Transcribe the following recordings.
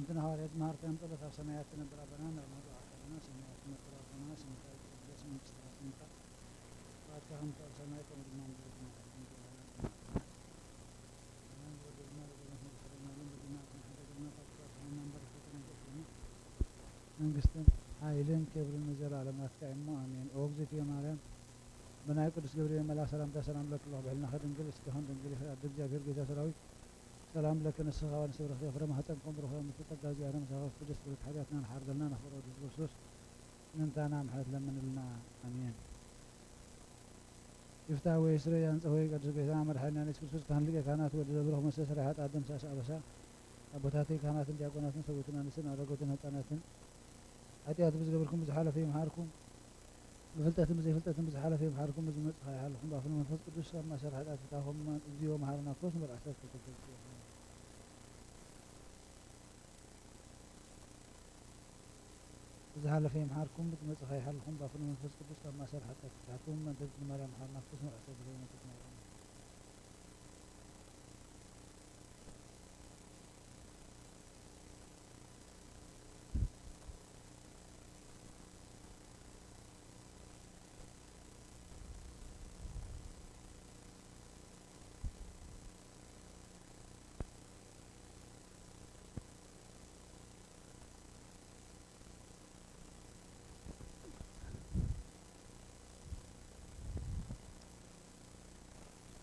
እንትን ሐዋርያት መሃርካን ጸሎት ኣብ ሰማያት ትነብር ኣቦና፣ ናብና ዱዓ ከለና ሰማያት ትነብር ኣቦና፣ ስምካ ይትቀደስ፣ መንግስትካ ትምጻእ፣ ፍቃድካ ከምቲ ኣብ ሰማይ ከምኡ ድማ ምድሪ ትኹን። መንግስትን ሓይልን ክብርን ንዘለኣለም ናትካ እሞ ኣሜን። ኦ እግዝእትየ ማርያም፣ ብናይ ቅዱስ ገብርኤል መልኣክ ሰላምታ ሰላም እለኪ ኣለኹ፣ ብሕልናኺ ድንግል እስኪ ኹን ድንግል ኢኺ፣ ኣደ እግዚኣብሔር ጌታ ሰራዊት ሰላም ለኪ፣ ንስኺ ካብ ኣንስቲ ብርኽቲ ፍረ ማህፀንኪ ቡሩኽ እዩ፣ ምልእቲ ጸጋ እግዚኣብሔር ምሳኺ፣ ቅድስት ፍርክቲ ሓጢኣትና ንሓርገልና፣ ነኽብሮ ወዲ ክርስቶስ ምእንታና ምሕረት ለምንልና። ኣሜን። ይፍታ ወይ ስረይ ኣንጸ ወይ ቅዱስ ጌታና መድሓኒና ኢየሱስ ክርስቶስ፣ ካህን ሊቀ ካህናት ወዲ ዘብሩኽ መስተስረይ ሓጢኣት ደምሳሲ ኣበሳ፣ ኣቦታተይ ካህናትን ዲያቆናትን ሰብኡትን ኣንስትን ኣረጎትን ህጻናትን፣ ሓጢኣት ብዝገበርኩም ብዝሓለፈ ይምሓርኩም፣ ብፍልጠትን ብዘይፍልጠትን ብዝሓለፈ ይምሓርኩም፣ ብዝመጽእ ከይሓልኹም፣ ባፍን መንፈስ ቅዱስ ኣብ ማእሰር ሓጢኣት ፍታኹም፣ እማን እግዚኦ መሓረና ክርስቶስ ምዕራፍ ዓሰርተ ክልተ። ብዝሓለፈ ይምሓርኩም፣ ብዝመጽእ ከይሓልኹም፣ ባፍን መንፈስ ቅዱስ ካብ ማእሰር ሓጢኣት ፍታሕኩም፣ እማን እግዝእትነ ማርያም መሓረና ክርስቶስ ምዕራፍ ዓሰርተ ክልተ።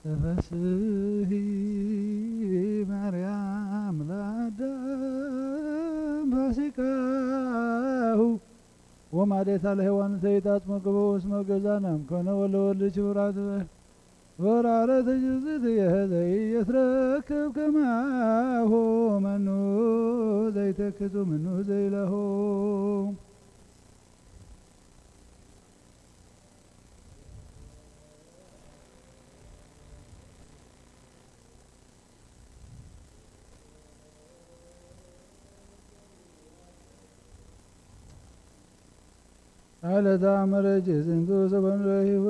ተፈስሂ ማርያም ለአዳም ፋሲካሁ ወማዴታ ለሔዋን ሰይጣት መገቦ እስመ ገዛናም ኮነ ወለወልድ ክብራት በል። ወራረት እጅዝት የህዘይ የትረክብ ከማሁ መኑ ዘይተክቱ ምኑ ዘይለሁ። አለታ መረጅ ዝንቱ ዘበን ረሂብ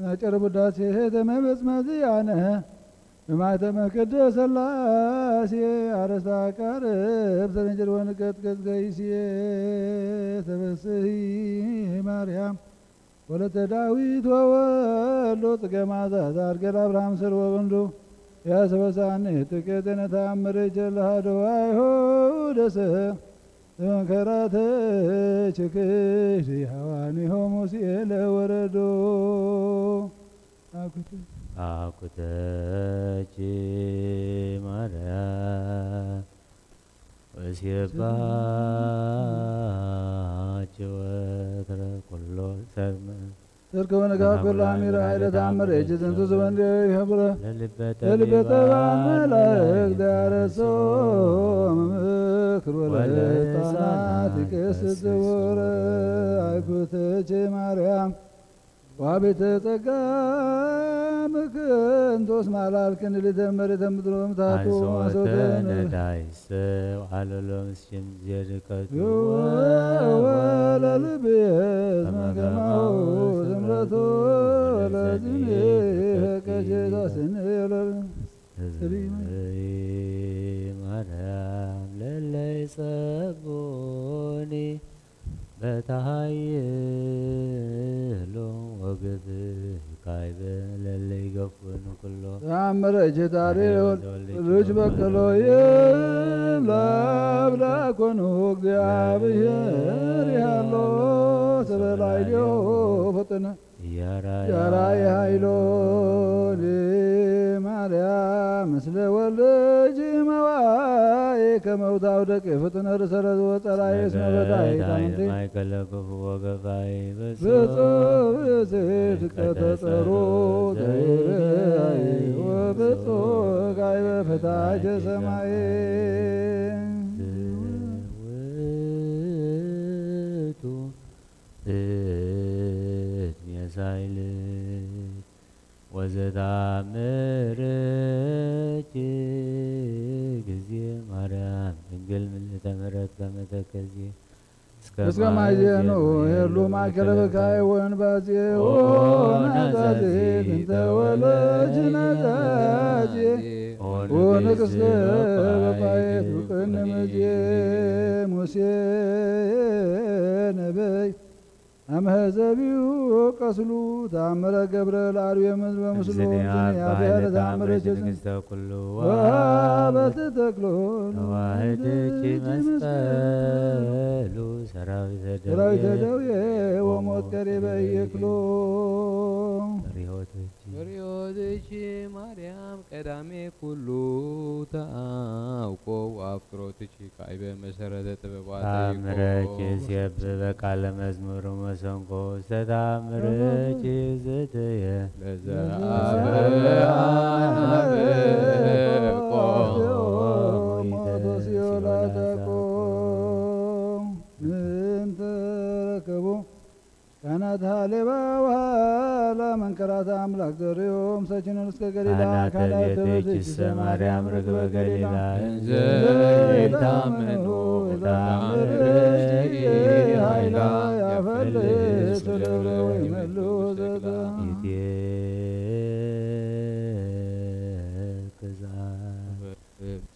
ናጨር ቡዳሴ ተመመጽመዚ አነ በማተመ ቅድስት ሥላሴ አረስታ ቀርብ ሰረንጀር ወንቀጥቀጥ ገይሴ ተበስሂ ማርያም ወለተ ዳዊት ወወልዶ ጽገ ማዛ ዛርገል አብርሃም ስር ወወልዶ ያስበሳኒ ትቄ ተነታምር ጀልሃዶ አይሁደሰ መንከራተ ችክሽ ሐዋኒሆ ሙሴ ለወረዶ አኩተ አኩተች ማርያም ወሴባች ወትረ ኩሎ ሰብመ ተርከበ ነጋ ኩላ አሚራ ኃይለ ተአምር እጅ ዝንቱ ዝበን ይኸብረ ለልበ ጠቢባን መላእክት ያረሶ ምምክር ወለህፃናት ይቀስት ዝወረ አይኩተች ማርያም ዋቤተ ጸጋ ምክንቶስ ማላልክን ሊተመሪ ተምድሮ ምታቱ አንሶተ ማሶተን ነዳይ ሰው አለሎ ምስኪን ዜድቀቱ ወለልቤ መገማው ስምረቱ ለዝኔ ከጄታ ስንየለል ማርያም ለለይ ጸቦኒ በታሃይሎ ወግብ ካይበ ለለይ ገፉን ኩሎ ተአምረ እጅ ታሪ ሉጅ በቀሎ ይም ለአብዳ ኮኑ እግዚአብሔር ያሎ ስበላይ ሊሆ ፈጥነ ያራይ ያራይ ኃይሎ ማርያም ምስለ ወልጅ መዋይ ከመውታው ደቂ ፍጥነ ርሰለ ዝወፀላይ እስመ በዳይ ታምንቲ ማይከለ ክፉ ወገፋይ ብፁዕ ብፅድቀ ተጸሩ ዘይበይ ወብፁዕ ጋይበ ፈታቸ ሰማይ ውእቱ እት ሜሳይል ወዘተአምረኪ ጊዜ ማርያም ድንግል ምልእተ ምሕረት ከመ ተከዜ እስከ ማዜኑ ሄሉ ማእከለ ብካይ ወንባዜ ወናዛዜ እንተ ወለጅ ናዛዜ ወንግስተ በባየት ብቅን ምዜ ሙሴ ነቢይ አመ ዘቢኡ ቀስሉ ተአምረ ገብረ ለአርዌ ምድር በምስሉ እምዝኒ አብያተ ተአምረ ጀዝን ንግስተ ኩሉ ወአበ ተተክሎ ተዋህደኪ መስቀሉ ሰራዊተ ደዌ ሰራዊተ ደዌ ወሞት ቀሪበ ይክሎ። ሪሆትኪ ሪሆትኪ ማርያም ቀዳሜ ኩሉ ተአውቆ ወአፍቅሮትኪ ካይበ መሰረተ ጥበባት ተአምረኪ ሲየብበ ቃለ መዝሙር መሰንቆ ውስተ ተአምረኪ ዘተየ ለዘአበ አበቆ ሞቶ ሲኦል አጠቆ። ምንተ ረከቦ ካህናት ሃሌባ ወሃላ መንከራተ አምላክ ዘርዮም ሰችንን እስከ ገሊላ ካህናተ ካህናተ ቤትኪ ቤትኪ ሰማርያም ርግበ ገሊላ እንዘ ይታመኑ ተአምርኪ ኃይላ ያፈልስ ወደብረ ወይመልኡ ዘግላ ይትየክዛ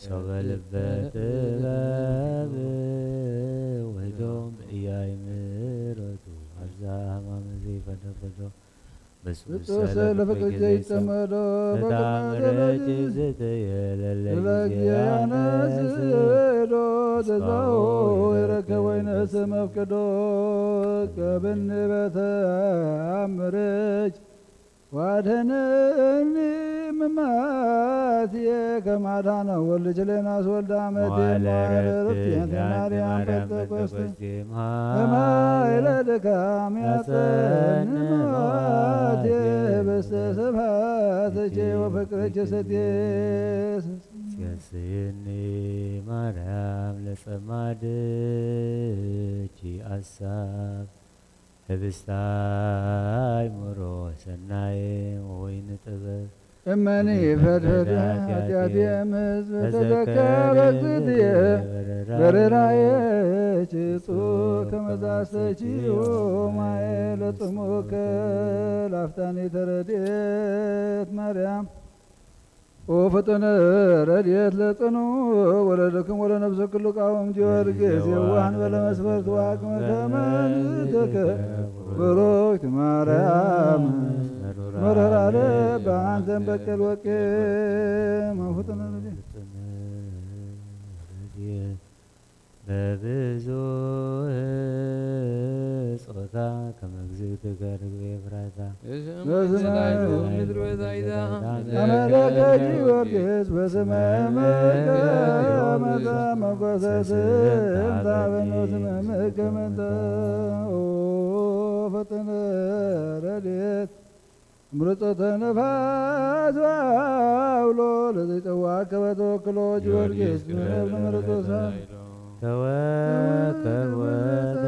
ሶበ ልበ ጥበብ ወይዶም እያይ ምረቱ አብዛ ሃማመ ዘይፈደፈዶ ብፁዕ ብፁዕ ስለ ስለ ፍቅርኪ ፍቅርኪ ዘይጸመዶ ዘይጸመዶ በቃ በቃ ተበጅ ተበጅ ዘተየለለ ስለ ጊዜ ጊዜ ያነስዶ ተስፋው ተስፋው ይረከብ ይረከብ ወይነስ መፍቅዶ ከብኒ በተአምርኪ ዋድህንኒ ምማትየ ከማድሃነ ወልድ ችሌናስ ወልድ አመቴ መዋለ መዋለ ረፍት ረፍት ያንተ ያንተ ማርያም ማርያም ጴንጠቆስቴ ጴንጠቆስቴ እምኃይለ ድካም ያጸን መዋቴ ህብስተ ስብሐትኪ ወፍቅርኪ ስቴ። ሲያስየኒ ማርያም ለጸማድኪ አሳብ ህብስተ አእምሮ ሰናየ ወወይን ጥበብ እመኒ ፈድፈድ ኃጢአትየ እምሕዝብ ተዘከር እግዝእትየ በርራየ ችጹ ከመዛሰችዮ ማየ ለጽሙከ ላፍታኒ ተረድኤት ማርያም ኦ ፈጠነ ረድኤት ለጽኑ ወለድክም ወለነፍስ ኩሉ ቃወም ጊዮርጊስ የዋህን በለመስፈርት ወአቅመ ከመንተከ ብሩክት ማርያም መርህራ ልብ አንተን በቀል ወቄ መፉጥነ ረድኤት በብዙህ ጾታ ከመ እግዝእትከ ርግቤ ኤፍራታ በስመ በስመ አብ ምድር በዛይዛ አመለከ ጊዮርጊስ በስመ መከ መተ መጎሰ ስንታ በኖ ስመ መከ መተ ኦ ፈጠነ ረድኤት ምርጦተ ነፋስ አውሎ ለዘይጠዋ ከበ ተወክሎ ጊዮርጊስ ምረብ ምርጦሳ ተወከብ ወትረ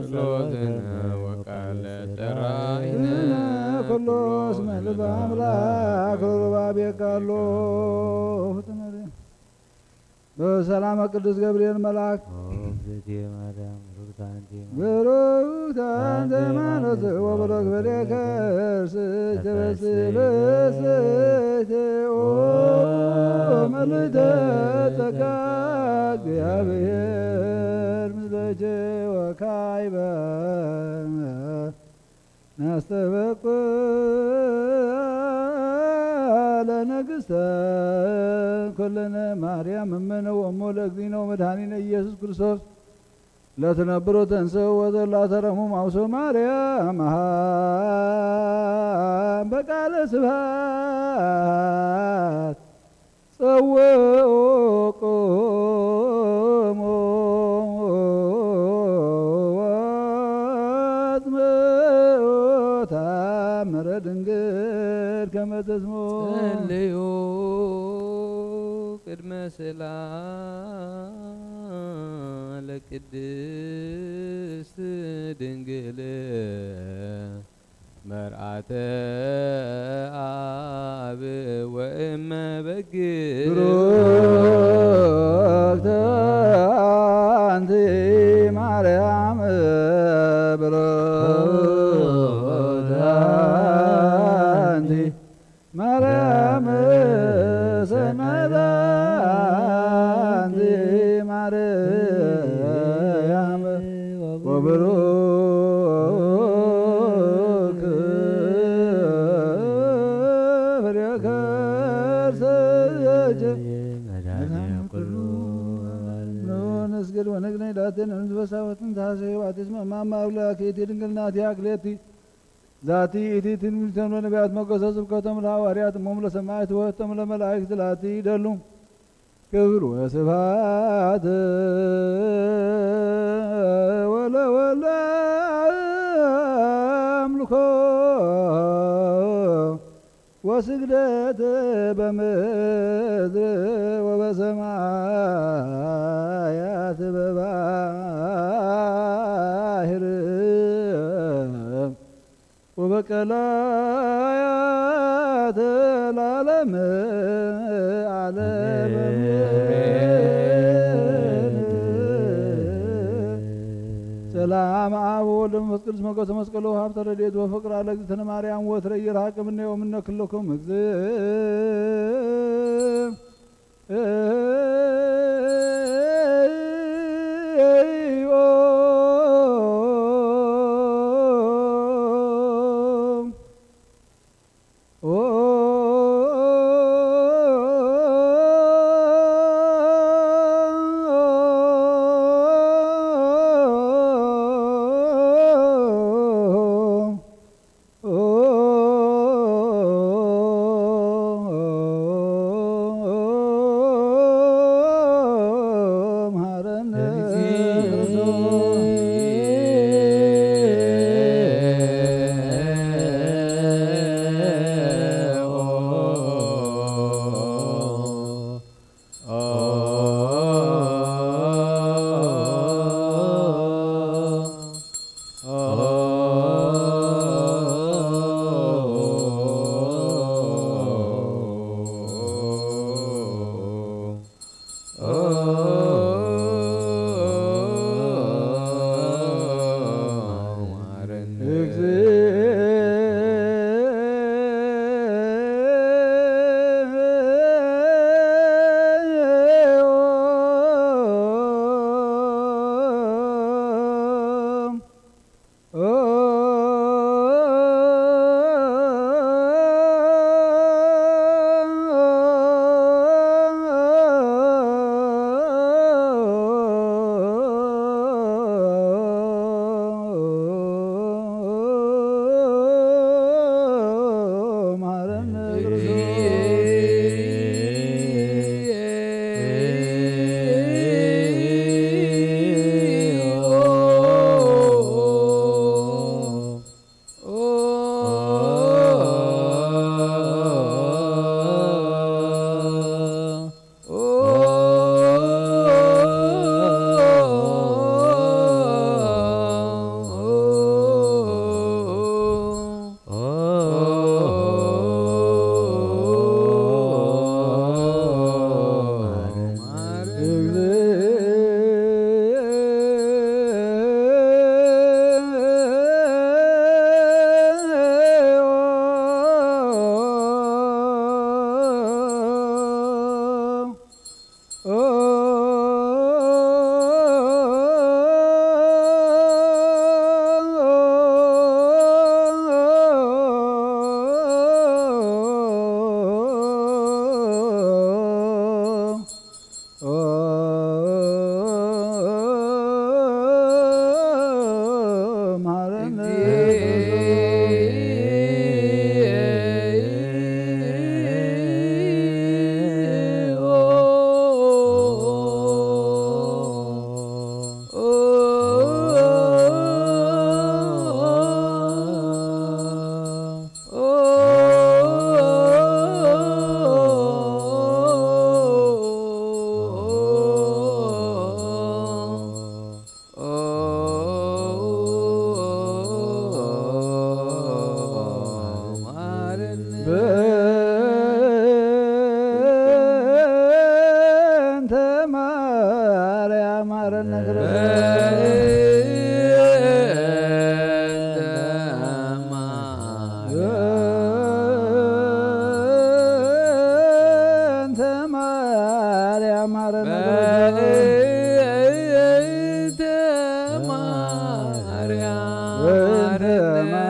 ጸሎትነ ወቃለ ጸራይነ ኩሎ እስመ ልበ አምላክ ሩባቤ ቃሎ ፍጥነ በሰላመ ቅዱስ ገብርኤል መልአክ ኦ እግዝእትየ ማርያም ሩት አንቲ ብሩክት አንቲ ማለት ወብሩክ ፍሬ ከርስኪ ተፈሲ ብስቲ ኦ ምልዕተ ጸጋ እግዚአብሔር ምስሌኪ ወካዕበ ናስተበቁ ለንግሥተ ኩልነ ማርያም እምነ ወእሙ ለእግዚእነ ወመድኃኒነ ኢየሱስ ክርስቶስ ለትነብሩ ተንሥእ ወዘላ ተረሙ ማውሶ ማርያም በቃለ ስብሐት ጸውኦ ቆሞ ወአጽምኦ ተአምረ ድንግል ከመ ተስሞ ጸልዮ ቅድመ ስእላ ለቅድስት ድንግል መርዓተ አብ ወእመ በግ ብሩክተ አንቲ ማርያም ብሩክ ፍሬ ከርሰ መድኃኔ ኩሉ። ንስግድ ወንግነይ ላቴን እንዝበሳወትን ታሰዩ ባቲስመ ማማ አምላክ እቲ ድንግል ናቲ አክሌቲ ዛቲ እቲ ትንቢት ተምሮ ነቢያት መገሰ ስብከቶም ለሐዋርያት እሞም ለሰማዕት ወህቶም ለመላእክት ላቲ ይደሉ። ክብር ወስብሐት ወለ ወለ አምልኮ ወስግደት በምድር ወበሰማያት በባህር ወበቀላያት ለዓለመ ዓለም። ሰላም አብ ወወልድ ወመንፈስ ቅዱስ ሞገሰ መስቀሉ ሀብተ ረድኤት ወፍቅር አለ እግዝእትነ ማርያም ወትረ ይርሃቅ እምኔ ወምነ ክልኩም እግዝእ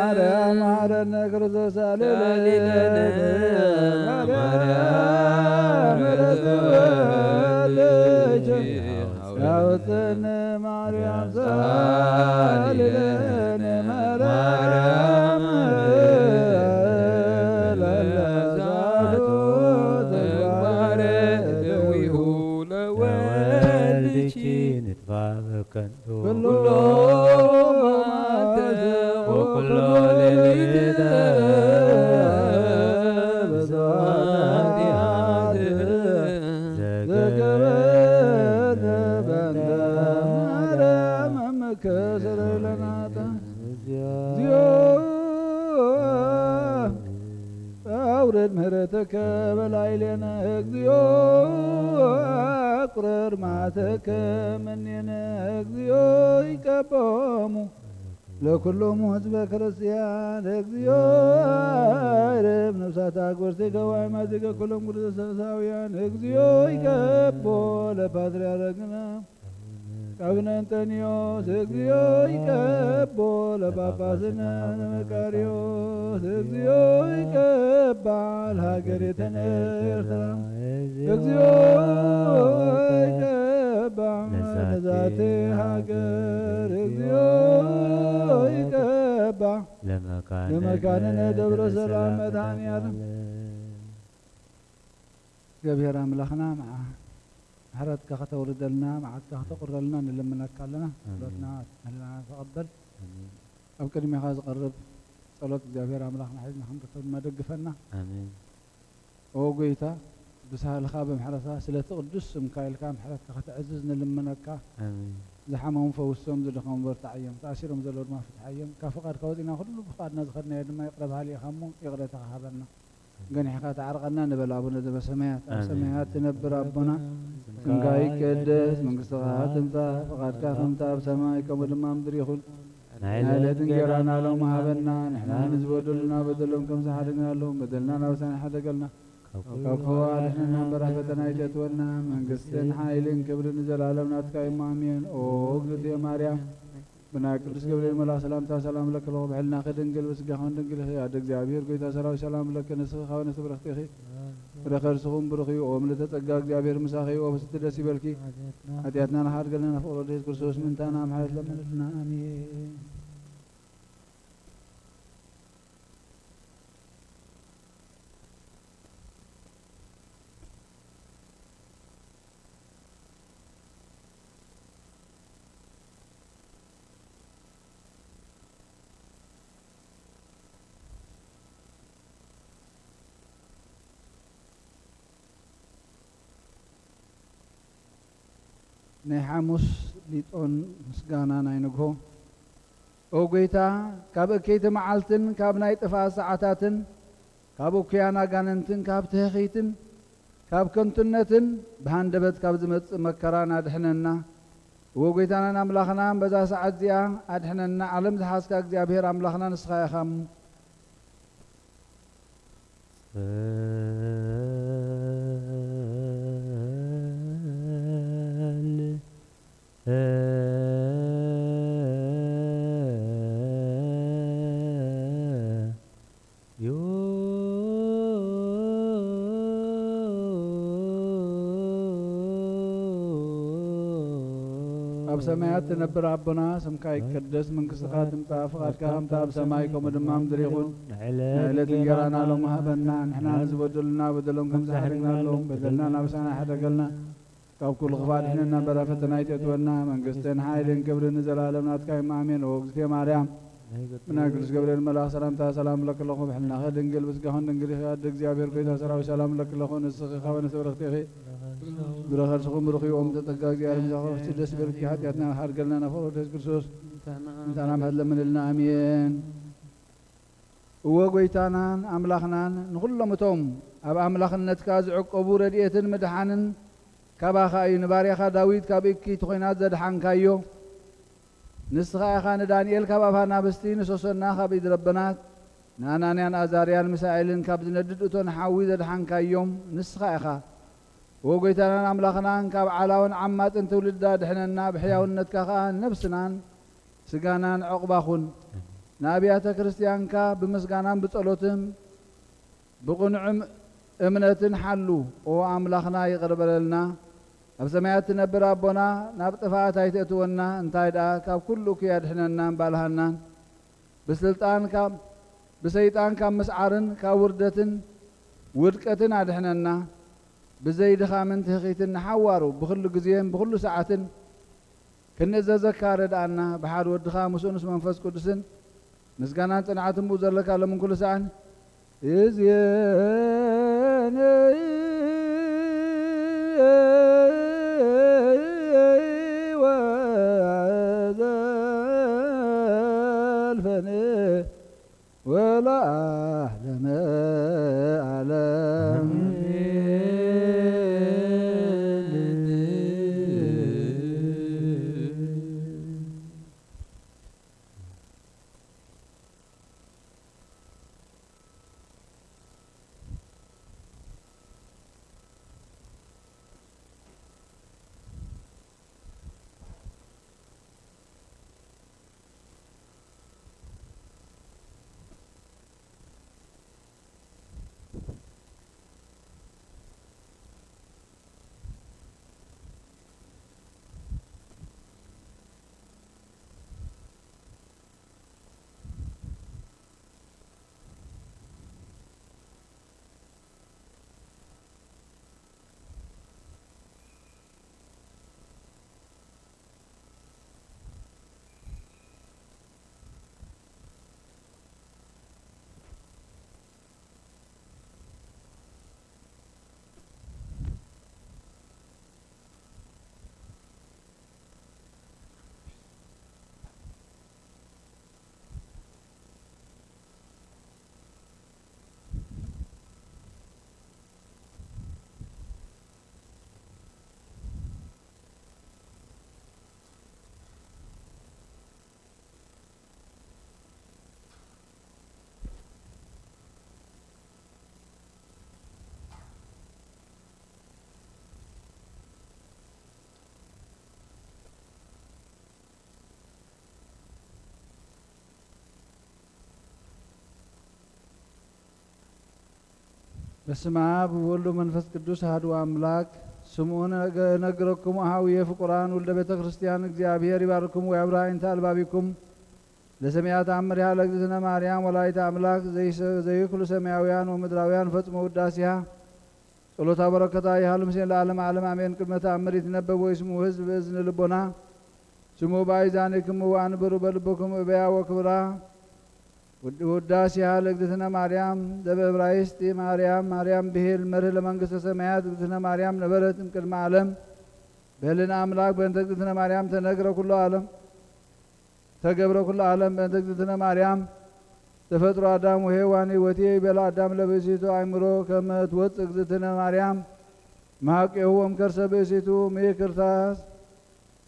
ማርያም መሐረነ ክርስቶስ ሳልለነ። ማርያም ምሕረት ወልድኪ ያውፅን ማርያም ሳልለነ። ማርያም ለለሳቱ ተግባረ ደዊሁ ለወልድኪ ንጥፋእ ከንቱ ኩሎ መዓልተ ወኩሎ ሌሊተ ብስብሐት ኃጢአት ዘገበነ በእንተ ማርያም እምከ ስረይ ለነ ኃጣን። እግዚኦ አውርድ ምሕረተከ በላዕሌነ እግዚኦ፣ አቁርር መዓተከ እምኔነ እግዚኦ፣ ይቀበሙ ለኩሎሙ ህዝበ ክርስቲያን እግዚኦ፣ አይርብ ነፍሳተ አግበርቲከ ወአዕማዲከ ኩሎም ቅዱሳን ሰማያውያን እግዚኦ፣ ይቀቦ ለፓትርያርክነ አቡነ እንጠንዮስ እግዚኦ ይቀቦ ለጳጳስነ ለመቃርዮስ እግዚኦ ይቀባ ለሀገሪትነ ኤርትራ እግዚኦ ይቀባ ለዛቲ ሀገር እግዚኦ ይቀባ ለመካንነ ደብረ ሰላም መድኃኔዓለም። እግዚኣብሔር ኣምላኽና መዓ-፣ ምሕረትካ ከተውርደልና፣ መዓትካ ከተቑረልና ንልምነካ ኣለና። ኣሜን። ጸሎትና ምህለና ተቐበል። ኣሜን። ኣብ ቅድሜኻ ዝቐርብ ጸሎት እግዚኣብሔር ኣምላኽና ሒዝና ክንርከብ ድማ ደግፈና። ኣሜን። ኦ ጎይታ፣ ብሳህልኻ ብምሕረትካ ስለቲ ቅዱስ ስምካ ኢልካ ምሕረትካ ከተዕዝዝ ንልምነካ። ኣሜን። ዝሓመሙ ፈውሶም፣ ዝደኸሙ በርትዓዮም፣ ተኣሲሮም ዘለዉ ድማ ፍትሓዮም። ካብ ፍቓድካ ወጺና ኩሉ ብፍቓድና ዝኸድናዮ ድማ ይቕረ በሃሊ ኢኻ እሞ ይቕሬታኻ ሃበና። ገኒሕካ ተዓርቐና ንበል ኣቡነ ዘበሰማያት። ኣብ ኣሜን። ሰማያት ትነብር ኣቦና፣ ስምካ ይቀደስ፣ መንግስትኻ ትምጻእ፣ ፍቓድካ ከምቲ ኣብ ሰማይ ከምኡ ድማ ኣብ ምድሪ ይኹን። ናይ ናይ ዕለት ዕለት እንጀራና እንጀራና ሎሚ ሃበና፣ ንሕና ንዝበደሉና በደሎም ከም ዝሓደግናሎም በደልና ናብ ሳን ሓደገልና። ካብ ኩሉ ክፉ ኣድሕነና እምበር ኣብ ፈተና ኣይተእትወና። መንግስትን ሓይልን ክብርን ንዘለኣለም ናትካ እዩ እሞ ኣሜን። ኦ እግዝእትየ ማርያም፣ ብናይ ቅዱስ ገብርኤል መልኣኽ ሰላምታ ሰላም እለኪ ኣለኹ፣ ብሕልናኺ ድንግል ብስጋኺ ድንግል ኢኺ። ኣደ እግዚኣብሔር ጎይታ ሰራዊት ሰላም እለኪ፣ ንስኺ ካብ ኣንስቲ ብርኽቲ ኢኺ፣ ፍረ ከርስኹም ብሩኽ እዩ። ኦ ምልዕተ ጸጋ እግዚኣብሔር ምሳኺ እዩ፣ ኦ ፍስቲ ደስ ይበልኪ፣ ሓጢኣትና ንሓድገልና ፍቕሮ ደስ ክርስቶስ ምንታና ምሕረት ለምንልና። ኣሜን። ናይ ሓሙስ ሊጦን ምስጋና ናይ ንግሆ። ኦ ጐይታ፣ ካብ እከይቲ መዓልትን ካብ ናይ ጥፍኣት ሰዓታትን፣ ካብ እኩያን ኣጋንንትን ካብ ትህኺትን ካብ ከንቱነትን ብሃንደበት ካብ ዝመጽእ መከራን ኣድሕነና። እወ ጐይታናን ኣምላኽናን፣ በዛ ሰዓት እዚኣ ኣድሕነና። ዓለም ዝሓዝካ እግዚኣብሔር ኣምላኽና ንስኻ ኢኻ እሞ። ጸል ዮ ኣብ ሰማያት ትነብር ኣቦና፣ ስምካ ይቀደስ፣ መንግስትኻ ትምጻእ፣ ፍቓድካ ከምታ ኣብ ሰማይ ከምኡ ድማ ኣብ ምድሪ ይኹን። ናይ ዕለት እንጀራና ሎሚ ሃበና፣ ንሕና ንዝበደሉና በደሎም ከም ዝሓደግናሎም፣ በደልና ናብ ንስኻ ኣይሕደገልና፣ ካብ ኩሉ ክፉእ ኣድሕነና፣ እምበር ኣብ ፈተና ኣይተእትወና። መንግስትን ሓይልን ክብርን ንዘለኣለም ናትካ እዩ፣ ኣሜን። ኦ እግዝእትየ ማርያም፣ ብናይ ቅዱስ ገብርኤል መልኣኽ ሰላምታ ሰላም እብለኪ ኣለኹ። ብሕልናኺ ድንግል፣ ብስጋኽን ድንግል ኢኺ። ኣደ እግዚኣብሔር፣ ጎይታ ሰራዊት፣ ሰላም እብለኪ ኣለኹ። ንስኺ ካብ ኣንስቲ ብርኽቲ ኢኺ፣ ፍረ ከርስኹም ብሩኽ እዩ። ኦ ምልዕተ ጸጋ፣ እግዚኣብሔር ምሳኺ፣ ደስ ይበልኪ፣ ሓጢኣትና ይሓድገልና፣ ናብ ፍቕሪ ወልድኪ ክርስቶስ ምእንታና ምሕረት ለምንልና። ኣሜን። እወ፣ ጐይታናን ኣምላኽናን፣ ንኹሎም እቶም ኣብ ኣምላኽነትካ ዝዕቀቡ ረድኤትን ምድሓንን ካባኻ እዩ። ንባርያኻ ዳዊት ካብ እኪይቲ ኲናት ዘድሓንካዮ፣ ንስኻ ኢኻ። ንዳንኤል ካብ ኣፍ ኣናብስቲ፣ ንሶሰና ካብ ኢድ ረበናት፣ ንኣናንያን ኣዛርያን ሚሳኤልን ካብ ዝነድድ እቶን ሓዊ ዘድሓንካዮም ንስኻ ኢኻ። እወ፣ ጐይታናን ኣምላኽናን፣ ካብ ዓላውን ዓማጽን ትውልዲ ኣድሕነና፣ ብሕያውነትካ ኸኣ ንነብስናን ስጋናን ዕቑባ ኩን። ንኣብያተ ክርስቲያንካ ብምስጋናን ብጸሎትን ብቕኑዕም እምነትን ሓሉ። ኦ ኣምላኽና፣ ይቕር በለልና። ኣብ ሰማያት ትነብር ኣቦና፣ ናብ ጥፍኣት ኣይተእትወና፣ እንታይ ደኣ ካብ ኩሉ እኩይ ኣድሕነናን ባልሃናን። ብስልጣን ካብ፣ ብሰይጣን ካብ ምስዓርን ካብ ውርደትን ውድቀትን ኣድሕነና። ብዘይ ድኻምን ትህኺትን ንሓዋሩ ብኹሉ ግዜን ብኹሉ ሰዓትን ክንእዘዘካ ረድኣና። ብሓደ ወድኻ ምስኡ ምስ መንፈስ ቅዱስን ምስጋናን ጽንዓትን ብኡ ዘለካ ሎምን ኩሉ ሰዓን እዝየነ ወዘልፈነ ወለዓለመ ዓለም። በስመ አብ ወወልድ ወመንፈስ ቅዱስ አሐዱ አምላክ። ስምዑ ነገረክሙ አሃውየ ፍቁራን ውልደ ቤተ ክርስቲያን፣ እግዚአብሔር ይባርክሙ ወያብርሃ አይንተ አልባቢኩም። ለሰሚዐ ተአምሪሃ ለእግዝእትነ ማርያም ወላዲተ አምላክ ዘይስ-፣ ዘይክሉ ሰማያውያን ወምድራውያን ፈጽሞ ውዳሴሃ ጸሎታ በረከታ ይሃሉ ምስሌነ ለዓለመ ዓለም አሜን። ቅድመ ተአምር ይትነበብ ወይስምዑ ህዝብ በእዝነ ልቦና ስምዑ በአይዛኒክሙ ወአንብሩ በልብክሙ እበያ ወክብራ። ውድ-፣ ውዳሴሃ ለእግዝእትነ ማርያም ዘበእብራይስጢ ማርያም፣ ማርያም ብሂል መርህ ለመንግስተ ሰማያት። እግዝእትነ ማርያም ነበረት እምቅድመ ዓለም በህልና አምላክ። በእንተ እግዝእትነ ማርያም ተነግረ ኩሎ ዓለም፣ ተገብረ ኩሎ ዓለም። በእንተ እግዝእትነ ማርያም ተፈጥሮ አዳም ወሔዋን ህይወትየ ይቤላ አዳም ለብእሲቱ አእምሮ ከመ ትወፅእ እግዝእትነ ማርያም መሃቄሁ ወምከርሰ ብእሲቱ ምክርታስ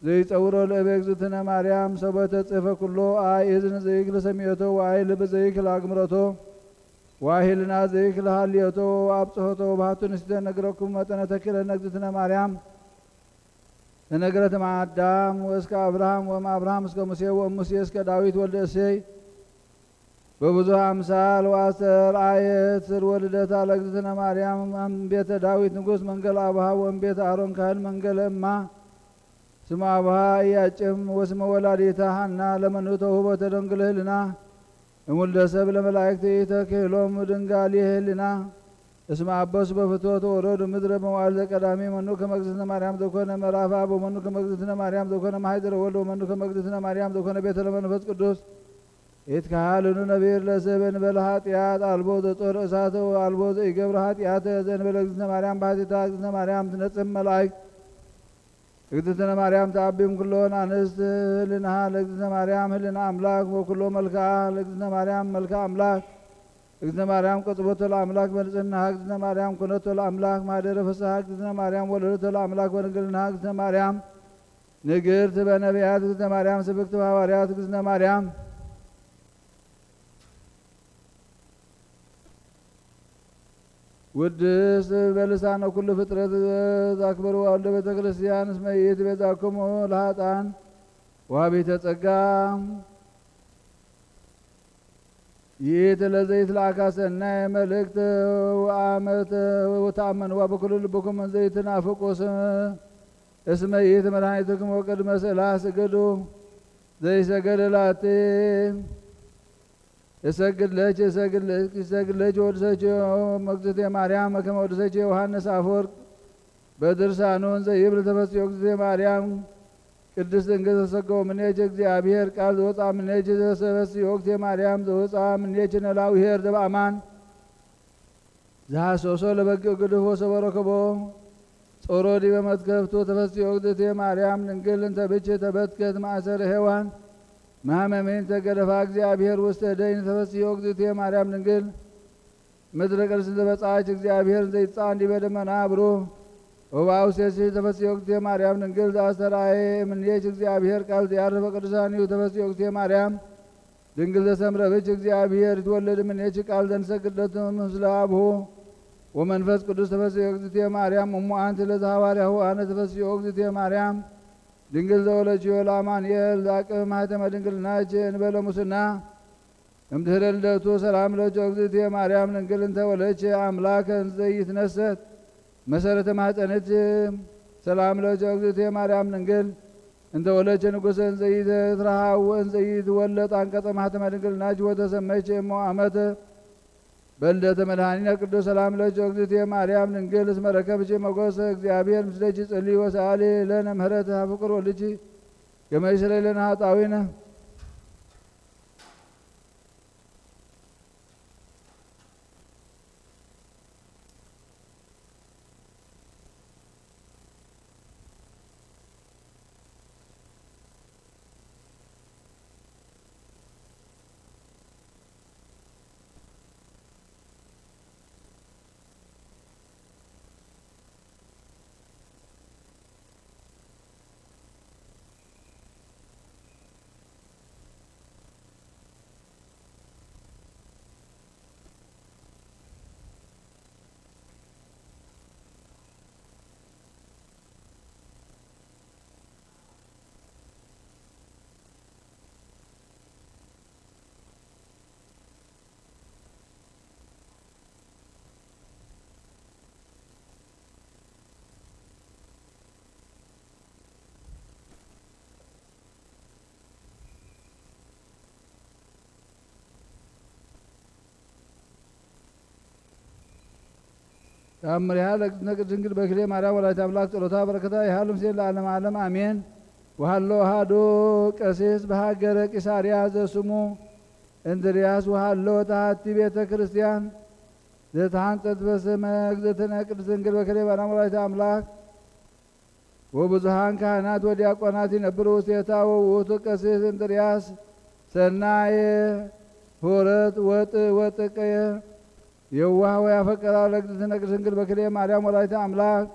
ዘይጸውሮ ለእበ እግዝእትነ ማርያም ሰበ ተጽሕፈ ኩሎ አይ እዝን ዘይክል ሰሚዖቶ ወአይ ልብ ዘይክል አግምረቶ ወአይ ህልና ዘይክል ሃልዮቶ ወአብጽሖቶ። ወባህቱ ንስተ ነግረኩም መጠነ ተኪለነ እግዝእትነ ማርያም ተነግረት እምአዳም ወእስከ አብርሃም ወእምአብርሃም እስከ ሙሴ ወእሙሴ እስከ ዳዊት ወልደ እሴይ በብዙሕ አምሳል ወአስተርአየት ስርወ ልደታ ለእግዝእትነ ማርያም እምቤተ ዳዊት ንጉስ መንገል አብሃ ወእምቤተ አሮን ካህን መንገለ እማ። ስመ አብሃ ኢያቄም ወስመ ወላዲታ ሐና ለመኑ ተውህቦ ተደንግል ህልና። እሙልደ ሰብ ለመላእክት ኢተክህሎም ድንጋል ይህልና። እስመ አበሱ በፍትወት ወረዱ ምድረ መዋዕል ዘቀዳሚ መኑ ከመ እግዝእትነ ማርያም ዘኮነ መራፋ በመኑ ከመ እግዝእትነ ማርያም ዘኮነ ማሕደረ ወልድ ወመኑ ከመ እግዝእትነ ማርያም ዘኮነ ቤተ ለመንፈስ ቅዱስ። ኢትከሃልኑ ነቢር ለሰብ እንበለ ኃጢአት አልቦ ዘጾር እሳተ ወአልቦ ዘኢገብር ኃጢአተ ዘእንበለ እግዝእትነ ማርያም ባሕቲታ። እግዝእትነ ማርያም ትነጽም መላእክት። እግዝእትነ ማርያም ተአቢም ኩሎን አንስት ህልናሃ ለእግዝእትነ ማርያም ህልና አምላክ ወኩሎ መልክዓ ለእግዝእትነ ማርያም መልክዓ አምላክ። እግዝእትነ ማርያም ቀጽቦቶ ለአምላክ በንጽህናሃ። እግዝእትነ ማርያም ኮነቶ ለአምላክ ማደረ ፍስሃ። እግዝእትነ ማርያም ወለደቶ ለአምላክ በድንግልናሃ። እግዝእትነ ማርያም ንግርት በነቢያት። እግዝእትነ ማርያም ስብክት በሐዋርያት። እግዝእትነ ማርያም ውድስት በልሳነ ኩሉ ፍጥረት። ዛክበሩ አውልደ ቤተ ክርስቲያን እስመ ይእቲ ቤዛኩሙ ለኃጥኣን ወሃቢተ ጸጋ። ይእቲ ለዘይትለኣካ ሰናይ መልእክት ወአመት ወተአመንዋ በኩሉ ልብኩም ዘይትናፍቁ ስም እስመ ይእቲ መድኃኒትክሙ ቅድመ ስእላ ስግዱ ዘይሰገደ ላቲ እሰግድ ለኪ እሰግድ ለኪ እሰግድ ለኪ ወድሰኪ እግዝእትየ ማርያም ከመ ወድሰኪ ዮሐንስ አፈወርቅ በድርሳኑ እንዘ ይብል ተፈስዮ እግዝእትየ ማርያም ቅድስት ድንግል ተሰገወ ምኔኪ እግዚአብሔር ቃል ዘወፅአ ምኔኪ ተፈስዮ እግዝእትየ ማርያም ዘወፅአ ምኔኪ ነላዊ ኄር ዘበአማን ዘሐሰሶ ለበግዕ ግዱፍ ወሰበረከቦ ጾሮ ዲበ መትከፍቱ ተፈስዮ እግዝእትየ ማርያም ድንግል እንተ ብኪ ተበትከት ማእሰረ ሔዋን መሐመሜን ተገደፋ እግዚአብሔር ውስተ ደይን ተፈስዮ እግዝእትየ ማርያም ድንግል ምድረ ቅድስት ዘበጻች እግዚአብሔር ዘይጻን ዲበ ደመና ብሩህ ወበአውሴሲ ተፈስዮ እግዝእትየ ማርያም ድንግል ዘአስተርአየ እምኔኪ እግዚአብሔር ቃል ዘያርፈ ቅዱሳን እዩ ተፈስዮ እግዝእትየ ማርያም ድንግል ዘሰምረ ብኪ እግዚአብሔር ይትወለድ እምኔኪ ቃል ዘንሰግደቱ ምስለ አብሁ ወመንፈስ ቅዱስ ተፈስዮ እግዝእትየ ማርያም እሙ አንቲ ለዘሐዋርያሁ አነ ተፈስዮ እግዝእትየ ማርያም ድንግል ዘወለድኪዮ ለአማኑኤል ዘአቅብ ማህተመ ድንግልናኪ እንበለ ሙስና እምድህረ ልደቱ ሰላም ለኪ እግዝእትየ ማርያም ድንግል እንተ ወለድኪ አምላከ እንዘ ይትነሰት መሰረተ ማህፀንኪ ሰላም ለኪ እግዝእትየ ማርያም ድንግል እንተ ወለድኪ ንጉሰ እንዘ ይትረሃው ወእንዘ ይትወለድ አንቀጸ ማህተመ ድንግልናኪ ወተሰመይኪ እሞ አመተ በልደተ መድኃኒነ ቅዱስ ሰላም ለኪ እግዝእትየ ማርያም ድንግል እስመ ረከብኪ ሞገሰ እግዚአብሔር ምስሌኪ ጸሊ ወሰአሊ ለነ ምህረተ ፍቅር ወልኪ ከመ ይስረይ ለነ ኃጣዊነ። ተአምሪሃ ለእግዝእትነ ቅድስት ድንግል በክሌ ማርያም ወላዲተ አምላክ ጸሎታ በረከታ ይሃሉ ምስሌነ ለዓለመ ዓለም አሜን። ወሃሎ አሐዱ ቀሲስ በሃገረ ቂሳርያ ዘስሙ እንድርያስ ወሃሎ ተሃቲ ቤተ ክርስቲያን ዘተሃንጸት በስመ እግዝእትነ ቅድስት ድንግል በክሌ ማርያም ወላዲተ አምላክ ወብዙሃን ካህናት ወዲያቆናት ይነብሩ ውስቴታ ወውእቱ ቀሲስ እንድርያስ ሰናየ ሆረት ወጥ ወጥቀየ የዋህ ወያፈቀራ ለእግዝእትነ ቅድስት ድንግል በክሌ ማርያም ወላዲተ አምላክ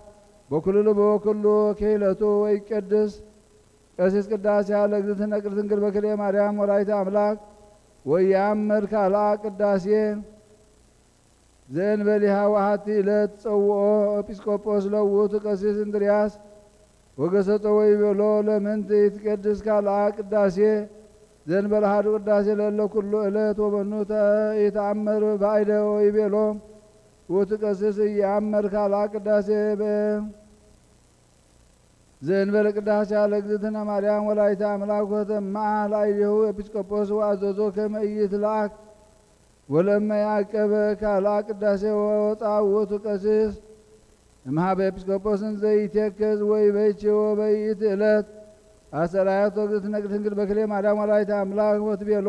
በኩሉ ልቡ ወኩሉ ክሂለቱ ወይቀድስ ቀሲስ ቅዳሴያ ለእግዝእትነ ቅድስት ድንግል በክሌ ማርያም ወላዲተ አምላክ ወያምር ካልአ ቅዳሴ ዘእንበሊሃ ወአሐቲ ዕለት ጸውኦ ኤጲስቆጶስ ለውእቱ ቀሲስ እንድርያስ ወገሰጾ ወይቤሎ ለምንት ይትቀድስ ካልአ ቅዳሴ ዘእንበለ አሐዱ ቅዳሴ ለእለ ኩሉ ዕለት ወመኑ ይትአመር ባዕደ ወይቤሎ ውእቱ ቀሲስ ኢየአምር ካልአ ቅዳሴ በ ዘእንበለ ቅዳሴ ለእግዝእትነ ማርያም ወላዲተ አምላክ ወተማአ ላዕሌሁ ኤጲስቆጶስ ወአዘዞ ከመ ኢይትለአክ ወለመ ያዕቀበ ካልአ ቅዳሴ ወወፃ ውእቱ ቀሲስ እምሃበ ኤጲስቆጶስ እንዘ ይትየከዝ ወይቤኪ ወበይእቲ ዕለት አስተርአየቶ እግዝእትነ ቅድስት ድንግል በክሌ ማርያም ወላዲተ አምላክ ወትቤሎ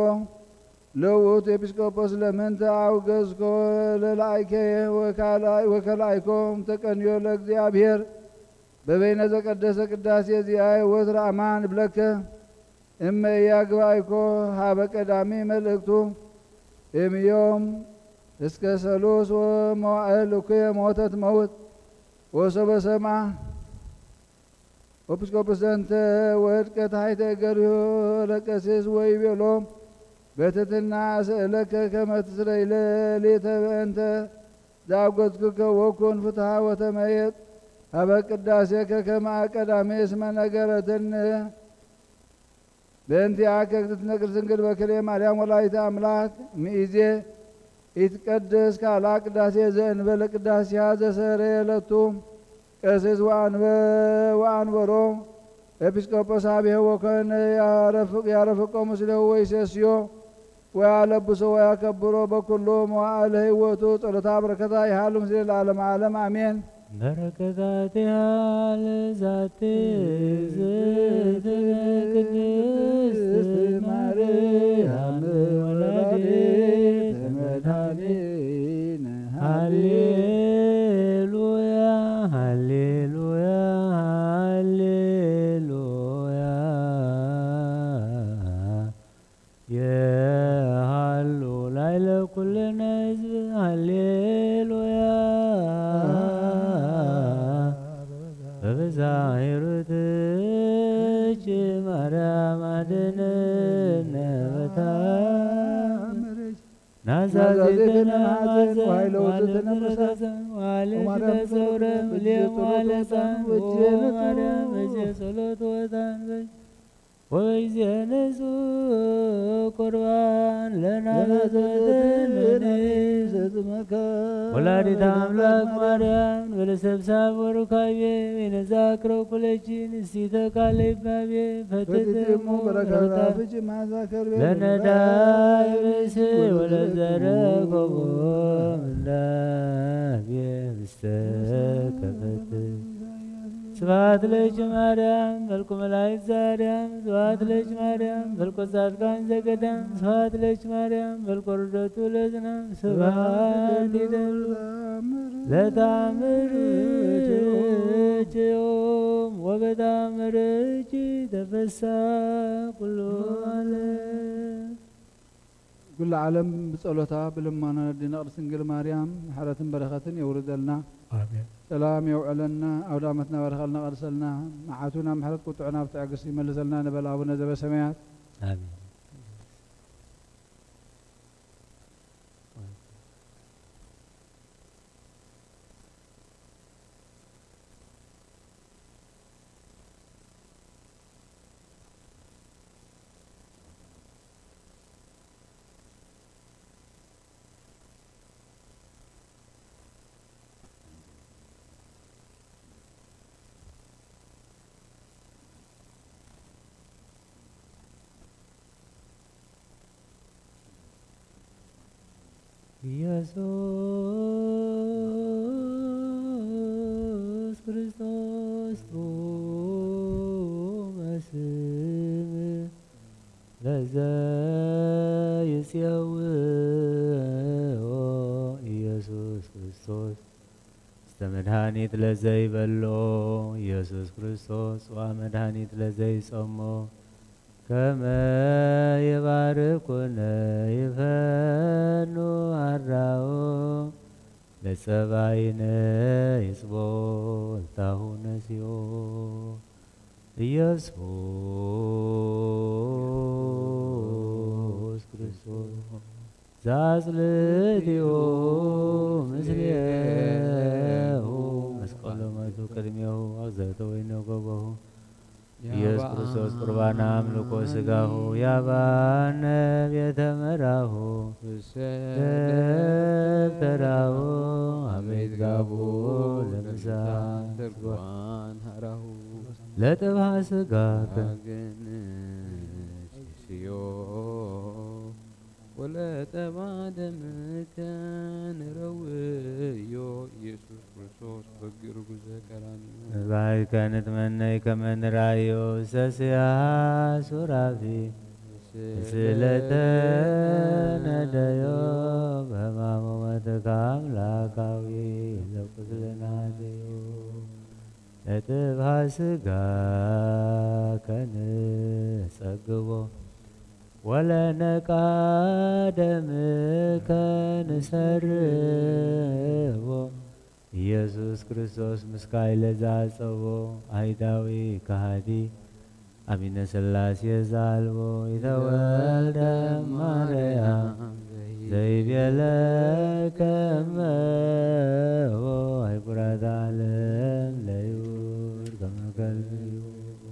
ለውእቱ ኤጲስቆጶስ ለምንተ አውገዝኮ ለላይከ ወከላይኮም ተቀንዮ ለእግዚአብሔር በበይነ ዘቀደሰ ቅዳሴ ዚአየ ወትረ አማን እብለከ እመ ኢያግባይኮ ሀበ ቀዳሚ መልእክቱ እምዮም እስከ ሰሉስ ወመዋእል እኩየ ሞተት መውት ወሶበ ሰማ ኤጲስቆጶስ ዘንተ ወድቀ ታሕተ እገሪሁ ለቀሲስ ወይቤሎ በትሕትና እሰእለከ ከመ ትስረይ ለሊተ በእንተ ዘአጎትኩከ ወኩን ፍትሃ ወተመየጥ ሀበ ቅዳሴከ ከመ አቀዳሚ እስመ ነገረትኒ በእንቲኣ ከግዝእትነ ቅድስት ድንግል በክልኤ ማርያም ወላዲተ ኣምላክ ምኢዜ ኢትቀደስ ካልኣ ቅዳሴ ዘእንበለ ቅዳሴያ ዘሰረየለቱ ቀሲስ ወኣንበ-፣ ወኣንበሮ ኤጲስቆጶስ አብሔ ወኮነ ያረፍቅ-፣ ያረፍቆ ምስሌሁ ወይሴስዮ ወያለብሶ ወያከብሮ በኩሉ መዋዕለ ህይወቱ። ጸሎታ በረከታ ይሃሉ ምስሌ ለዓለመ ዓለም አሜን። በረከታቲሃ ለዛቲ እግዝእትነ ቅድስት ማርያም ወላዲተ መድኃኒነ። ሃሌሉያ፣ ሃሌሉያ፣ ሃሌሉያ። የሃሉ ላዕለ ኩልነ ህዝብ ሃሌሉያ። በብዛ ሂሩትኪ ማርያም አድንነ በታምርኪ። ናዛዜተነ ናዛዜተነ ማዘን ማዘን ዋይለ ወዘተነ መሳዘን ወማርያም ተጸውረ ተጸውረ ምልየ መዋለ ሕፃን ወማርያም እጀ ጸሎት ወታን በጅ ወበይዜ ንጹሕ ቁርባን ለናዘዘትነ ለናዘዘትነ ወላዲተ አምላክ ማርያም ንበለሰብሳብ ወሩካቤ ወይነዛክረው ኩለቺ ንስቲተ ቃለ ይባቤ ፈትትሙ በረከታ ፍጭ ማዛ ከርቤ ለነዳይ ብእሲ ወለዘረከቦ ምንዳቤ ምስተከፈት ስብሐት ለኪ ማርያም መልኩ መላእክት ዘአርያም፣ ስብሐት ለኪ ማርያም መልኩ ጻድቃን ዘገዳም፣ ስብሐት ለኪ ማርያም መልኩ ርደቱ ለዝናም፣ ስብሐት ይደሉ ለተአምርኪ ዮም ወበተአምርኪ ተፈሳ ኩሉ ዓለም። ኩሉ ዓለም ብጸሎታ ብልማና ኣዴና ቅድስት ድንግል ማርያም ምሕረትን በረኸትን የውርደልና። አሜን። ሰላም የውዕለልና፣ ኣውደ ዓመትና ባርኸልና፣ ቀድሰልና፣ መዓቱ ናብ ምሕረት ቁጥዑ ናብ ትዕግስቲ ይመልሰልና ንበል ኣቡነ ዘበሰማያት። አሜን። ኢየሱስ ክርስቶስ ጥዑመ ስም ለዘ ይጼውኦ ኢየሱስ ክርስቶስ እስተ መድኃኒት ለዘ ይበሎ ኢየሱስ ክርስቶስ ጽዋ መድኃኒት ለዘ ይጸሞ ከመ ይባርኩነ ይፈኑ አራው ለጸባይነ ይጽቦ እልታሁ ነሲኦ ኢየሱስ ክርስቶስ ዘአጽልእትዮ ምስሌሁ መስቀሎ መቱ ቅድሜሁ አግዘእተ ወይነ ጎበሁ ኢየሱስ ክርስቶስ ቁርባነ አምልኮ ስጋሁ ያባነ ቤተ መራሁ ደብተራሁ አመይት ጋቡ ለምሳ ተርጓን ሀራሁ ለጥብሃ ስጋከ ስዮ ወለጠባ ደምከ ንረውዮ ኢየሱስ ክርስቶስ በግ ርጉዘ ቀራንዮ። ባይከ ንትመነይ ከመ ንራእዮ ሰስያ ሱራፊ ስለተነደዮ በሕማሙ መትካ አምላካዊ ለቁስልና ደዮ ለጥብሃ ስጋ ከንጸግቦ ወለነቃ ደምከ ንሰርቦ ኢየሱስ ክርስቶስ ምስካይ ለዛጸቦ አይዳዊ ከሃዲ አሚነ ሥላሴ ዛልቦ ይተወልደ ማርያም ዘይቤለ ከመቦ አይጉራት ዓለም ለይሁድ ከመ ከልብ ይሁቦ።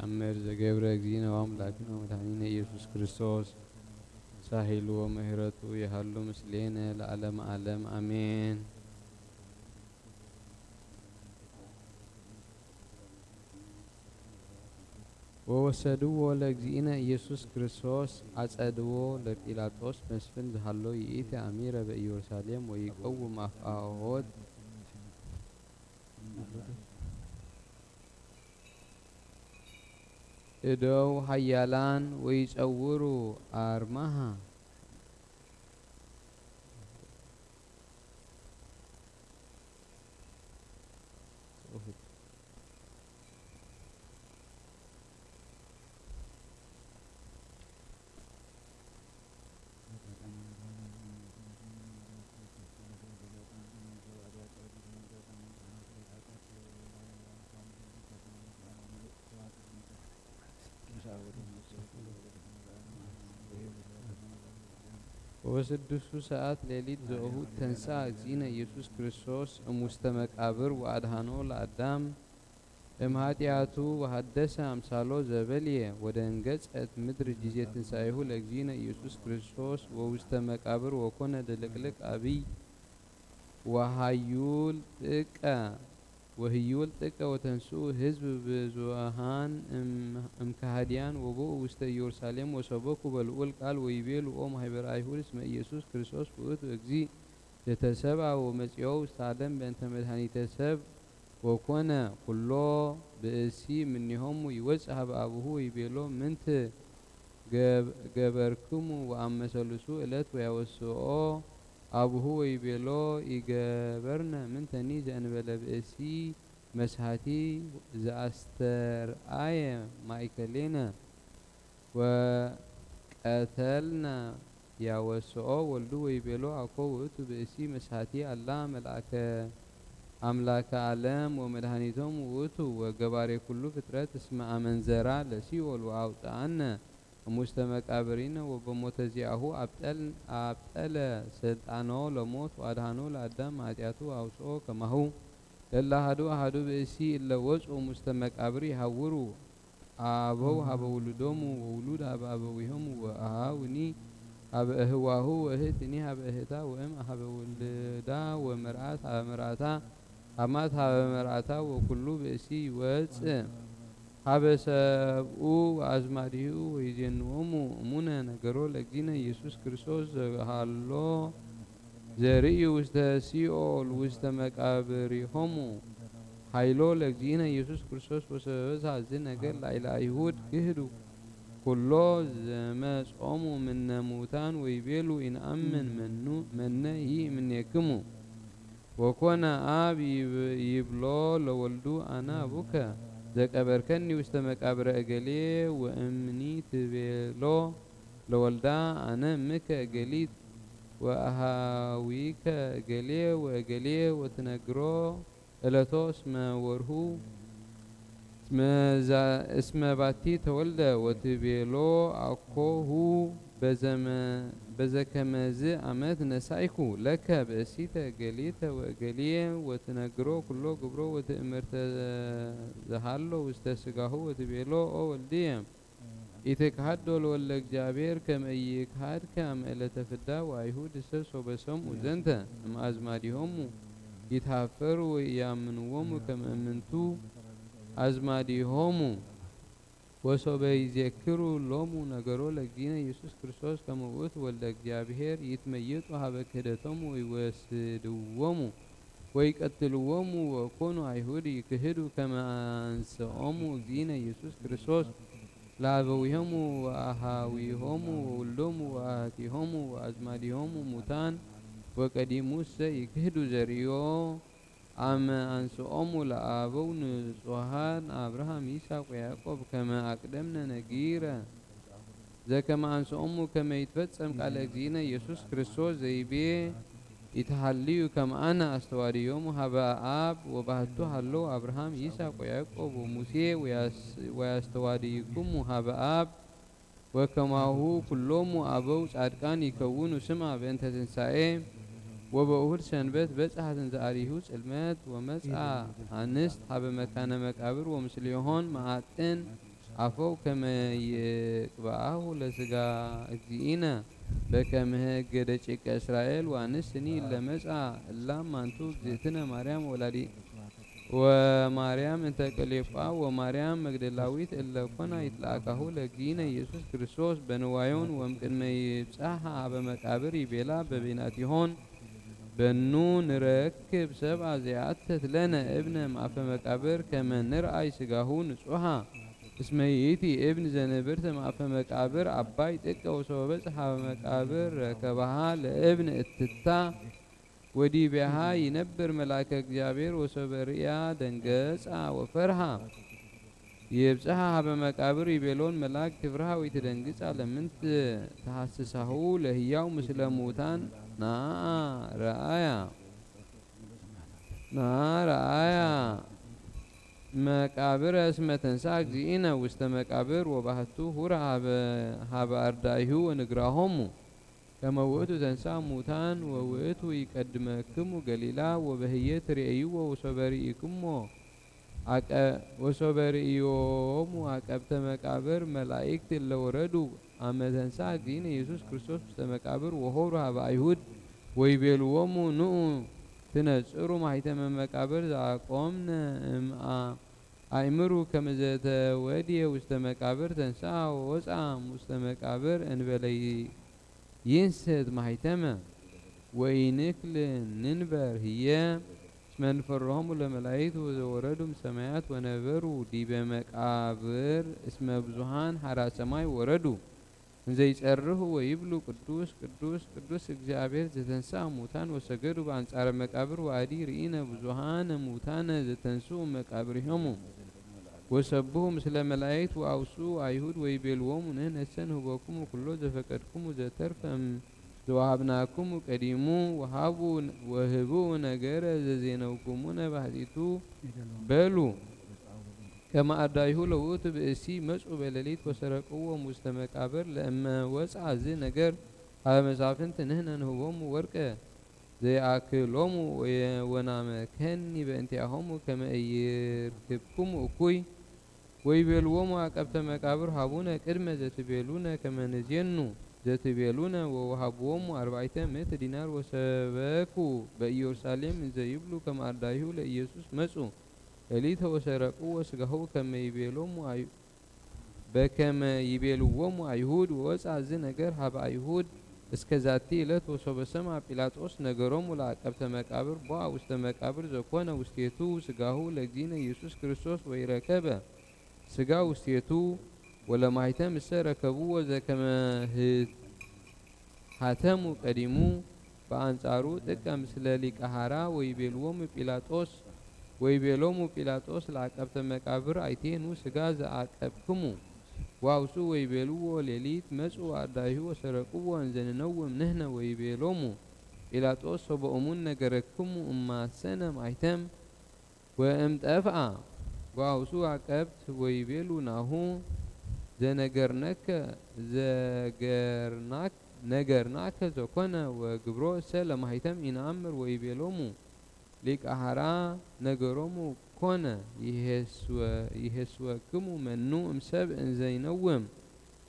ተኣምር ዘገብረ እግዚእነ ወኣምላክነ ወመድኃኒነ ኢየሱስ ክርስቶስ ሳህሉ ወምህረቱ ይሃሉ ምስሌነ ለዓለመ ዓለም ኣሜን። ወወሰድዎ ለእግዚእነ ኢየሱስ ክርስቶስ አጸድዎ ለጲላጦስ መስፍን ዝሃሎ ይእቲ አሚረ በኢየሩሳሌም ወይቀውም አፍአሆት እደው ኃያላን ወይጸውሩ አርማሃ። ወበስድስቱ ሰዓት ሌሊት ዘእሁ ተንሥአ እግዚእነ ኢየሱስ ክርስቶስ እሙስተ መቃብር ወአድኃኖ ለአዳም እምኃጢአቱ ወሐደሰ አምሳሎ ዘበልየ ወደንገጸት ምድር ጊዜ ትንሣኤሁ ለእግዚእነ ኢየሱስ ክርስቶስ ወውስተ መቃብር ወኮነ ድልቅልቅ አብይ ወሃዩል ጥቀ ወህዩል ጥቀ ወተንስኡ ህዝብ ብዙሃን እም- እምከሃድያን ወቦኡ ውስተ ኢየሩሳሌም ወሰበኩ በልዑል ቃል ወይቤሉ ኦ ማህበረ አይሁድ እስመ ኢየሱስ ክርስቶስ ውእቱ እግዚእ ዘተሰብአ ወመጺኦ ውስተ ዓለም በእንተ መድኃኒተ ሰብ ወኮነ ኩሎ ብእሲ እምኔሆሙ ይወፅእ ሀበ አቡሁ ወይቤሎ ምንት ገብ- ገበርክሙ ወአመ ሰሉሱ ዕለት ወያወስኦ አቡሁ ወይቤሎ ኢገበርነ ምንተኒ ዘእንበለ ብእሲ መስሐቲ ዘአስተርአየ ማእከሌነ ወቀተልነ ያወስኦ ወልዱ ወይቤሎ አኮ ውእቱ ብእሲ መስሐቲ አላ መልአከ አምላከ ዓለም ወመድኃኒቶም ውእቱ ወገባሬ ኩሉ ፍጥረት እስመ አመንዘራ ለሲኦል ወአውፅአነ እሙስተ መቃብሪነ ወበሞተ ዚአሁ አብጠል- አብጠለ ስልጣኖ ለሞት ወአድኃኖ ለአዳም ኃጢአቱ አውፅኦ ከማሁ ለለ አሐዱ አሐዱ ብእሲ እለ ወፁ እሙስተ መቃብር ይሃውሩ አበው ሀበ ውሉዶሙ ወውሉድ ሀበ አበዊሆሙ ወአሃውኒ ሀበ እህዋሁ ወእህትኒ ሀበ እህታ ወእም ሀበ ውልዳ ወመርአት ሀበ መርአታ አማት ሀበ መርአታ ወኩሉ ብእሲ ይወፅእ ሀበ ሰብኡ ወአዝማዲሁ ወይዜንዎሙ እሙነ ነገሮ ለእግዚእነ ኢየሱስ ክርስቶስ ዘሃሎ ዘርእዩ ውስተ ሲኦል ውስተ መቃብሪሆሙ ኃይሎ ለእግዚእነ ኢየሱስ ክርስቶስ ወሰበበ ዛዝ ነገር ላይለ አይሁድ ክህዱ ኩሎ ዘመጾሙ ምነ ሙታን ወይቤሉ ኢንአምን መኑ መነ ይእምኔክሙ ወኮነ አብ ይብ- ይብሎ ለወልዱ አነ አቡከ ዘቀበርከኒ ውስተ መቃብረ እገሌ ወእምኒ ትቤሎ ለወልዳ አነ እምከ እገሊት ወአሃዊከ እገሌ ወእገሌ ወትነግሮ እለቶ እስመ ወርሁ እስመ ዛ- እስመ ባቲ ተወልደ ወትቤሎ አኮሁ በዘመ- በዘከመዝ አመት ነሳይኩ ለከ ብእሲተ እገሊተ ወእገሊየ ወትነግሮ ኩሎ ግብሮ ወትእምርተ ዘሃሎ ውስተ ስጋሁ ወትቤሎ ኦ ወልድየ ኢትክሃዶ ለወልደ እግዚኣብሔር ከመ ኢይክሃድከ አመ ዕለተ ፍዳ ወአይሁድሰ ሶበ ሰምኡ ዘንተ እምአዝማዲሆሙ ይትሃፈሩ ወኢያምንዎሙ ከመ እምንቱ አዝማዲሆሙ ወሶበ ይዜክሩ ሎሙ ነገሮ ለእግዚእነ ኢየሱስ ክርስቶስ ከመ ውእቱ ወልደ እግዚኣብሔር ይትመየጡ ሀበ ክህደቶሙ ወይወስድዎሙ ወይቀትልዎሙ ወኮኑ አይሁድ ይክህዱ ከመ አንስኦሙ እግዚእነ ኢየሱስ ክርስቶስ ለአበዊሆሙ ወአሃዊሆሙ ወውልዶሙ ወአሃቲሆሙ ወአዝማዲሆሙ ሙታን ወቀዲሙሰ ይክህዱ ዘርእዮ አመ አንስኦሙ ለአበው ንጹሃን አብርሃም ይስሐቅ ወያዕቆብ ከመ አቅደምነ ነጊረ ዘከመ አንስኦሙ ከመ ይትፈጸም ቃለ እግዚእነ ኢየሱስ ክርስቶስ ዘይቤ ኢትሃልዩ ከም አነ አስተዋድዮሙ ሀበ አብ ወባህቱ ሀለው አብርሃም ይስሐቅ ወያዕቆብ ወሙሴ ወያስ- ወያስተዋድይኩሙ ሀበ አብ ወከማሁ ኩሎሙ አበው ጻድቃን ይከውኑ ስማ በእንተ ትንሳኤ ወበእሁድ ሰንበት በጽሐት እንዘ አሪሁ ጽልመት ወመጽአ አንስት ሀበ መካነ መቃብር ወምስሌሆን መዓጥን አፈው ከመ ይቅብአሁ ለስጋ እግዚእነ በከመ ህግ ደቂቀ እስራኤል ዋንስኒ ለመጻ እላም ማንቱ እግዝእትነ ማርያም ወላዲ ወማርያም እንተ ቀሌጳ ወማርያም መግደላዊት እለ ኮና ይትለአካሁ ለእግዚእነ ኢየሱስ ክርስቶስ በንዋዮን ወምቅድመ ይብጻሕ አበ መቃብር ይቤላ በቤናቲሆን በኑ ንረክብ ሰብአ ዘየአተት ለነ እብነ ማእፈ መቃብር ከመ ንርአይ ስጋሁ ንጹሃ እስመ ይእቲ እብን ዘንብርት ማእፈ መቃብር አባይ ጥቀ ወሶበ በጽሐ መቃብር ረከባሃ ለእብን እትታ ወዲቤሃ ይነብር መልአከ እግዚአብሔር ወሶበ ርእያ ደንገጻ ወፈርሃ። ይብጽሐ ሀበ መቃብር ይቤሎን መልአክ ትፍርሃ ወይትደንግጻ ለምንት ተሐስሳሁ ለህያው ምስለ ሙታን ናአ ረአያ ናአ ረአያ መቃብረ እስመ ተንሳ እግዚእነ ውስተ መቃብር ወባህቱ ሁራ ሀበ አርዳይሁ ወንግራሆሙ ከመ ውእቱ ተንሳ ሙታን ወውእቱ ይቀድመክሙ ገሊላ ወበህየ ትርእይዎ ወሶበ ርእይክሞ አቀ- ወሶበ ርእዮሙ አቀብተ መቃብር መላእክት እለ ወረዱ አመ ተንሳ እግዚእነ ኢየሱስ ክርስቶስ ውስተ መቃብር ወሆሩ ሀበ አይሁድ ወይቤልዎሙ ንዑ ትነጽሩ ማሕተመ መቃብር ዘአቆምነ እምአ አእምሩ ከመ ዘተወድየ ውስተ መቃብር ተንሳ ወወፅአ ውስተ መቃብር እንበለ ይንስት ማሕተመ ወኢንክል ንንበር ህየ እስመ ንፈርሆሙ ለመላእክት ወዘወረዱ እምሰማያት ወነበሩ ዲበ መቃብር እስመ ብዙሃን ሐራ ሰማይ ወረዱ እንዘ ይጸርሁ ወይብሉ ቅዱስ ቅዱስ ቅዱስ እግዚአብሔር ዘተንሳ ሙታን ወሰገዱ በአንጻረ መቃብር ወአዲ ርኢነ ብዙሃነ ሙታነ ዘተንስኡ መቃብሪሆሙ ወሰብሁ ምስለ መላእክት ወአውስኡ አይሁድ ወይቤልዎሙ ንሕነሰ ንህበኩሙ ኩሎ ዘፈቀድኩሙ ዘተርፈም ዘወሃብናኩሙ ቀዲሙ ወሃቡ ወህብኡ ነገረ ዘዜነውኩሙነ ባሕቲቱ በሉ። ከመ አርዳኢሁ ለውእቱ ብእሲ መጹ በሌሊት ወሰረቅዎ ውስተ መቃብር ለእመ ወጽአ ዝ ነገር ሀበ መሳፍንት ንሕነ ንህቦሙ ወርቀ ዘይአክሎሙ ወናመከኒ በእንቲአሆሙ ከመ ኢይርክብክሙ እኩይ ወይቤልዎሙ አቀብተ መቃብር ሀቡነ ቅድመ ዘትቤሉነ ከመ ንዜኑ ዘትቤሉነ ወወሃብዎሙ አርባዕተ ምእት ዲናር ወሰበኩ በኢየሩሳሌም እንዘ ይብሉ ከመ አርዳኢሁ ለኢየሱስ መጹ ሌሊተ ወሰረቅዎ ስጋሁ ከመ ይቤሎሙ አይ- በከመ ይቤልዎሙ አይሁድ ወወፅአ ዝ ነገር ሀበ አይሁድ እስከ ዛቲ ዕለት ወሶበ ሰምዐ ጲላጦስ ነገሮሙ ለአቀብተ መቃብር ቦአ ውስተ መቃብር ዘኮነ ውስቴቱ ስጋሁ ለእግዚእነ ኢየሱስ ክርስቶስ ወኢረከበ ስጋ ውስቴቱ ወለማይተም እሰ ረከብዎ ዘከመ ህተሙ ቀዲሙ በአንጻሩ ጥቀ ምስለ ሊቀ ሐራ ወይቤልዎሙ ጲላጦስ ወይቤሎሙ ጲላጦስ ለአቀብተ መቃብር አይቴኑ ስጋ ዘአቀብክሙ ዋውሱ ወይቤልዎ ሌሊት መጹ አዳይሁ ወሰረቅዎ እንዘ ንነውም ንሕነ ወይቤሎሙ ጲላጦስ ሶበ እሙን ነገረክሙ እማሰነ ማይተም ወእምጠፍአ ጓውሱ አቀብት ወይቤሉ ናሁ ዘነገርነከ ዘገርናክ ነገርናከ ዘኮነ ወግብሮ እሰ ለማይተም ኢነአምር ወይቤሎሙ ሊቀ ሐራ ነገሮሙ ኮነ ይሄስወ- ይሄስወክሙ መኑ እምሰብ እንዘይነውም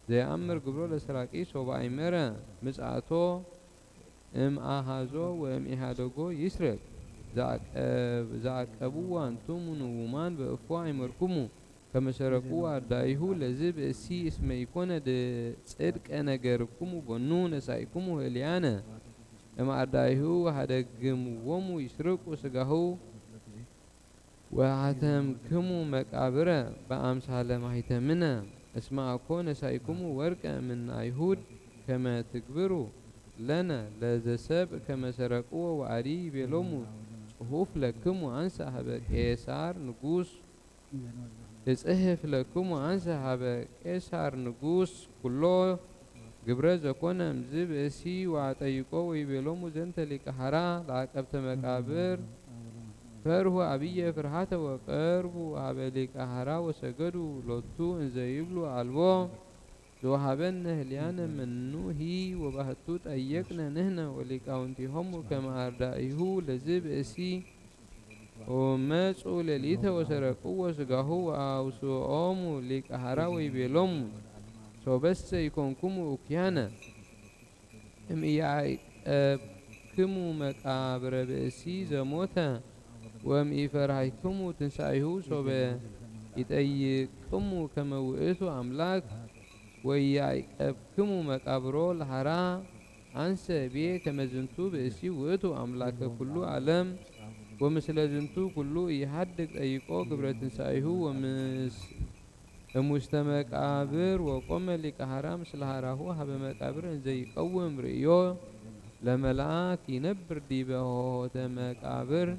ዘየአምር ግብሮ ለሰራቂ ሶበ አይመረ ምጽአቶ እምአሃዞ ወእምኢሃደጎ ይስረቅ ዘአቀብ- ዘአቀብዋ እንቱሙ ንውማን በእፎ አይመርኩሙ ከመ ሰረቁ አዳይሁ ለዝ ብእሲ እስመ ኢኮነ ድ- ጽድቀ ነገርኩሙ ቦኑ ነሳኢኩሙ ህልያነ እምአዳይሁ ሃደግምዎሙ ይስርቁ ስጋሁ ወሃተምክሙ መቃብረ በአምሳለ ማይተምነ እስመ አኮ ነሳኢኩሙ ወርቀ እምነ አይሁድ ከመ ትግብሩ ለነ ለዘሰብ ከመ ሰረቅዎ ወአዲ ይቤሎሙ ጽሑፍ ለክሙ አንሰ ሀበ ቄሳር ንጉስ እጽሕፍ ለክሙ አንሰ ሀበ ቄሳር ንጉስ ኩሎ ግብረ ዘኮነ እምዝ ብእሲ ወአጠይቆ ወይቤሎሙ ዘንተ ሊቀ ሐራ ለአቀብተ መቃብር ፈርሁ አብየ ፍርሃተ ወቀርቡ ሀበ ሊቀ ሐራ ወሰገዱ ሎቱ እንዘ ይብሉ አልቦ ዘወሃበነ ህልያነ መኑ ሂ ወባህቱ ጠየቅነ ንህነ ወሊቃውንቲሆሙ ከመ አርዳኢሁ ለዝ ብእሲ ወመጹ ሌሊተ ወሰረቅዎ ስጋሁ ወአውስኦሙ ሊቀ ሐራ ወይቤሎሙ፣ ሶበሰ ኢኮንኩሙ እኩያነ እምኢያእቀብክሙ መቃብረ ብእሲ ዘሞተ ወእምኢፈራህክሙ ትንሳኤሁ ሶበ ኢጠይቅክሙ ከመ ውእቱ አምላክ ወኢያእቀብክሙ መቃብሮ ለሐራ። አንሰ ቤ ከመ ዝንቱ ብእሲ ውእቱ አምላከ ኩሉ ዓለም ወምስለ ዝንቱ ኩሉ ኢሃድግ ጠይቆ ግብረ ትንሳኤሁ ወምስ እሙስተ መቃብር ወቆመ ሊቀ ሐራ ምስለ ሐራሁ ሀበ መቃብር እንዘ ይቀውም ርእዮ ለመልአክ ይነብር ዲበ ሆሆተ መቃብር።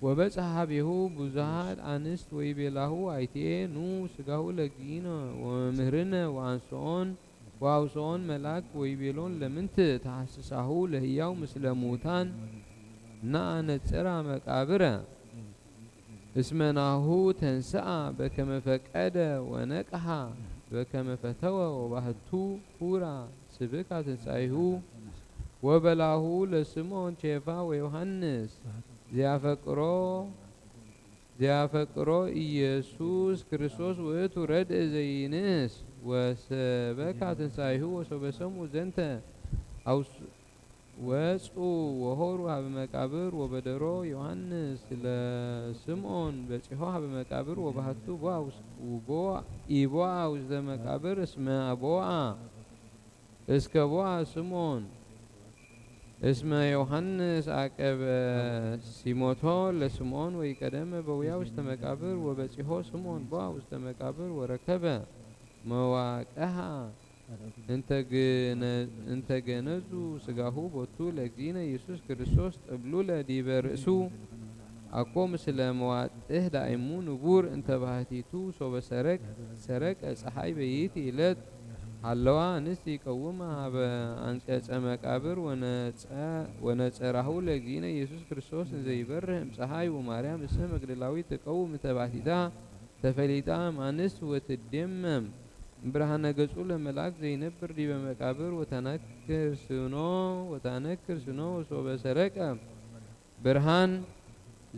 ወበጽሐ ሀቤሁ ብዙሃት አንስት ወይቤላሁ አይቴ ኑ ስጋሁ ለጊነ ወመምህርነ ወአንስኦን ወአውስኦን መልአክ ወይቤሎን ለምንት ተሐስሳሁ ለህያው ምስለ ሙታን ነአ ነጽራ መቃብረ። እስመ ናሁ ተንስአ በከመ ፈቀደ ወነቅሐ በከመ ፈተወ ወባህቱ ሁራ ስብካ ትንሳኤሁ። ወበላሁ ለስምዖን ኬፋ ወዮሐንስ ዚያፈቅሮ ዚያፈቅሮ ኢየሱስ ክርስቶስ ውእቱ ረድእ ዘይንእስ ወሰበካ ትንሳኤሁ ወሶበ ሰምዑ ዘንተ አውስ ወጹ ወሆሩ ሀበ መቃብር ወበደሮ ዮሐንስ ለስምዖን በጺሖ ሀበ መቃብር ወባህቱ ቦአ ውስ- ቦአ- ኢቦአ ውስተ መቃብር እስመ ቦአ እስከ ቦአ ስምዖን እስመ ዮሐንስ አቀበ ሲሞቶ ለስምዖን ወኢቀደመ በውያ ውስተ መቃብር ወበጺሖ ስምዖን ቦአ ውስተ መቃብር ወረከበ መዋቀሃ እንተ ገነ- እንተ ገነዙ ስጋሁ ቦቱ ለእግዚእነ ኢየሱስ ክርስቶስ ጥብሉለ ዲበ ርእሱ። አኮ ምስለ መዋጥህ ዳይሙ ንቡር እንተ ባህቲቱ ሶበ ሰረቅ ሰረቀ ፀሓይ በይቲ ዕለት ሃለዋ እንስት ይቀውማ ሀበ አንቀጸ መቃብር ወነጸ- ወነጸራሁ ለእግዚእነ ኢየሱስ ክርስቶስ እንዘ ይበርህ እምፀሓይ ወማርያም እሰ መግደላዊት ትቀውም እንተ ባህቲታ ተፈሊጣ እምአንስት ወትዴመም እምብርሃነ ገጹ ለመልአክ ዘይነብር ዲበ መቃብር ወተነክር ስኖ ወተነክር ስኖ ወሶበ ሰረቀ ብርሃን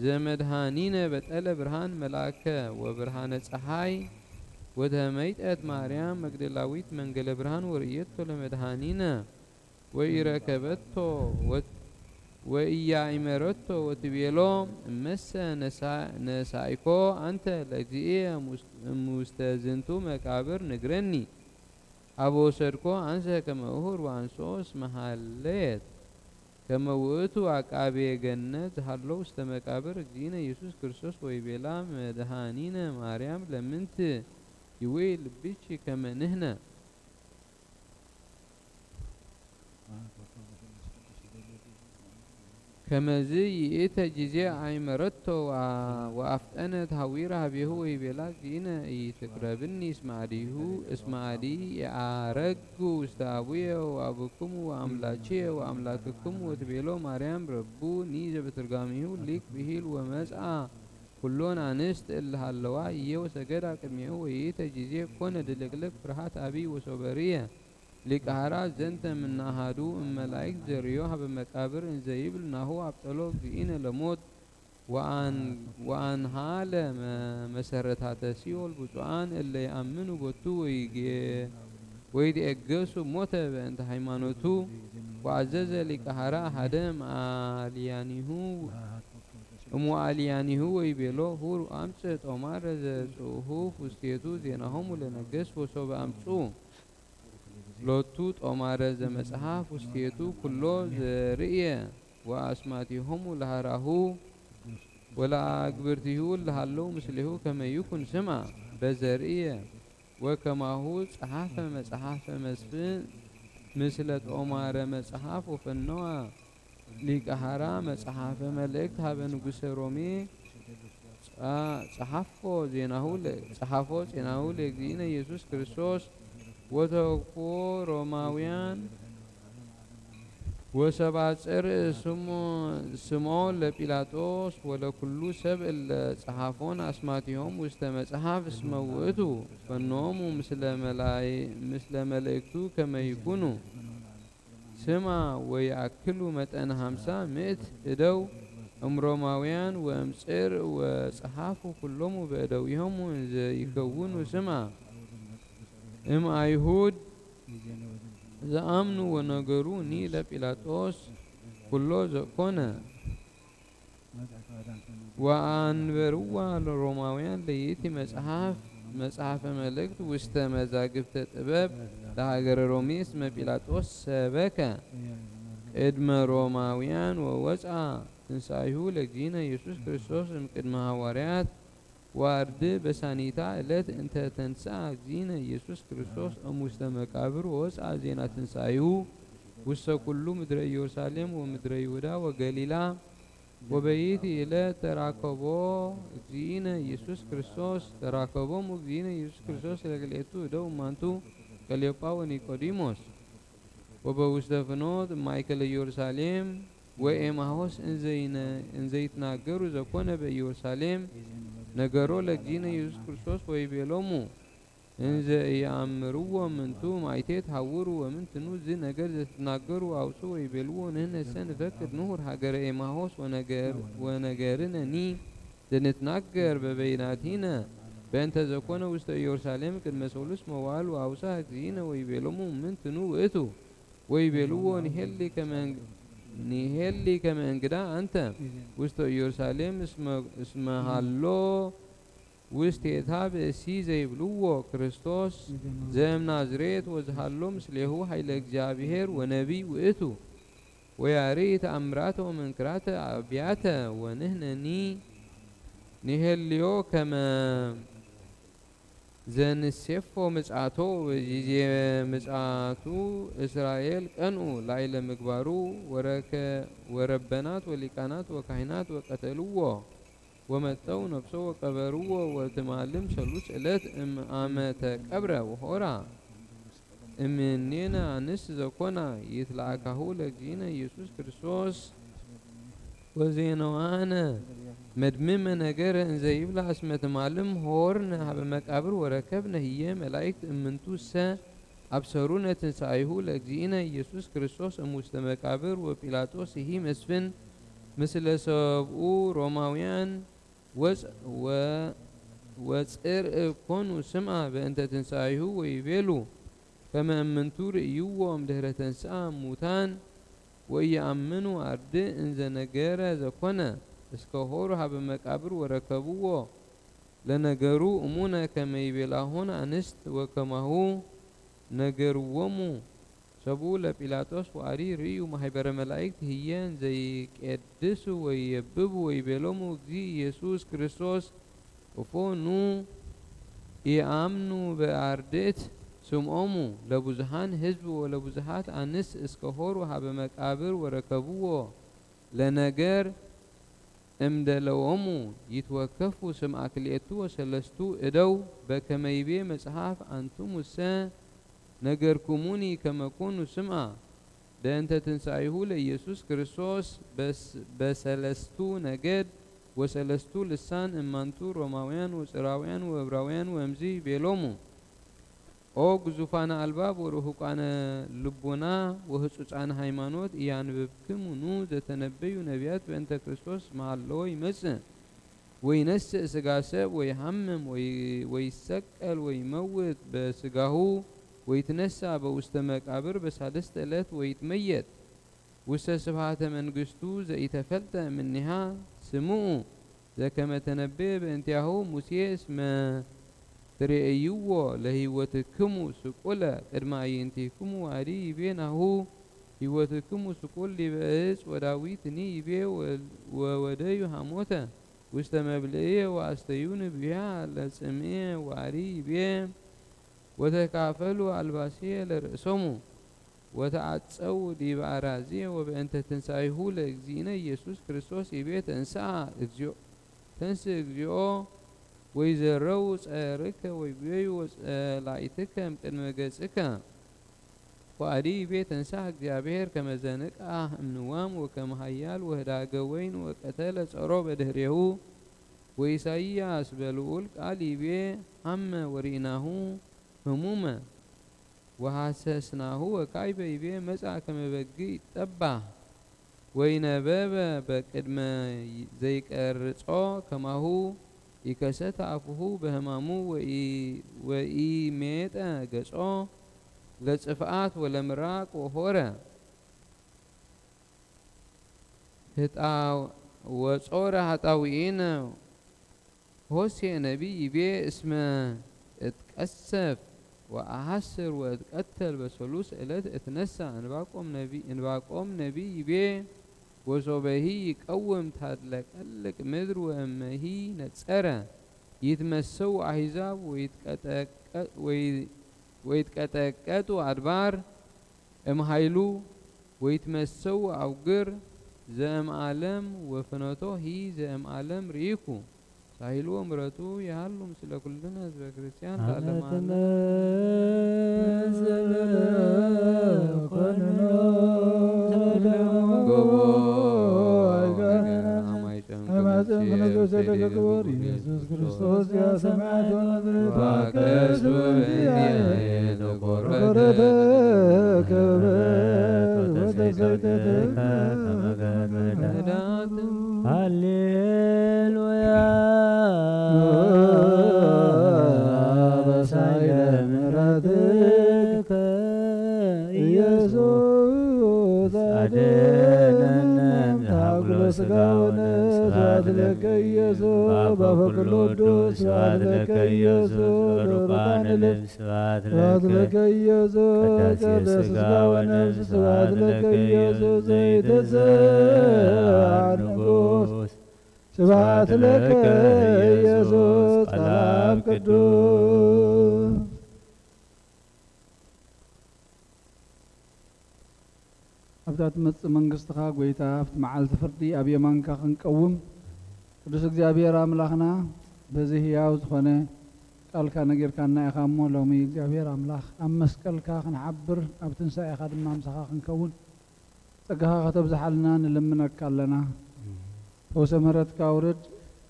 ዘመድኃኒነ በጠለ ብርሃን መልአከ ወብርሃነ ፀሓይ ወተመይጠት ማርያም መግደላዊት መንገለ ብርሃን ወርእየቶ ለመድኃኒነ ወኢረከበቶ ወ- ወኢያእመረቶ ወትቤሎ እመሰ ነሳ- ነሳእኮ አንተ ለእግዚእየ እሙስ- እሙስተ ዝንቱ መቃብር ንግረኒ። አበ ወሰድኮ አንሰ ከመ እሁር ወአንስኦ እስመ ሀለየት ከመ ውእቱ አቃቤ ገነት ዝሃሎ ውስተ መቃብር እግዚእነ ኢየሱስ ክርስቶስ ወይቤላ መድኃኒነ ማርያም ለምንት ይውኢ ልብኪ ከመ ንሕነ ከመዝ ይእተ ጊዜ አይመረቶ ወአ- ወአፍጠነት ሐዊረ ሀቤሁ ወይቤላ፣ እግዚእነ ኢትቅረብኒ እስመ አዲሁ እስመ አዲ የአረግ ውስተ አቡየ ወአቡክሙ ወአምላኪየ ወአምላክክሙ ወትቤሎ ማርያም ረቡኒ ዘበትርጓሚሁ ሊቅ ብሂል ወመጽአ ኩሎን አንስት እለ ሀለዋ እየ ወሰገዳ ቅድሜሁ ወይእተ ጊዜ ኮነ ድልቅልቅ ፍርሃት አቢይ ወሶበርየ ሊቀ ሐራ ዘንተ ምናሃዱ እመላእክት ዘርዮ ሀበ መቃብር እንዘ ይብል ናሁ አብጠሎ እግዚእነ ለሞት ወአን- ወአንሃለ መ- መሰረታተ ሲኦል ብፁዓን እለ ይአምኑ ቦቱ ወይጌ- ወይትዔገሱ ሞተ በእንተ ሃይማኖቱ ወአዘዘ ሊቀ ሐራ ሓደ እምአልያኒሁ እምአልያኒሁ ወይቤሎ ሁር አምጽእ ጦማረ ዘጽሑፍ ውስቴቱ ዜናሆሙ ለነገስት ወሶበ አምጽኡ ሎቱ ጦማረ ዘመጽሐፍ ውስቴቱ ኩሎ ዘርእየ ወአስማቲሆሙ ለሐራሁ ወለአግብርቲሁ ለሃለው ምስሌሁ ከመ ይኩን ስማ በዘርእየ ወከማሁ ጸሐፈ መጽሐፈ መስፍን ምስለ ጦማረ መጽሐፍ ወፈነዋ ሊቀ ሐራ መጽሐፈ መልእክት ሀበ ንጉሰ ሮሜ ጸ- ጸሐፎ ዜናሁ ለ- ጸሐፎ ዜናሁ ለእግዚእነ ኢየሱስ ክርስቶስ ወተወክፎ ሮማውያን ወሰብአ ጽርእ ስሞ- ስምዖን ለጲላጦስ ወለኩሉ ሰብ እለ ጸሐፎን አስማቲሆም ውስተ መጽሐፍ እስመ ውእቱ ፈኖሙ ምስለ መላኢ- ምስለ መልእክቱ ከመ ይኩኑ ስማ ወይአክሉ መጠን ሀምሳ ምእት እደው እም ሮማውያን ወእም ጽር ወጸሓፉ ኩሎሙ በእደዊሆሙ እንዘ ይከውኑ ስምዓ። እም ኣይሁድ ዘኣምኑ ወነገሩ ኒ ለጲላጦስ ኩሎ ዘኮነ። ወአንበርዋ ለሮማውያን ለይእቲ መጽሐፍ፣ መጽሐፈ መልእክት ውስተ መዛግብተ ጥበብ ለሃገረ ሮሜ እስመ ጲላጦስ ሰበከ ቅድመ ሮማውያን ወወፅአ ትንሳኤሁ ለእግዚእነ ኢየሱስ ክርስቶስ እምቅድመ ሐዋርያት ወአርድ በሳኒታ ዕለት እንተ ተንስአ እግዚእነ ኢየሱስ ክርስቶስ እሙስተ መቃብር ወወፅአ ዜና ትንሳኤሁ ውስተ ኩሉ ምድረ ኢየሩሳሌም ወምድረ ይሁዳ ወገሊላ። ወበይቲ ዕለት ተራከቦ እግዚእነ ኢየሱስ ክርስቶስ፣ ተራከቦሙ እግዚእነ ኢየሱስ ክርስቶስ ለክልኤቱ እደው እማንቱ ቀልዮጳ ወኒቆዲሞስ። ወበውስተ ፍኖት ማእከለ ኢየሩሳሌም ወኤማሆስ እንዘይነ-፣ እንዘይትናገሩ ዘኮነ በኢየሩሳሌም ነገሮ ለእግዚእነ ኢየሱስ ክርስቶስ ወይቤሎሙ እንዘ ኢየአምርዎ ምንቱ ማይቴት ሐውሩ ወምንትኑ ዝ ነገር ዘትትናገሩ አውጹ ወይቤልዎ ንሕነሰ ንፈቅድ ንሁር ሀገረ ኤማሆስ ወነገር-፣ ወነገርነኒ ዘንትናገር በበይናቲነ በእንተ ዘኮነ ውስተ ኢየሩሳሌም ቅድመ ሠሉስ መዋዕል ወአውጽአ እግዚእነ ወይቤሎሙ ምንትኑ ውእቱ ወይቤልዎ ንሄሊ ከመ እንግ-፣ ንሄሊ ከመ እንግዳ አንተ ውስተ ኢየሩሳሌም እስመ፣ እስመ ሃሎ ውስቴታ ብእሲ ዘይብልዎ ክርስቶስ ዘእም ናዝሬት ወዝሃሎ ምስሌሁ ኃይለ እግዚኣብሔር ወነቢይ ውእቱ ወያርኢ ተአምራተ ወመንክራተ አብያተ ወንሕነኒ ንሄልዮ ከመ ዘንሴፎ ምጽአቶ ወጊዜ ምጽአቱ እስራኤል ቀንኡ ላዕለ ምግባሩ ወረከ-፣ ወረበናት ወሊቃናት ወካህናት ወቀተልዎ ወመጠው ነፍሶ ወቀበርዎ ወትማልም ሠሉስ ዕለት እም አመ ተቀብረ ወሆራ እምኔነ አንስት ዘኮና ይትለአካሁ ለእግዚእነ ኢየሱስ ክርስቶስ ወዜነዋነ መድምመ ነገረ እንዘ ይብላ እስመ ትማልም ሆርነ ሀበ መቃብር ወረከብነ ህየ መላእክት እምንቱ ሰ አብሰሩነ ትንሳኤሁ ለእግዚእነ ኢየሱስ ክርስቶስ እሙስተ መቃብር ወጲላጦስ ይሂ መስፍን ምስለ ሰብኡ ሮማውያን ወጽ-፣ ወ-፣ ወጽርእ ኮኑ ስምዓ በእንተ ትንሳኤሁ ወይቤሉ ከመ እምንቱ ርእይዎ እምድህረ ተንስአ እሙታን ወኢየአምኑ አርድእ እንዘ ነገረ ዘኮነ እስከ ሆሩ ሀበ መቃብር ወረከብዎ ለነገሩ እሙነ ከመ ይቤላሆን አንስት ወከማሁ ነገርዎሙ ሰብኡ ለጲላጦስ ወአሪ ርእዩ ማህበረ መላእክት ህየ እንዘይቄድሱ ወይየብቡ ወይቤሎሙ እግዚእ ኢየሱስ ክርስቶስ እፎ ኑ ኢአምኑ በአርድእት ስምዖሙ ለብዙሃን ህዝብ ወለብዙሃት አንስ እስከ ሆሩ ሀበ መቃብር ወረከብዎ ለነገር እምደለዎሙ ይትወከፉ ስምዓ ክልኤቱ ወሰለስቱ እደው በከመ ይቤ መጽሐፍ አንትሙሰ ነገርኩሙኒ ከመ ኩኑ ስምዓ በእንተ ትንሳኤሁ ለኢየሱስ ክርስቶስ በስ-፣ በሰለስቱ ነገድ ወሰለስቱ ልሳን እማንቱ ሮማውያን ወጽራውያን ወእብራውያን ወእምዚ ቤሎሙ ኦ ግዙፋነ አልባብ ወርሁቃነ ልቡና ወህጹጻነ ሃይማኖት ኢያንብብክሙኑ ዘተነበዩ ነቢያት በእንተ ክርስቶስ መሃለዎ ይመጽእ ወይነስእ ስጋ ሰብ ወይሃምም ወይ-፣ ወይሰቀል ወይመውት በስጋሁ ወይትነሳ በውስተ መቃብር በሳልስተ ዕለት ወይትመየጥ ውስተ ስብሃተ መንግስቱ ዘኢተፈልጠ እምኔሃ ስምኡ ዘከመ ተነበየ በእንቲአሁ ሙሴ እስመ ትሬእይዎ ለህይወትክሙ ስቁለ ቅድመ አዕይንቲክሙ ወአዲ ይቤ ናሁ ህይወትክሙ ስቁል ዲበ ዕፅ ወዳዊትኒ ይቤ ወ-፣ ወወደዩ ሃሞተ ውስተ መብልዕየ ወአስተዩኒ ብያ ለጽምኤ ወአዲ ይቤ ወተካፈሉ አልባስየ ለርእሶሙ ወተዓጸው ዲበ አራዝየ ወበእንተ ትንሳኤሁ ለእግዚእነ ኢየሱስ ክርስቶስ ይቤ ተንስአ እግዚኦ፣ ተንስ እግዚኦ ወይዘረው ጸርከ ወይቤዩ ወጸላኢትከ እምቅድመ ገጽከ። ወአዲ ይቤ ተንስአ እግዚአብሔር ከመ ዘንቅአ እምንዋም ወከመ ኃያል ወህዳገ ወይን ወቀተለ ጸሮ በድህሬሁ። ወኢሳይያስ በልዑል ቃል ይቤ ሐመ ወርኢናሁ ህሙመ ወሐሰስናሁ ወካዕበ ይቤ መጽአ ከመ በግዕ ይጠባህ። ወይነበበ በቅድመ ዘይቀርጾ ከማሁ ኢከሰተ ኣፉሁ በህማሙ ወኢ-፣ ወኢሜጠ ገጾ ለጽፍኣት ወለምራቅ ወሆረ ህጣው-፣ ወጾረ ሃጣውኢነ ሆሴዕ ነቢይ ይቤ እስመ እትቀሰፍ ወአሐስር ወእትቀተል በሰሉስ ዕለት እትነሳ። እንባቆም ነቢ-፣ እንባቆም ነቢይ ይቤ ወሶበሂ ይቀውም ታድለቀልቅ ምድር ወእመሂ ነጸረ ይትመሰው አሕዛብ ወይትቀጠቀ-፣ ወይ-፣ ወይትቀጠቀጡ አድባር እምኃይሉ ወይትመሰው አውግር ዘእምዓለም ወፍኖቶሂ ዘእምዓለም ርኢኩ። ሳሂሉ ወምሕረቱ ይሃሉ ምስለ ኩልነ ህዝበ ክርስቲያን ለዓለመ ዓለም። ጎቦ ሃይማኖት ክቡር ኢየሱስ ክርስቶስ ያ ሰማያት ወምድር ባከሱ እንዲያየ ተቆረተ ከበበት ወተሰይጠተ ሃሌሉያ በሳይለ ምሕረትከ ኢየሱስ አድነነ እምሃጉሎ ስጋ ወነፍስ። ስብሐት ለከ ኢየሱስ በአፈ ኩሉ ቅዱስ። ስብሐት ለከ ኢየሱስ በሩቃነ ልብ። ስብሐት ለከ ኢየሱስ ቅዳሴ ስጋ ወነፍስ። ስብሐት ለከ ኢየሱስ ዘይትስዓር ንጉሥ። ስብሐት ለከ ኢየሱስ ቃል አብ ቅዱስ። ኣብታ ትመጽእ መንግስትኻ ጐይታ፣ ኣብቲ መዓልቲ ፍርዲ ኣብ የማንካ ክንቀውም፣ ቅዱስ እግዚኣብሔር ኣምላኽና፣ በዚ ህያው ዝኾነ ቃልካ ነጊርካና ኢኻ እሞ፣ ሎሚ እግዚኣብሔር ኣምላኽ፣ ኣብ መስቀልካ ክንሓብር፣ ኣብ ትንሳኤኻ ድማ ምሳኻ ክንከውን፣ ጸጋኻ ከተብዝሓልና ንልምነካ ኣለና። ፈውሰ ምሕረትካ ኣውርድ፣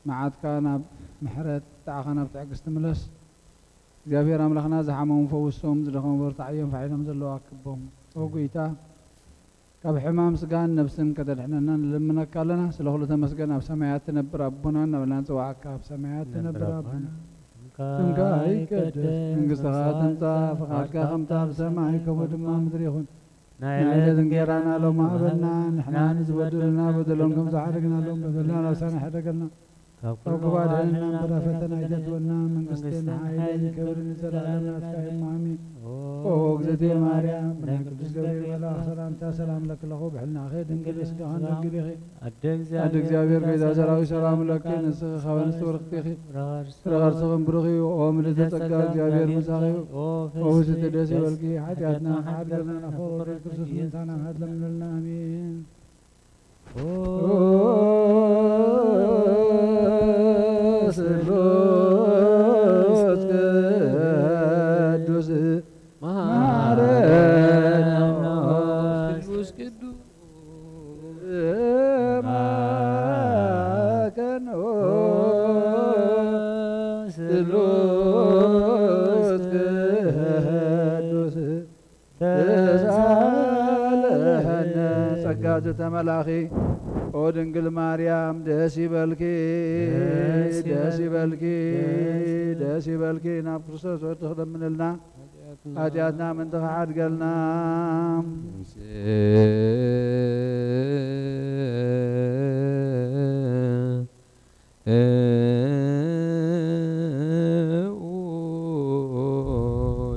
መዓትካ ናብ ምሕረት፣ ጣዕኻ ናብ ትዕግስቲ ምለስ። እግዚኣብሔር ኣምላኽና፣ ዝሓመሙ ፈውሶም፣ ዝደኸሙ በርትዓዮም፣ ፋሕ ኢሎም ዘለዉ ኣክቦም። ኦ ጐይታ፣ ካብ ሕማም ስጋን ነፍስን ከተድሕነና ንልምነካ ኣለና። ስለ ኩሉ ተመስገን። ኣብ ሰማያት ትነብር ኣቦና እናበልና ንጽውዓካ። ኣብ ሰማያት ትነብር ኣቦና፣ ስምካ ይቀደስ፣ መንግስትኻ ትምጻእ፣ ፍቓድካ ከምታ ኣብ ሰማይ ከምኡ ድማ ኣብ ምድሪ ይኹን። ናይ ዕለት እንጌራና ሎሚ ሃበና፣ ንሕና ንዝበደሉና በደሎም ከም ዝሓደግናሎም በደልና ናሳና ይሕደገልና። ካብ ካብ ክፉ ኣድሕነና፣ እምበር ኣብ ፈተና ኣይተእትወና። መንግስትን ሓይልን ክብርን ንዘለኣለም ናትካ እዩ እሞ፣ ኣሜን። ኦ እግዝእትየ ማርያም፣ ብናይ ቅዱስ ገብርኤል መልኣኽ ሰላምታ ሰላም ለኪ ኣለኹ። ብሕልናኺ ድንግል፣ ስጋኽን ድንግል ኢኺ። ኣደ ኣደ እግዚኣብሔር፣ ጐይታ ሰራዊት፣ ሰላም ለኪ። ንስኺ ካብ ኣንስቲ ብርኽቲ ኢኺ፣ ፍረ ከርስኽን ብሩኽ እዩ። ኦ ምልዕተ ጸጋ፣ እግዚኣብሔር ምሳኺ እዩ። ኦ ፍስሕቲ፣ ደስ ይበልኪ፣ ሓጢኣትና ክሓድገልና፣ ናብ ፍቕሪ ወልድኪ ክርስቶስ ምእንታና ምሕረት ለምንልና። ኣሜን። ስሉስ ቅዱስ ማረነ። ስሉስ ቅዱስ ማከኖ። ስሉስ ቅዱስ ተሳለነ። ጸጋ ዝተመላኺ ኦ ድንግል ማርያም ደስ ይበልኪ፣ ደስ ደስ ይበልኪ፣ ይበልኪ፣ ደስ ደስ ይበልኪ። ናብ ክርስቶስ ወዲ ክደምንልና፣ ኃጢኣትና ምእንቲ ክሓድገልና።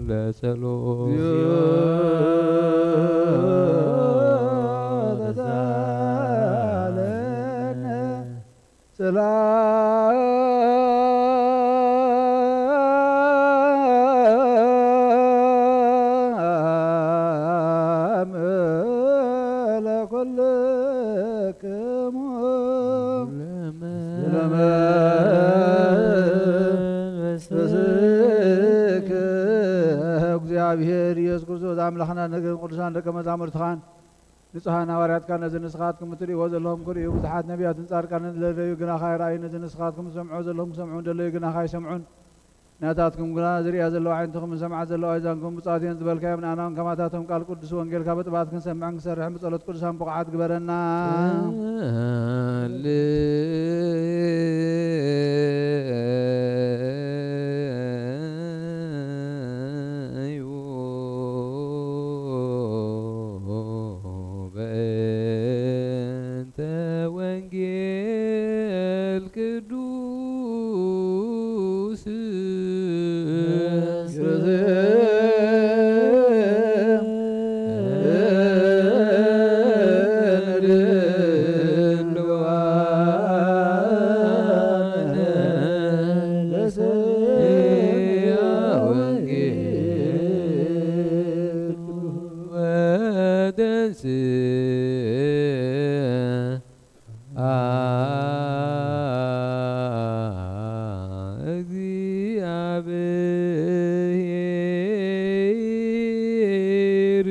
ለጸሎት። ተሳለነ። ሰላም ለኩልክሙ ለመንፈስከ። እግዚኣብሔር ኢየሱስ ክርስቶስ ኣምላኽና፣ ነገርን ቅዱሳን ደቀ መዛሙርትኻን ንጹሓን ሃዋርያትካ ነዚ ንስኻትኩም እትርእይዎ ዘለኹም ክርእዩ፣ ብዙሓት ነቢያትን ጻድቃንን ዝደለዩ ግናኻ ይረኣዩ፣ ነዚ ንስኻትኩም ትሰምዕዎ ዘለኹም ክሰምዑ ዝደለዩ ግናኻ ይሰምዑን። ናታትኩም ግና ዝርእያ ዘለዋ ኣዒንትኹም፣ ዝሰምዓ ዘለዋ ኣእዛንኩም ብጻት እየን ዝበልካዮም፣ ንኣና እውን ከማታቶም ቃል ቅዱስ ወንጌልካ ብጥባት ክንሰምዕን ክሰርሕን ብጸሎት ቅዱሳን ብቑዓት ግበረና። በእንተ ወንጌል ቅዱስ እግዚአብሔር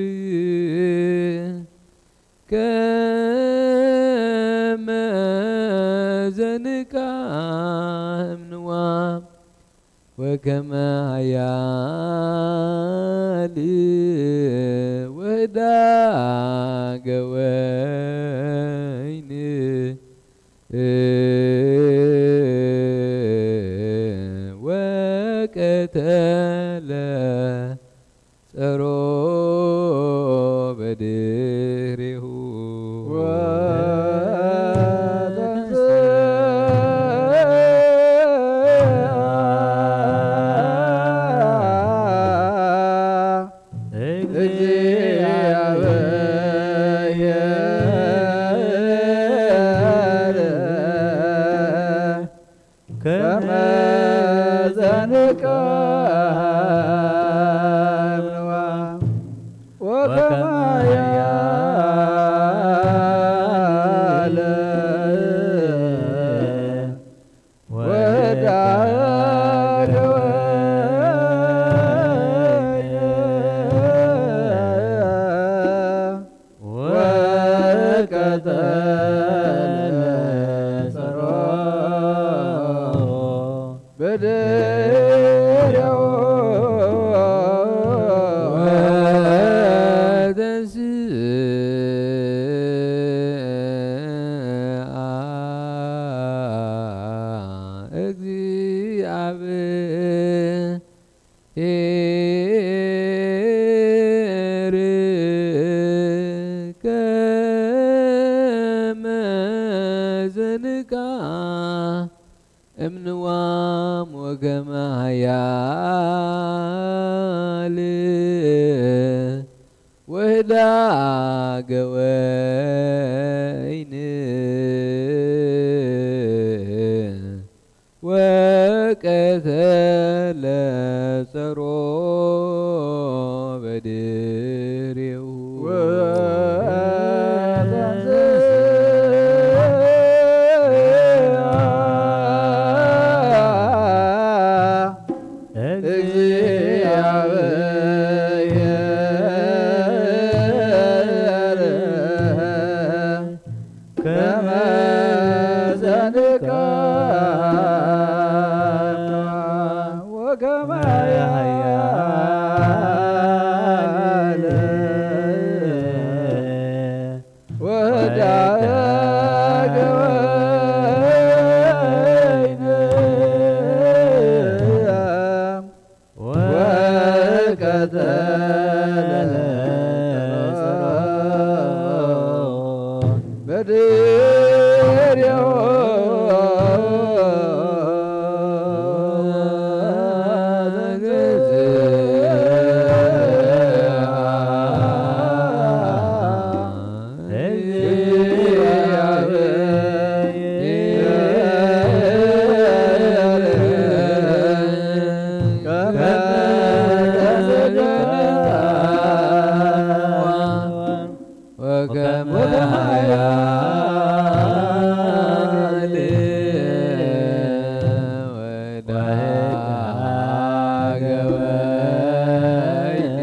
ከመ ዘንቃህም ንዋም ወከመ ኃያል ወዳገ ወይን ወቀተለ ጸሮ በድሬሁ። እግዚአብሔር ከመ ዘንቀምዋ ወከመ ያለ ወዳገ ወይን ወቀተለ ጸሮ በድሬው ወተንሥአ እግዚአብሔር ከመ ዘንቃ እምንዋም ወከመ ኃያል ወህዳገ ወይን ወቀተለ ጸሮ በድሬሁ። ወተንሥአ እግዚአብሔር ከመ ዘንቃ ወከመ ኃያል ወዳገ ወይን ወቀተለ ጸሮ በድሬው። ወከመ ኃያል ወዳገ ወይን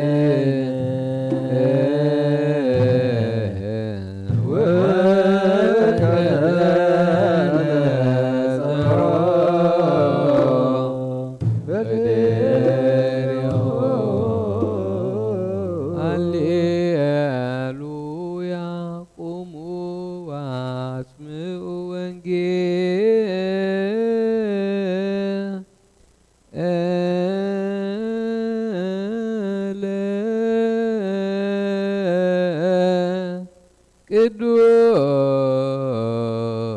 ወቀተለ ጸሮ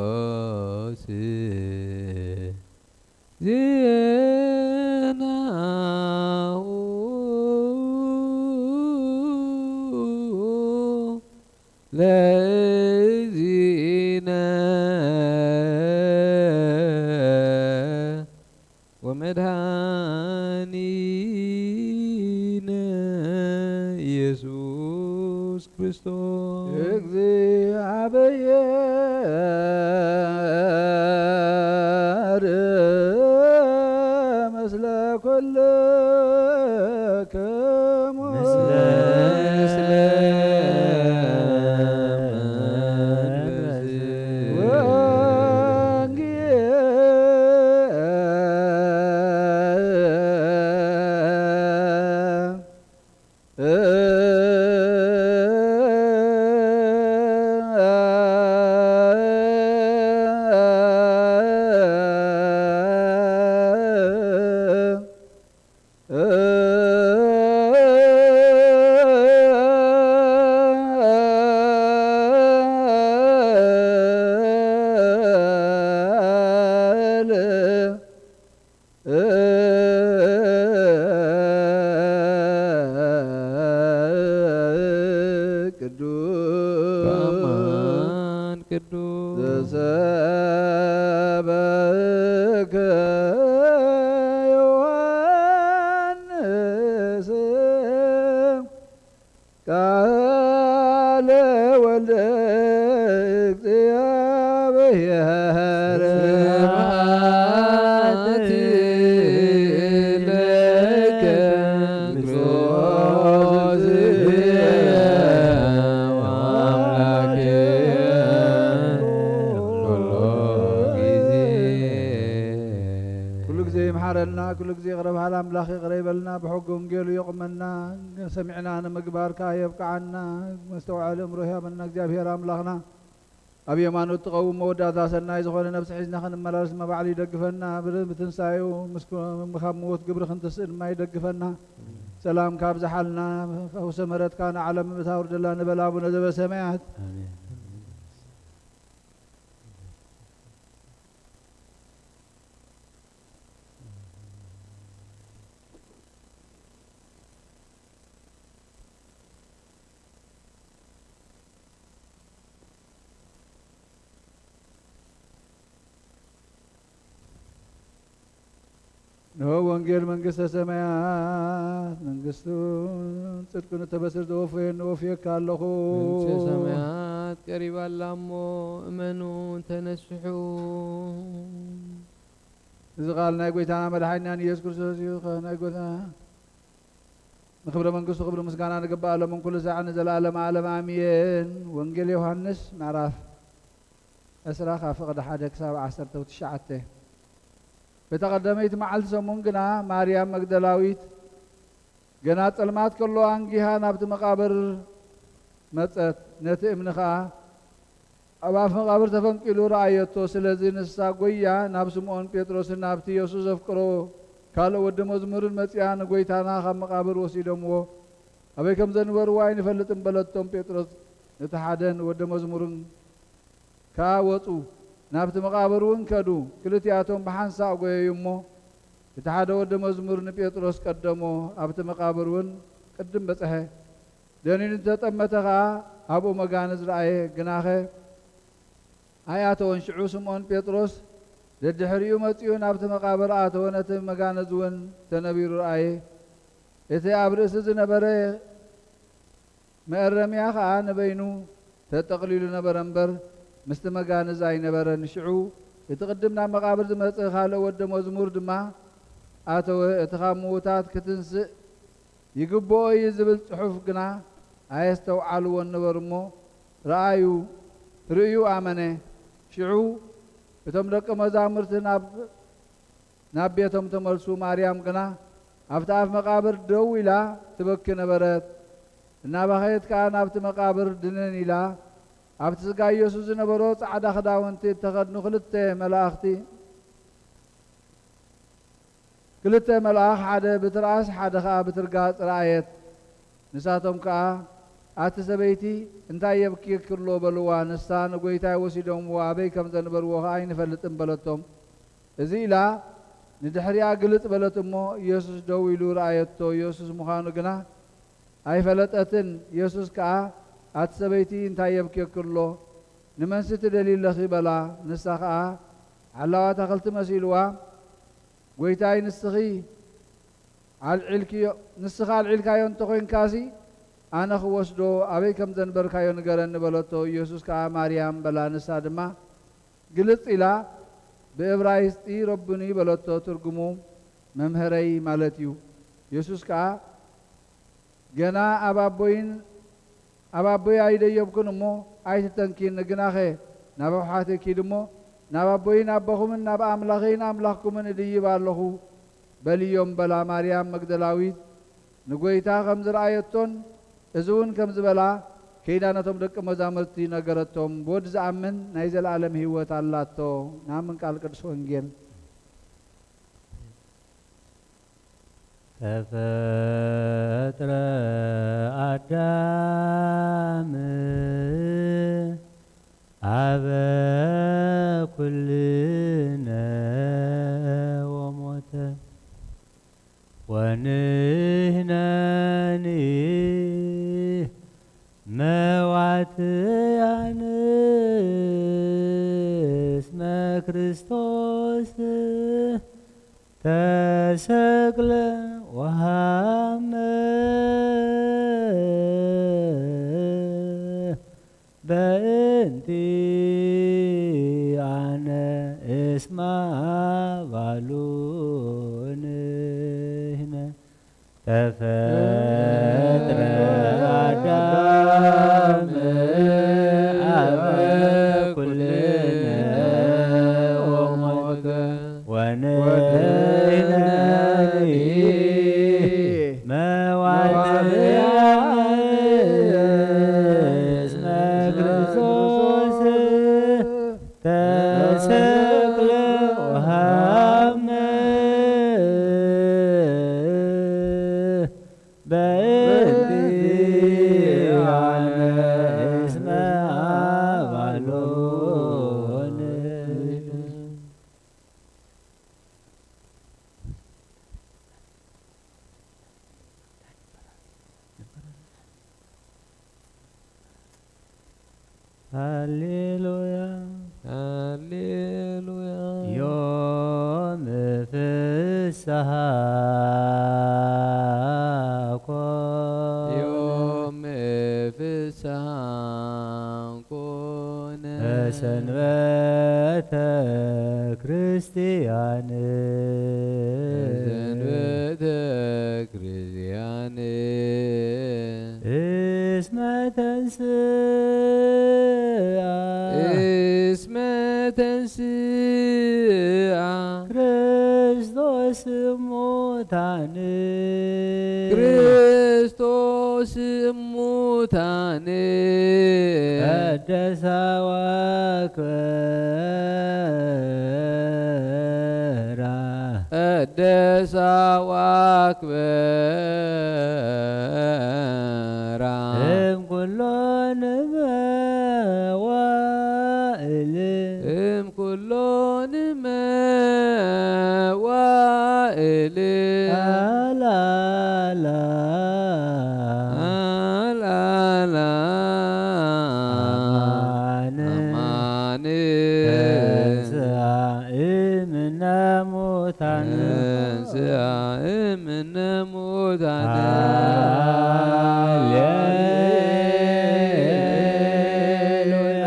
ቅዱስ ዜናሁ ለእግዚእነ ወመድኃኒነ ኢየሱስ ክርስቶስ። እግዚአብሔር ምስለ ኩልክሙ። ምስለ መንፈስ። ቅዱስ በአማን ቅዱስ ዘሰበከ ዮሐንስ ቃለ ወልደ እግዚአብሔር። ስብሐት ለከ ክርስቶስ አምላክ ኩሉ ጊዜ። ኩሉ ጊዜ ይምሓረልና፣ ኩሉ ጊዜ ይቕረ በሃል ኣምላኽ ይቕረ ይበልና፣ ብሕጊ ወንጌሉ የቑመና፣ ሰሚዕና ንምግባር ከኣ የብቅዓና፣ መስተውዓሊ እምሮ ይሃበና እግዚኣብሔር ኣምላኽና። ኣብ የማኑ እትቐውም መወዳእታ ሰናይ ዝኾነ ነብሲ ሒዝና ክንመላለስ ድማ ባዕሉ ይደግፈና፣ ብትንሳኤኡ ምስ ካብ ምዉት ግብሪ ክንትስእ ድማ ይደግፈና። ሰላምካ ኣብዝሓልና፣ ፈውሰ ምሕረትካ ንዓለም ምእንቲ ኣውርደላ ንበል ኣቡነ ዘበሰማያት። ኣሜን። እንሆ ወንጌል መንግስተ ሰማያት፣ መንግስቱን ጽድቁን እተበስር ዘወፈየኒ ወፍየካ ኣለኹ። መንግስተ ሰማያት ቀሪባ ኣላ እሞ እመኑ ተነስሑ። እዚ ቃል ናይ ጎይታና መድሓኒናን ኢየሱስ ክርስቶስ እዩ። ከ-፣ ናይ ጎይታ ንክብረ መንግስቱ ክብሪ ምስጋና ንግባእ ሎምን ኩሉ ሳዕ ንዘለኣለም ዓለም ኣሜን። ወንጌል ዮሃንስ ምዕራፍ ዕስራ ካብ ፍቕዲ ሓደ ክሳብ ዓሰርተ ትሽዓተ። በታ ቀዳመይቲ መዓልቲ ሰሙን ግና ማርያም መግደላዊት ገና ጸልማት ከሎ ኣንጊሃ ናብቲ መቓብር መጸት። ነቲ እምኒ ኸኣ ኣብ ኣፍ መቓብር ተፈንቂሉ ረኣየቶ። ስለዚ ንሳ ጐይያ ናብ ስምዖን ጴጥሮስን ናብቲ የሱስ ዘፍቅሮ ካልእ ወዲ መዝሙርን መጺኣ ንጐይታና ካብ መቓብር ወሲዶምዎ ኣበይ ከም ዘንበርዎ ኣይንፈልጥን በለቶም። ጴጥሮስ ነቲ ሓደን ወዲ መዝሙርን ከኣ ወጹ፣ ናብቲ መቓብር እውን ከዱ። ክልቲኣቶም ብሓንሳእ ጐየዩ እሞ፣ እቲ ሓደ ወዲ መዝሙር ንጴጥሮስ ቀደሞ፣ ኣብቲ መቓብር እውን ቅድም በጽሐ። ደኒኑ እንተጠመተ ኸኣ ኣብኡ መጋንዝ ረኣየ፣ ግናኸ ኣይኣተወን። ሽዑ ስምዖን ጴጥሮስ ደድሕሪኡ መጺኡ ናብቲ መቓብር ኣተወ፣ ነቲ መጋንዝ እውን ተነቢሩ ረኣየ። እቲ ኣብ ርእሲ ዝነበረ መእረምያ ኸኣ ንበይኑ ተጠቕሊሉ ነበረ እምበር፣ ምስቲ መጋንዝ ኣይነበረን። ሽዑ እቲ ቅድም ናብ መቓብር ዝመጽእ ካልእ ወደ መዝሙር ድማ ኣተወ። እቲ ካብ ምዉታት ክትንስእ ይግብኦ እዩ ዝብል ጽሑፍ ግና ኣየስተውዓልዎን ነበሩ እሞ፣ ረኣዩ፣ ርእዩ ኣመነ። ሽዑ እቶም ደቀ መዛሙርቲ ናብ ናብ ቤቶም ተመልሱ። ማርያም ግና ኣብቲ ኣፍ መቓብር ደው ኢላ ትበኪ ነበረት። እናበኸየት ከኣ ናብቲ መቓብር ድንን ኢላ፣ ኣብቲ ስጋ ኢየሱስ ዝነበሮ ጻዕዳ ክዳውንቲ እተኸድኑ ክልተ መላእኽቲ፣ ክልተ መልኣኽ፣ ሓደ ብትርኣስ ሓደ ኸኣ ብትርጋጽ ረኣየት። ንሳቶም ከኣ ኣቲ ሰበይቲ እንታይ የብክየኪ ኣሎ በልዋ። ንሳ ንጎይታይ ወሲዶምዎ ኣበይ ከም ዘንበርዎ ኸኣ ኣይንፈልጥን በለቶም። እዚ ኢላ ንድሕሪኣ ግልጽ በለት እሞ ኢየሱስ ደው ኢሉ ረኣየቶ። ኢየሱስ ምዃኑ ግና ኣይፈለጠትን። ኢየሱስ ከኣ ኣቲ ሰበይቲ እንታይ የብክየኪ ኣሎ? ንመንሲ ትደልዪ ኣለኺ በላ። ንሳ ኸኣ ዓላዋ ኣታኽልቲ መሲልዋ ጎይታይ ንስኺ ኣልዒልክዮ ንስኻ ኣልዒልካዮ እንተኾይንካሲ ኣነ ክወስዶ ኣበይ ከም ዘንበርካዮ ንገረኒ በለቶ። ኢየሱስ ከኣ ማርያም በላ። ንሳ ድማ ግልጽ ኢላ ብእብራይስጢ ረቡኒ በለቶ። ትርጉሙ መምህረይ ማለት እዩ። ኢየሱስ ከኣ ገና ኣብ ኣቦይን ኣብ ኣቦይ ኣይደየብኩን እሞ ኣይትተንኪኒ፣ ግናኸ ናብ ኣሕዋተይ ኪድ እሞ ናብ ኣቦይን ኣቦኹምን ናብ ኣምላኸይን ኣምላኽኩምን እድይብ ኣለኹ በልዮም በላ። ማርያም መግደላዊት ንጎይታ ከም ዝረኣየቶን እዚ እውን ከም ዝበላ ከይዳ ነቶም ደቂ መዛሙርቲ ነገረቶም። ብወዲ ዝኣምን ናይ ዘለኣለም ህይወት ኣላቶ። ንኣምን ቃል ቅዱስ ወንጌል። ተፈጥረ ኣዳም ኣበ ኩልነ ወሞተ ወንህነኒ መዋትያን እስመ ክርስቶስ ተሰቅለ ወሃመ በእንቲአነ እስመ አባሉ ንሕነ ተፈጥረ አዳም አበ ኩልነ ወሞተ ወንሕነኒ መዋትያን እስመ ክርስቶስ ተሰቅለ ወሃመ በእንቲአነ እስመ አባሉ ንሕነ። ሃሌሉያ። ሃሌሉያ። ዮም ፍስሓ ኮነ። ዮም ፍስሓ ኮነ። ሰንበተ ክርስቲያን። ሰንበተ ክርስቲያን። እስመ ተንስአ። እስመ ተንስአ። ክርስቶስ እሙታን። ክርስቶስ እሙታን። ቀደሳ ወአክበራ። ቀደሳ ወአክበራ። እም ኩሎን መዋእል። እም ኩሎን መዋእል። አላላ። አላላ። አማን። አማን። ተንሥአ እምነ ሙታን። ተንሥአ እምነ ሙታን። ሃሌሉያ።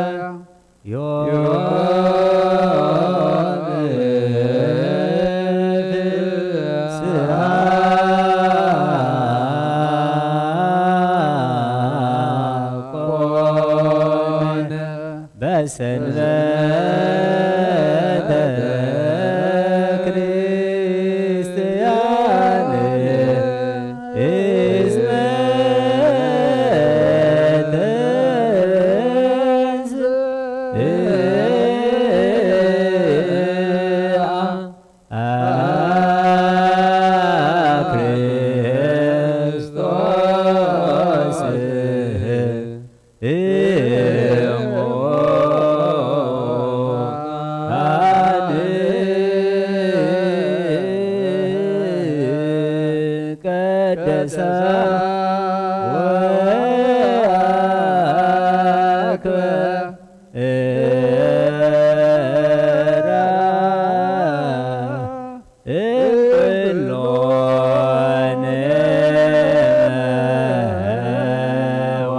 ዮም ፍስሓ ኮነ። በሰንበተ ክርስቲያን እስመ ወአክብራ እምኩሎን እምዋ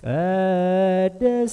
ቀደሳ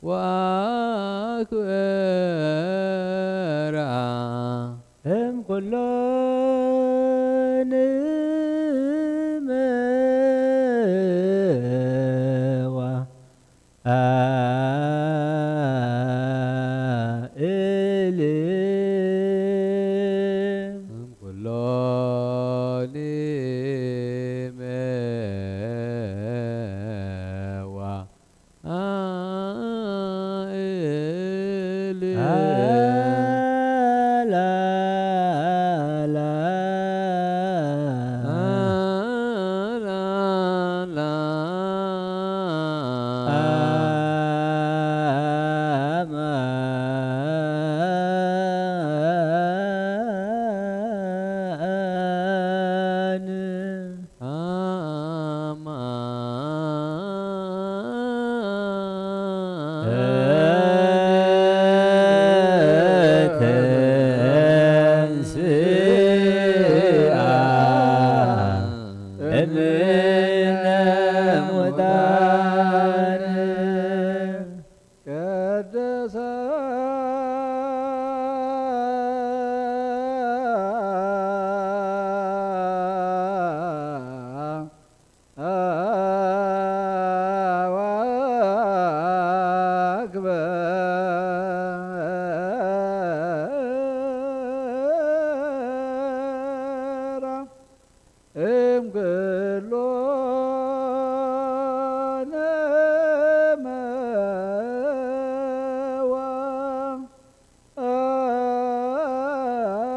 ወአክብራ ወአክብራ እምኩሎን እምዋ አእሊ እምኩሎን እምዋ አእሊ አላላ አላላ አማን አማን ተንሥአ እምነ ሙታን ቀደሳ ወአክብራ እምኩሎን እምዋ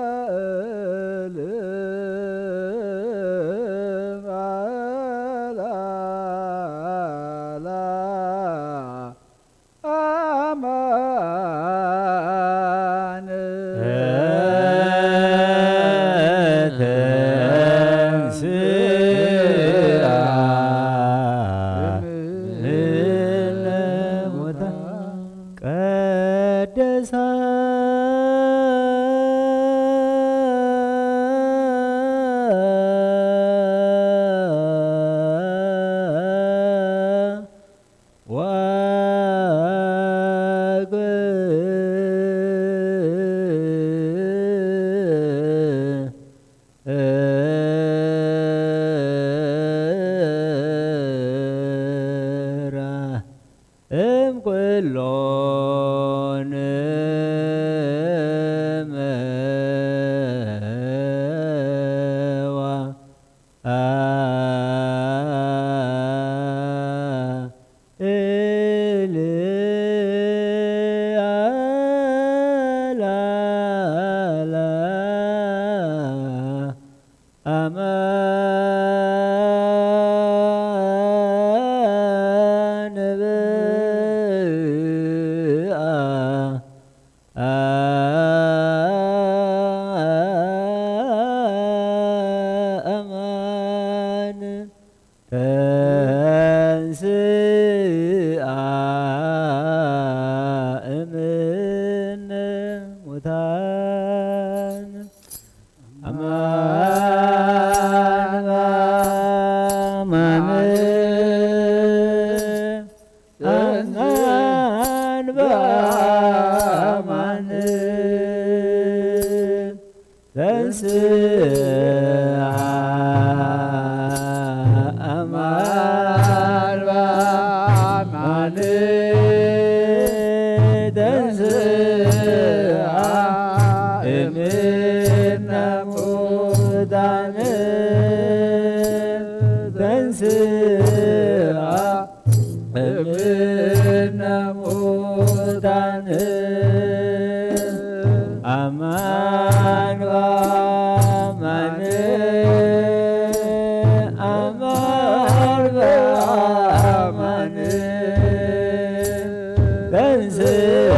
አእሊ አላላ አማን ተንሥአ እምነ ሙታን ቀደሳ ወአክብራ እምኩሎን እምዋ አእሊ አላላ አማን ብአ አማን ተንሥአ እምነ ሙታን ተንሥአ እምአርያም አማኑኤል፣ ተንሥአ እምነ ሙታን፣ ተንሥአ እምነ ሙታን፣ አማን በአማን፣ አማን በአማን፣ ተንሥአ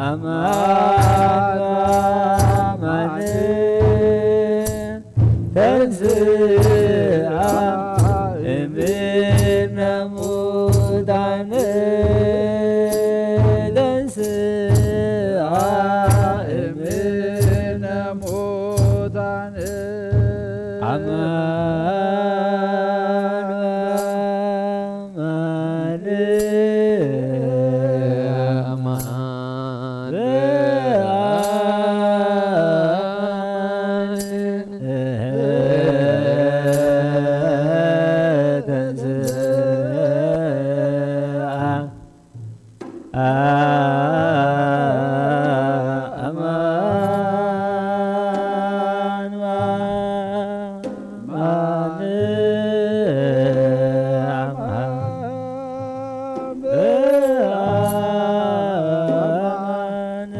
አማን በአማን፣ ተንሥአ እምነ ሙታን፣ ተንሥአ እምነ ሙታን፣ አማን በአማን፣ አማን በአማን፣ ተንሥአ አማን በአማን፣ አማን በአማን፣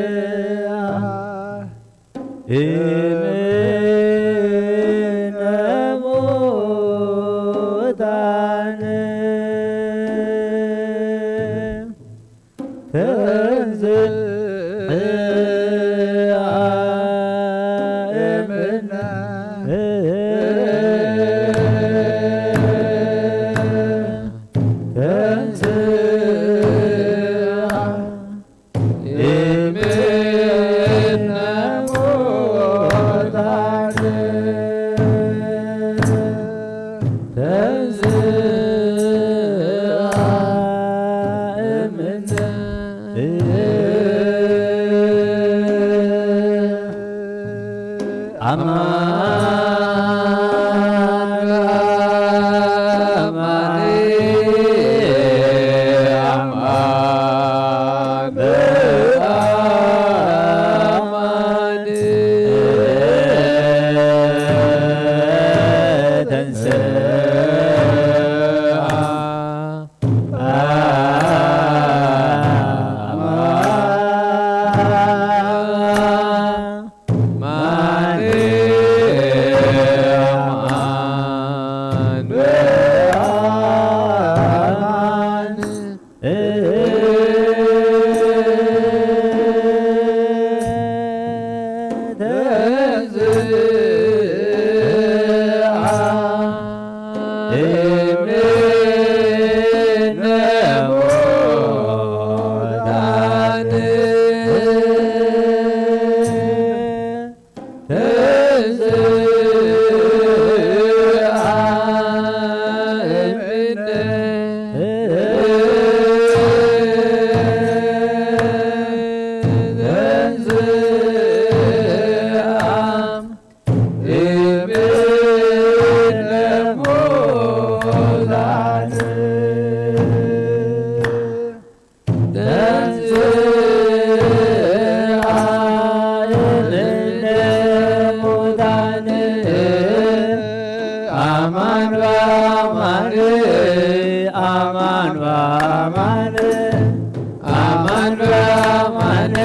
ተንሥአ እምነ ሙታን፣ ተንሥአ እምነ፣ ተንሥአ እምነ ሙታን፣ ተንሥአ እምነ፣ አማን በአማን፣ አማን በአማን፣ ተንሥአ አማን በአማን፣ ተንሥአ እምነ ሙታን፣ ተንሥአ እምነ፣ ተንሥአ እምነ ሙታን፣ ተንሥአ እምነ ሙታን፣ አማን በአማን፣ አማን በአማን፣ አማን በአማን፣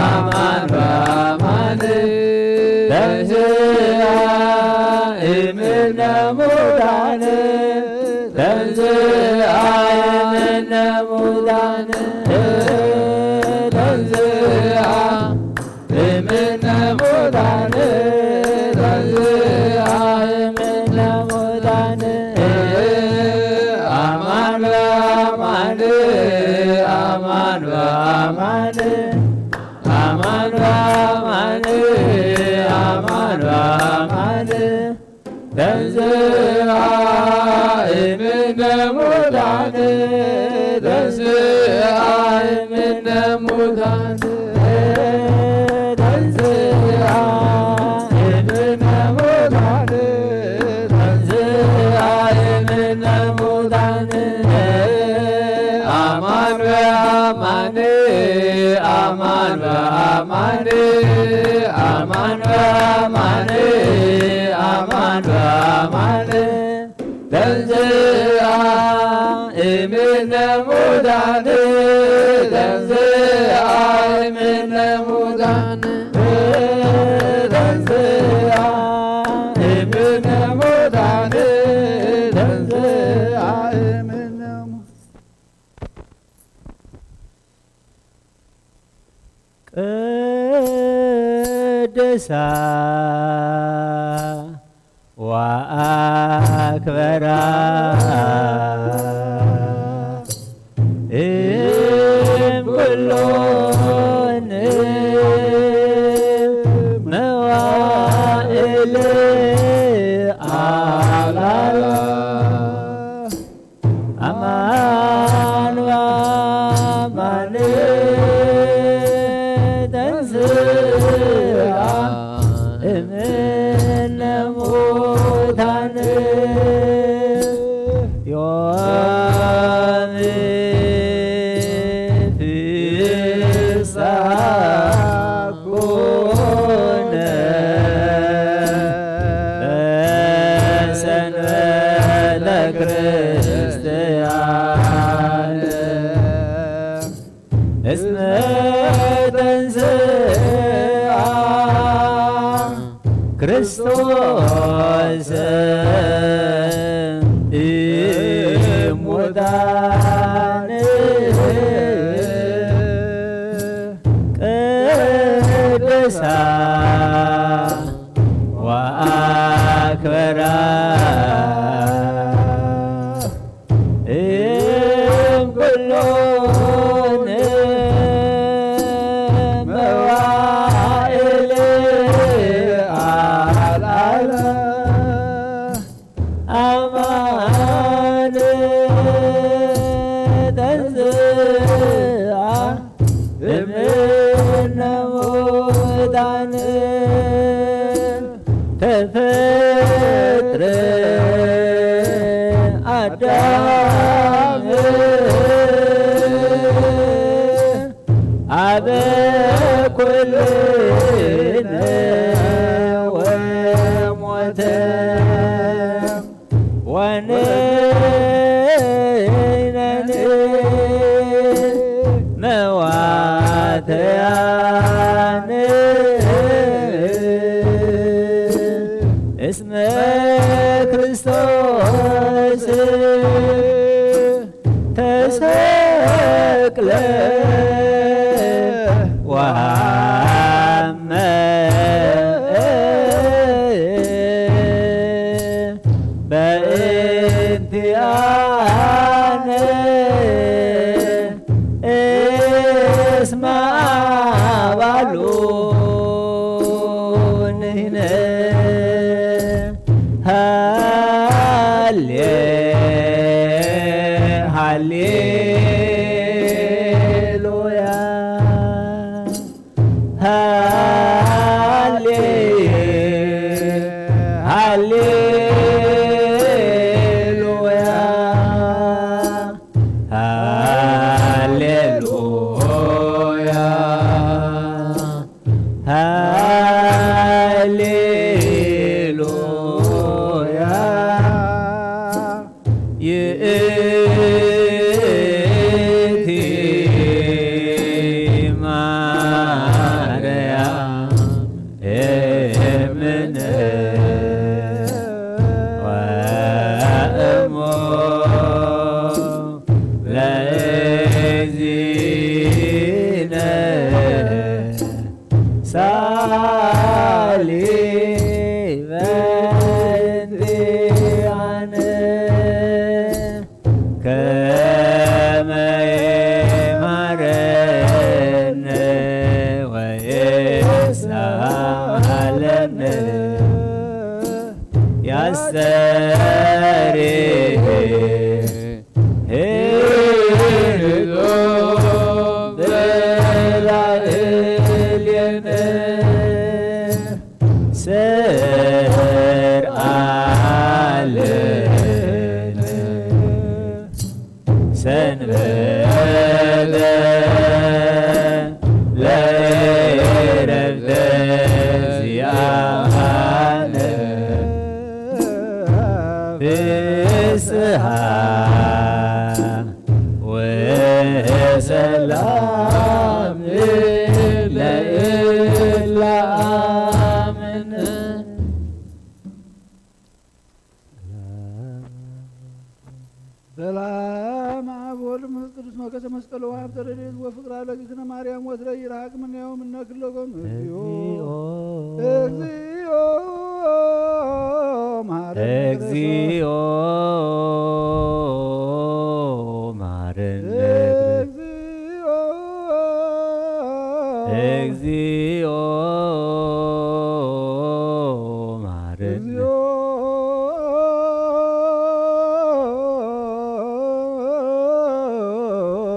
አማን በአማን፣ ተንሥአ እምነ ሙታን፣ ተንሥአ እምነ ሙታን፣ ተንሥአ እምነ ሙታን፣ ተንሥአ እምነ ሙታን፣ አማን በአማን፣ አማን በአማን፣ አማን በአማን፣ አማን በአማን፣ ተንሥአ እምነ ሙታን ተንሥአ እምነ ሙታን ተንሥአ እምነ ሙታን አማን በአማን አማን በአማን አማን በአማን አማን በአማን ተንሥአ እምነ ሙታን ተንሥአ እምነ ሙታን ተንሥአ እምነ ሙታን ተንሥአ እምነ ሙታን ቅድሳ ወአክበራ እም ኩሎን መዋእል አላላ አማን በአማን ተንሥአ እምነ ሙታን ዮም ፍስሐ ኮነ በሰንበተ ክርስቲያን እስመ ተንሥአ ክርስቶስ እሙታን ቅድሳ ወአክበራ እም ኩሎን መዋእል አልዓላ አማን ተንሥአ እምነ ሙታን ተፈጥረ አዳም አበ ኩልነ ወሞተ ወንሕነኒ መዋተያን እስመ ክርስቶስ ተሰቅለ ወሃመ በእንቲአነ እስመ አባሉ ንሕነ ሃሌ ሃሌሉያ ሃሌ ሃሌሉያ ሃሌሉያ ሃሌሉያ ይእቲ ማርያም እምነ ወእሞ ለእግዚእነ ሳሊ በእንቲአነ ከመ ይምሃረነ ወይሳለነ ያስተሪ ሄዶ በላ ፍስሃ ወሰላም ለአምን። ሰላም አብ ወልድ መንፈስ ቅዱስ ሞገሰ መስቀል ወሀብተ ረድኤት ወፍቅር ለእግዝእትነ ማርያም ወትረ ይርሃቅ ምንያው ምነ ክለጎም እግዚኦ። እግዚኦ መሐረነ እግዚኦ መሐረነ። እግዚኦ። እግዚኦ መሐረነ። እግዚኦ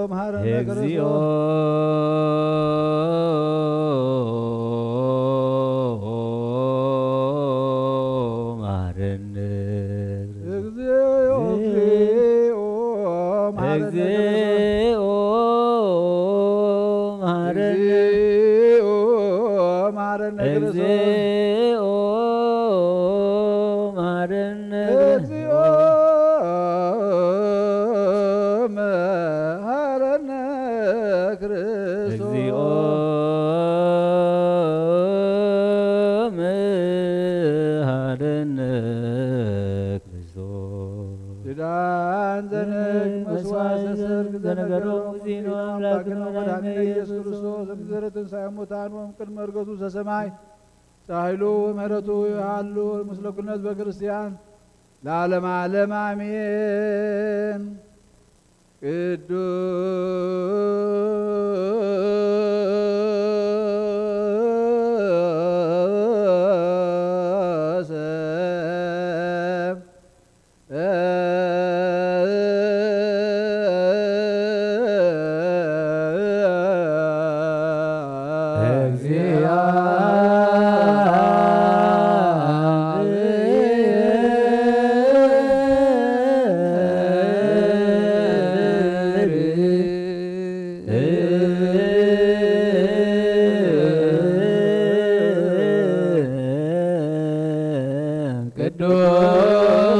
መሐረነ እግዚኦ ክርስቶስ። መሐረነ። እግዚኦ፣ እግዚኦ መሐረነ። እግዚኦ መሐረነ። እግዚኦ መሐረነ። እግዚኦ መሐረነ። እግዚኦ መሐረነ ክርስቶስ። እግዚኦ መሐረነ ክርስቶስ። ኪዳን ዘነግ መስዋዕት ዘሰርግ ዘነገሮም እግዚእነ አምላክነ ወመድኃኒነ ኢየሱስ ክርስቶስ እምድኅረ ትንሣኤ ሙታን ወእምቅድመ ዕርገቱ ሰሰማይ ሳህሉ ወምህረቱ ይሃሉ ምስለ ኩልነ ህዝበ ክርስቲያን ለዓለመ ዓለም አሜን። ቅዱስ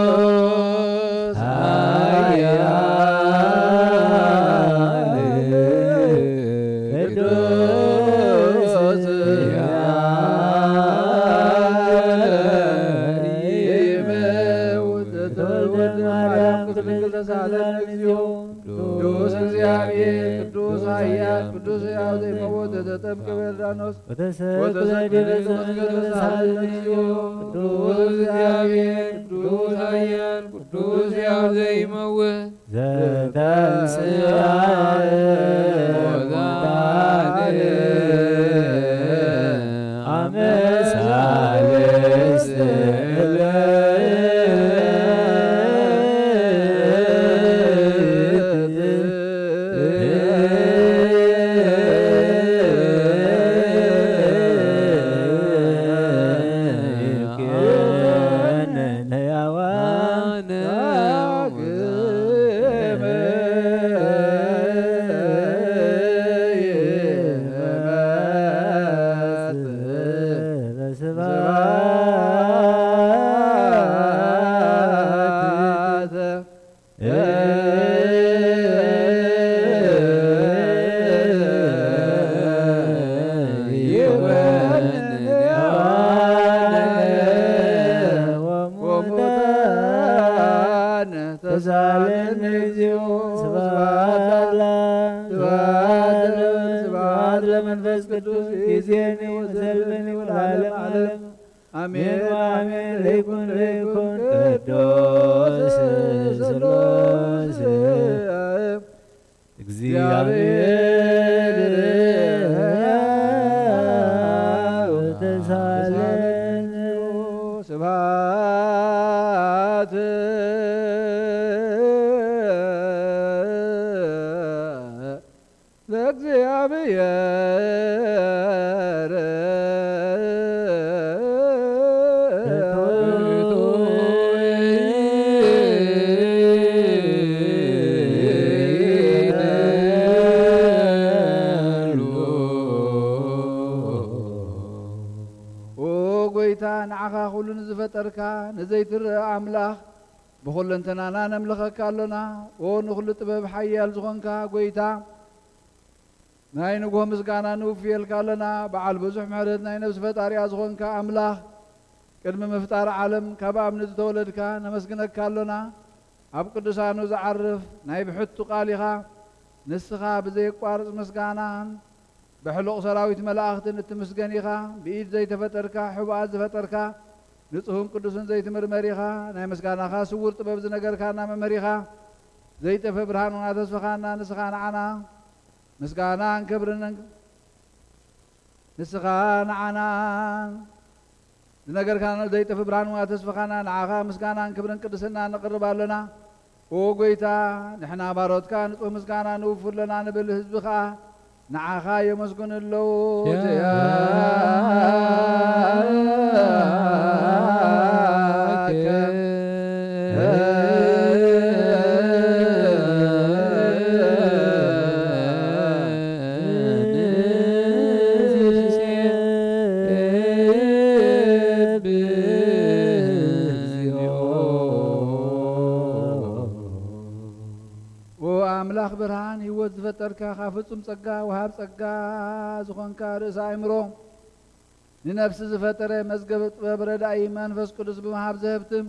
ቅዱስ ኃያል ቅዱስ ኃያል ይመውት ተወልደ ማርያም ቅድስት ድንግል ተሳለን እግዚኦ። ቅዱስ እግዚአብሔር ቅዱስ ኃያል ቅዱስ ሕያው ዘይመውት ተጠምቀ በዮርዳኖስ ወተሰቅለ ዲበ መስቀል ተሳለን እግዚኦ። ቅዱስ እግዚአብሔር ቅዱስ ኃያል ቅዱስ ሕያው ዘይመውት ዘተንሥአ እሙታን አመ ሣልስት ዕለት። ተሳለን እግዚኦ። ስብሐት ለአብ። ስብሐት ለወልድ። ስብሐት ለመንፈስ ቅዱስ። ይእዜኒ ወዘልፈኒ ወለዓለመ ዓለም። አሜን ወአሜን። ለይኩን ለይኩን ቅዱስ ስሉስ እግዚአብሔር ተሳለን። ስብሐት ለእግዚአብሔር። ኦ ጎይታ፣ ንዓኻ ኩሉ ንዝፈጠርካ ንዘይትረአ ኣምላኽ ብኹለንተናና ነምልኸካ ኣሎና። ኦ ንኹሉ ጥበብ ሓያል ዝኾንካ ጐይታ፣ ናይ ንግሆ ምስጋና ንውፍየልካ ኣለና። በዓል ብዙሕ ምሕረት ናይ ነፍሲ ፈጣሪኣ ዝኾንካ ኣምላኽ፣ ቅድሚ ምፍጣር ዓለም ካብ እምኒ ዝተወለድካ ነመስግነካ ኣሎና። ኣብ ቅዱሳኑ ዝዓርፍ ናይ ብሕቱ ቃል ኢኻ። ንስኻ ብዘየቋርጽ ምስጋናን ብሕሉቕ ሰራዊት መላእኽትን እትምስገን ኢኻ። ብኢድ ዘይተፈጠርካ፣ ሕቡኣት ዝፈጠርካ፣ ንጹህን ቅዱስን ዘይትምርመር ኢኻ። ናይ ምስጋናኻ ስዉር ጥበብ ዝነገርካና መምህር ኢኻ። ዘይጠፍእ ብርሃን ሆና ተስፋኻና ንስኻ ንዓና ምስጋናን ክብርን ንስኻ ንዓና ዝነገርካና ዘይጠፍእ ብርሃን ሆና ተስፋኻና ንዓኻ ምስጋናን ክብርን ቅድስና ነቕርብ ኣለና። ኦ ጐይታ፣ ንሕና ባሮትካ ንጹህ ምስጋና ንውፉ ኣለና ንብል፣ ህዝቢ ኸኣ ንዓኻ የመስግኑ ኣለዉ። ኪያከ ንሴብሖ። ኦ ኣምላኽ ብርሃን ህይወት ዝፈጠርካ፣ ካብ ፍጹም ጸጋ ወሃብ ጸጋ ዝኾንካ ርእሰ ኣእምሮ፣ ንነፍሲ ዝፈጠረ መዝገብ ጥበብ ረዳኢ መንፈስ ቅዱስ ብምሃብ ዘህብትም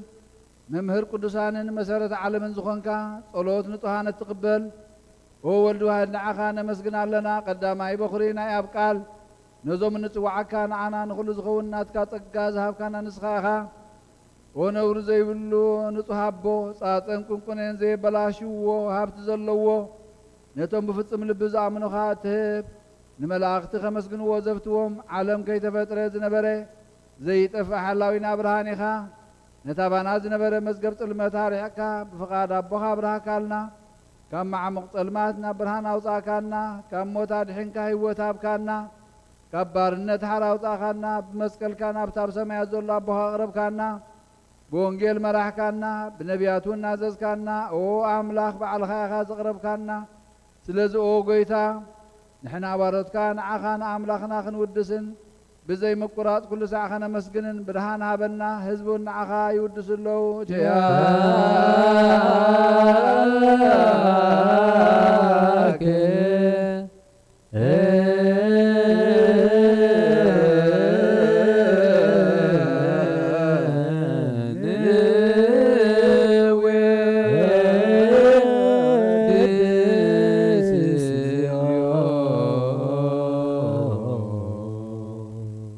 መምህር ቅዱሳንን መሰረት ዓለምን ዝኾንካ ጸሎት ንጹሃን እትቕበል ኦ ወልድ ዋህድ ንዓኻ ነመስግን ኣለና። ቀዳማይ በኹሪ ናይ ኣብ ቃል ነዞም እንጽውዓካ ንዓና ንኹሉ ዝኸውን ናትካ ጸጋ ዝሃብካና ንስኻ ኢኻ። ኦ ነውሪ ዘይብሉ ንጹህ ኣቦ፣ ጻጸን ቁንቁኔን ዘየበላሽዎ ሃብቲ ዘለዎ፣ ነቶም ብፍጹም ልቢ ዝኣምኑኻ እትህብ፣ ንመላእኽቲ ከመስግንዎ ዘፍትዎም፣ ዓለም ከይተፈጥረ ዝነበረ ዘይጠፍእ ሓላዊና ብርሃን ኢኻ። ነታ ባና ዝነበረ መዝገብ ጽልመት ኣርሒቕካ፣ ብፍቓድ ኣቦኻ ኣብርሃካልና። ካብ መዓሙቕ ጸልማት ናብ ብርሃን ኣውጻእካና፣ ካብ ሞት ኣድሒንካ ህይወት ሃብካና፣ ካብ ባርነት ሓራ ኣውጻእካና፣ ብመስቀልካ ናብታ ኣብ ሰማያት ዘሎ ኣቦኻ ኣቕረብካና። ብወንጌል መራሕካና፣ ብነቢያት እውን ናዘዝካና። ኦ ኣምላኽ፣ ባዕልኻ ኢኻ ዘቕረብካና። ስለዚ ኦ ጐይታ፣ ንሕና ባሮትካ ንዓኻ ንኣምላኽና ክንውድስን ብዘይ ምቁራጽ ኩሉ ሳዕ ከነመስግንን ብርሃን ሃበና። ህዝቢ እውን ንዓኻ ይውድሱ ኣለዉ። ኪያከ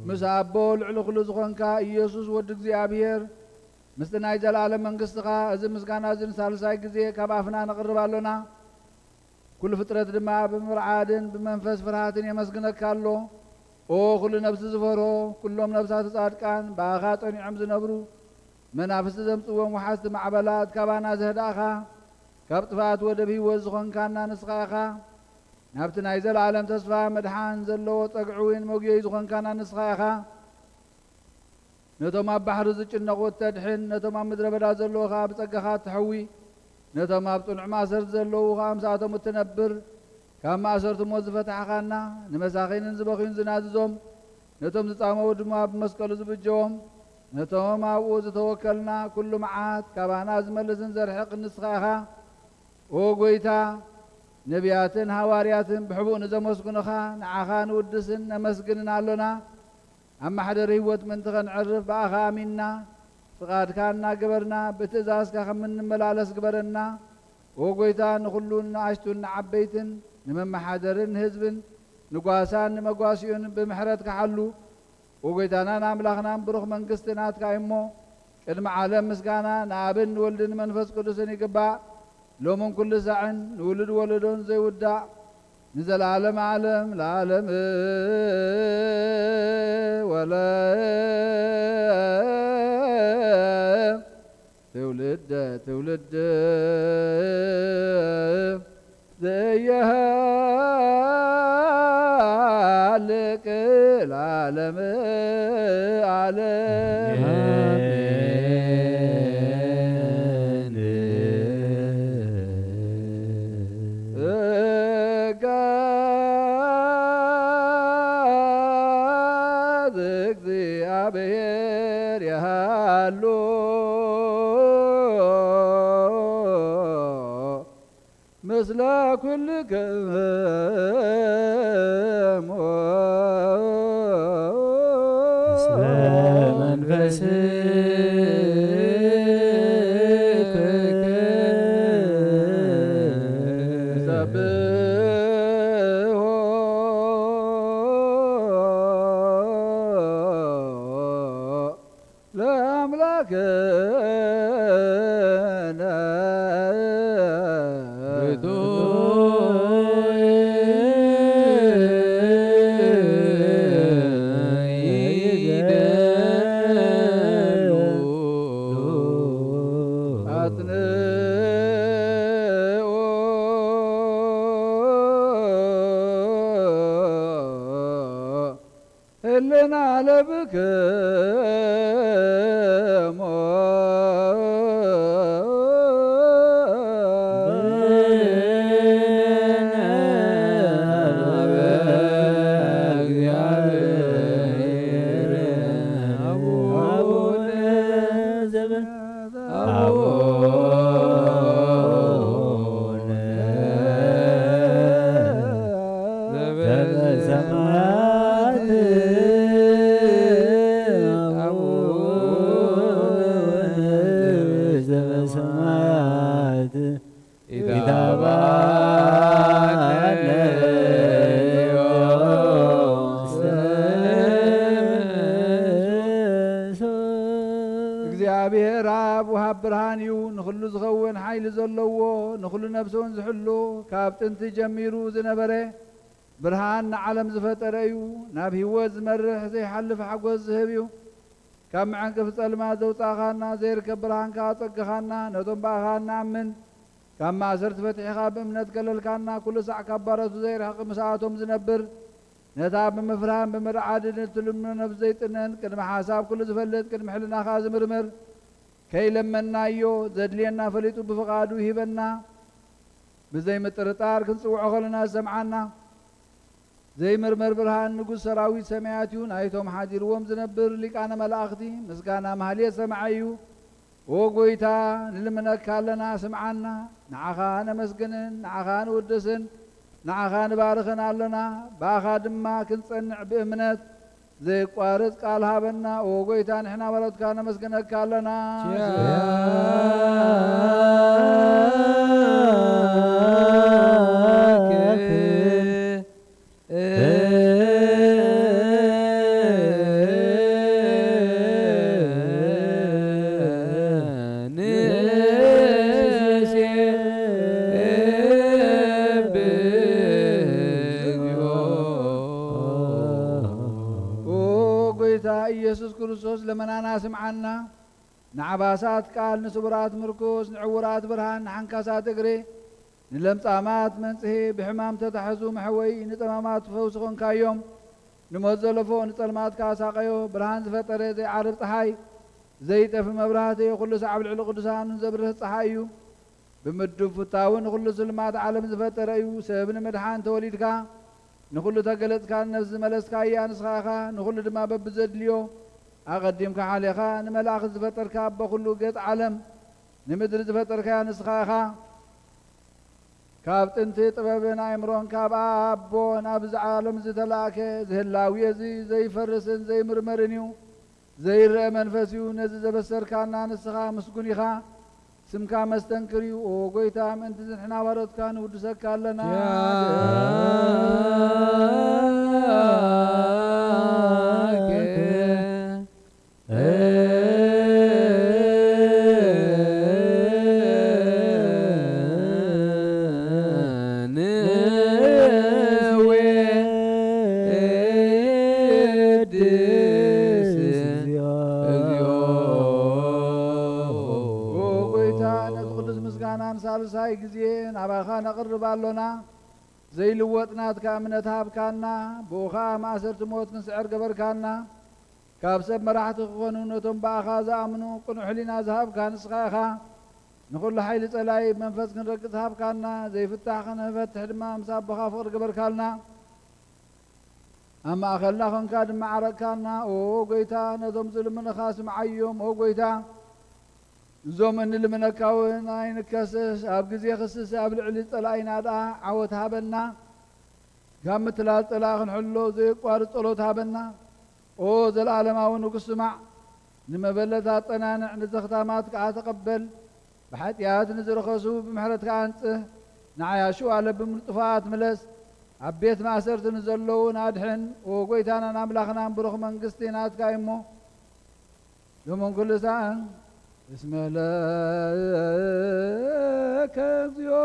ምስ ኣቦ ልዕሊ ኩሉ ዝኾንካ ኢየሱስ ወዲ እግዚኣብሔር፣ ምስቲ ናይ ዘለኣለም መንግስትኻ፣ እዚ ምስጋና እዚ ንሳልሳይ ግዜ ካብ ኣፍና ነቕርብ ኣሎና። ኩሉ ፍጥረት ድማ ብምርዓድን ብመንፈስ ፍርሃትን የመስግነካ ኣሎ። ኦ ኩሉ ነፍሲ ዝፈርሆ፣ ኩሎም ነፍሳት ጻድቃን፣ ብኣኻ ጸኒዖም ዝነብሩ፣ መናፍስቲ ዘምጽዎም ወሓዝቲ ማዕበላት ካባና ዘህዳእኻ፣ ካብ ጥፍኣት ወደብ ህይወት ዝኾንካና ንስኻ ኢኻ። ናብቲ ናይ ዘለኣለም ተስፋ መድሓን ዘለዎ ጸግዒ እውን መጉየዪ ዝኾንካና ንስኻ ኢኻ። ነቶም ኣብ ባሕሪ ዝጭነቑ እተድሕን፣ ነቶም ኣብ ምድረ በዳ ዘለዉ ኸኣ ብጸጋኻ እትሕዊ፣ ነቶም ኣብ ጽኑዕ ማእሰርቲ ዘለዉ ኸኣ ምስኣቶም እትነብር፣ ካብ ማእሰርቲ ሞት ዝፈታሕኻና፣ ንመሳኺንን ዝበኽዩን ዝናዝዞም፣ ነቶም ዝጻመዉ ድማ ብመስቀሉ ዝብጀዎም፣ ነቶም ኣብኡ ዝተወከልና፣ ኩሉ መዓት ካባና ዝመልስን ዘርሕቕን ንስኻ ኢኻ። ኦ ጐይታ፣ ነቢያትን ሃዋርያትን ብሕቡእ ንዘመስግኑኻ፣ ንዓኻ ንውድስን ነመስግንን ኣሎና። ኣብ ማሕደር ህይወት ምእንቲ ኸንዕርፍ ብኣኻ ኣሚንና፣ ፍቓድካ እናገበርና፣ ብትእዛዝካ ከም እንመላለስ ግበረና። ኦ ጐይታ፣ ንኹሉን ንኣሽቱን ንዓበይትን፣ ንመመሓደርን ንህዝብን፣ ንጓሳን ንመጓስኡን ብምሕረትካ ሓሉ። ኦ ጐይታናን ኣምላኽናን፣ ብሩኽ መንግስቲ ናትካ እዩ እሞ፣ ቅድሚ ዓለም ምስጋና ንኣብን ንወልድን ንመንፈስ ቅዱስን ይግባእ፣ ሎምን ኩሉ ሳዕን ንውሉድ ወለዶን ዘይውዳእ፣ ንዘለዓለም ዓለም ለዓለም። ወለ ትውልደ ትውልድ ዘየሃልቅ ለዓለም ዓለም። ኣሜን። ጸጋ ዘእግዚኣብሔር ይሃሉ። ምስለ ኩልክሙ ምስለ መንፈስኪ ንሰብሖ ለአምላክነ ርቱዕ ይደሉ አጽንኦ ህልና ለብክሞ አቡነ ዘበሰማያት አቡነ ዘበሰማያት ይትባረክ ስምከ። እግዚኣብሔር ኣብ ወሃብ ብርሃን እዩ፣ ንኹሉ ዝኸውን ሓይሊ ዘለዎ፣ ንኹሉ ነፍሲ እውን ዝሕሉ፣ ካብ ጥንቲ ጀሚሩ ዝነበረ፣ ብርሃን ንዓለም ዝፈጠረ እዩ። ናብ ህይወት ዝመርሕ ዘይሓልፍ ሓጎስ ዝህብ እዩ። ካብ መዐንቀፊ ጸልማት ዘውጻእኻና፣ ዘይርከብ ብርሃን ከኣ ኣጸገኻና። ነቶም ብኣኻ እንኣምን፣ ካብ ማእሰርቲ ፈቲሕኻ ብእምነት ከለልካና። ኩሉ ሳዕ ካብ ባሮቱ ዘይርሕቕ፣ ምስኣቶም ዝነብር፣ ነታ ብምፍራህን ብምርዓድን እትልምኖ ነፍሲ ዘይጥነን፣ ቅድሚ ሓሳብ ኩሉ ዝፈልጥ፣ ቅድሚ ሕልናኻ ዝምርምር፣ ከይለመንናዮ ዘድልየና ፈሊጡ ብፍቓዱ ይህበና። ብዘይ ምጥርጣር ክንጽውዖ ከለና ዝሰምዓና፣ ዘይምርመር ብርሃን ንጉስ ሰራዊት ሰማያት እዩ። ናይቶም ሓዲርዎም ዝነብር ሊቃነ መላእኽቲ ምስጋና ማህሌት ሰማዒ እዩ። ኦ ጐይታ፣ ንልምነካ ኣለና፣ ስምዓና። ንዓኻ ነመስግንን፣ ንዓኻ ንውድስን፣ ንዓኻ ንባርኽን ኣለና። ብኣኻ ድማ ክንጸንዕ ብእምነት ዘየቋርጽ ቃል ሃበና። ኦ ጐይታ፣ ንሕና ባሮትካ ነመስግነካ ኣለና። ኪያከ ንሴብሖ። ኦ ጐይታ ኢየሱስ ክርስቶስ፣ ለመናና ስምዓና። ንዓባሳት ቃል፣ ንስቡራት ምርኩስ፣ ንዕዉራት ብርሃን፣ ንሓንካሳት እግሪ፣ ንለምጻማት መንጽሂ፣ ብሕማም ተታሕዙ መሕወዪ፣ ንጠማማት ፈውሲ ኾንካዮም። ንሞት ዘለፎ ንጸልማት ከኣ ሳቐዮ። ብርሃን ዝፈጠረ ዘይዓርብ ጸሓይ፣ ዘይጠፊ መብራህቲ፣ ኩሉ ሳዕ ኣብ ልዕሊ ቅዱሳኑ ዘብርህ ጸሓይ እዩ። ብምድብ ፍታውን ንኹሉ ስልማት ዓለም ዝፈጠረ እዩ። ሰብ ንምድሓን ተወሊድካ፣ ንኹሉ ተገለጽካ፣ ንነፍሲ ዝመለስካያ ንስኻ ኢኻ። ንኹሉ ድማ በብዘድልዮ ኣቐዲምካ ሓሊኻ፣ ንመላእኽቲ ዝፈጠርካ፣ ኣቦ ኩሉ ገጽ ዓለም ንምድሪ ዝፈጠርካያ ንስኻ ኢኻ። ካብ ጥንቲ ጥበብን ኣእምሮን ካብ ኣቦ ናብዚ ዓለም ዝተላእከ፣ እዚ ህላዌ እዚ ዘይፈርስን ዘይምርመርን እዩ። ዘይረአ መንፈስ እዩ። ነዚ ዘበሰርካና ንስኻ ምስጉን ኢኻ። ስምካ መስተንክር እዩ። ኦ ጐይታ፣ ምእንቲ ንሕና ባሮትካ ንውድሰካ ኣለና። ኪያከ ንዌድስ እግዚኦ። ኦ ጐይታ፣ ነዚ ቅዱስ ምስጋና ንሳልሳይ ግዜ ናባኻ ነቕርብ ኣሎና። ዘይልወጥ ናትካ እምነት ሃብካና፣ ብኡ ኸኣ ማእሰርቲ ሞት ክንስዕር ገበርካና። ካብ ሰብ መራሕቲ ክኾኑ ነቶም ብኣኻ ዝኣምኑ ቅኑዕ ሕሊና ዝሃብካ ንስኻ ኢኻ። ንኹሉ ሓይሊ ጸላኢ ብመንፈስ ክንረግጽ ሃብካና፣ ዘይፍታሕ ክንፈትሕ ድማ ምስ ኣቦኻ ፍቕሪ ገበርካልና። ኣብ ማእከልና ኾንካ ድማ ዓረቅካና። ኦ ጐይታ፣ ነቶም ዝልምኑኻ ስምዓዮም። ኦ ጐይታ፣ እዞም እንልምነካ እውን ኣይንከሰስ፣ ኣብ ግዜ ክስስ ኣብ ልዕሊ ጸላኢና ደኣ ዓወት ሃበና። ካብ ምትላል ጸላኢ ክንሕሎ ዘየቋርጽ ጸሎት ሃበና። ኦ ዘለዓለማዊ ንጉስ ስማዕ፣ ንመበለት ኣጸናንዕ፣ ንዘኽታማት ከኣ ተቐበል። ብሓጢኣት ንዝረኸሱ ብምሕረትካ ኣንጽህ። ንዓያሹ ኣለብም ንጥፉኣት ምለስ። ኣብ ቤት ማእሰርቲ ንዘለዉ ናድሕን። ኦ ጎይታናን ኣምላኽናን ብሩኽ መንግስቲ ናትካ እዩ እሞ። ሎምን ኩሉ ሰዓን እስመ ለከ እግዚኦ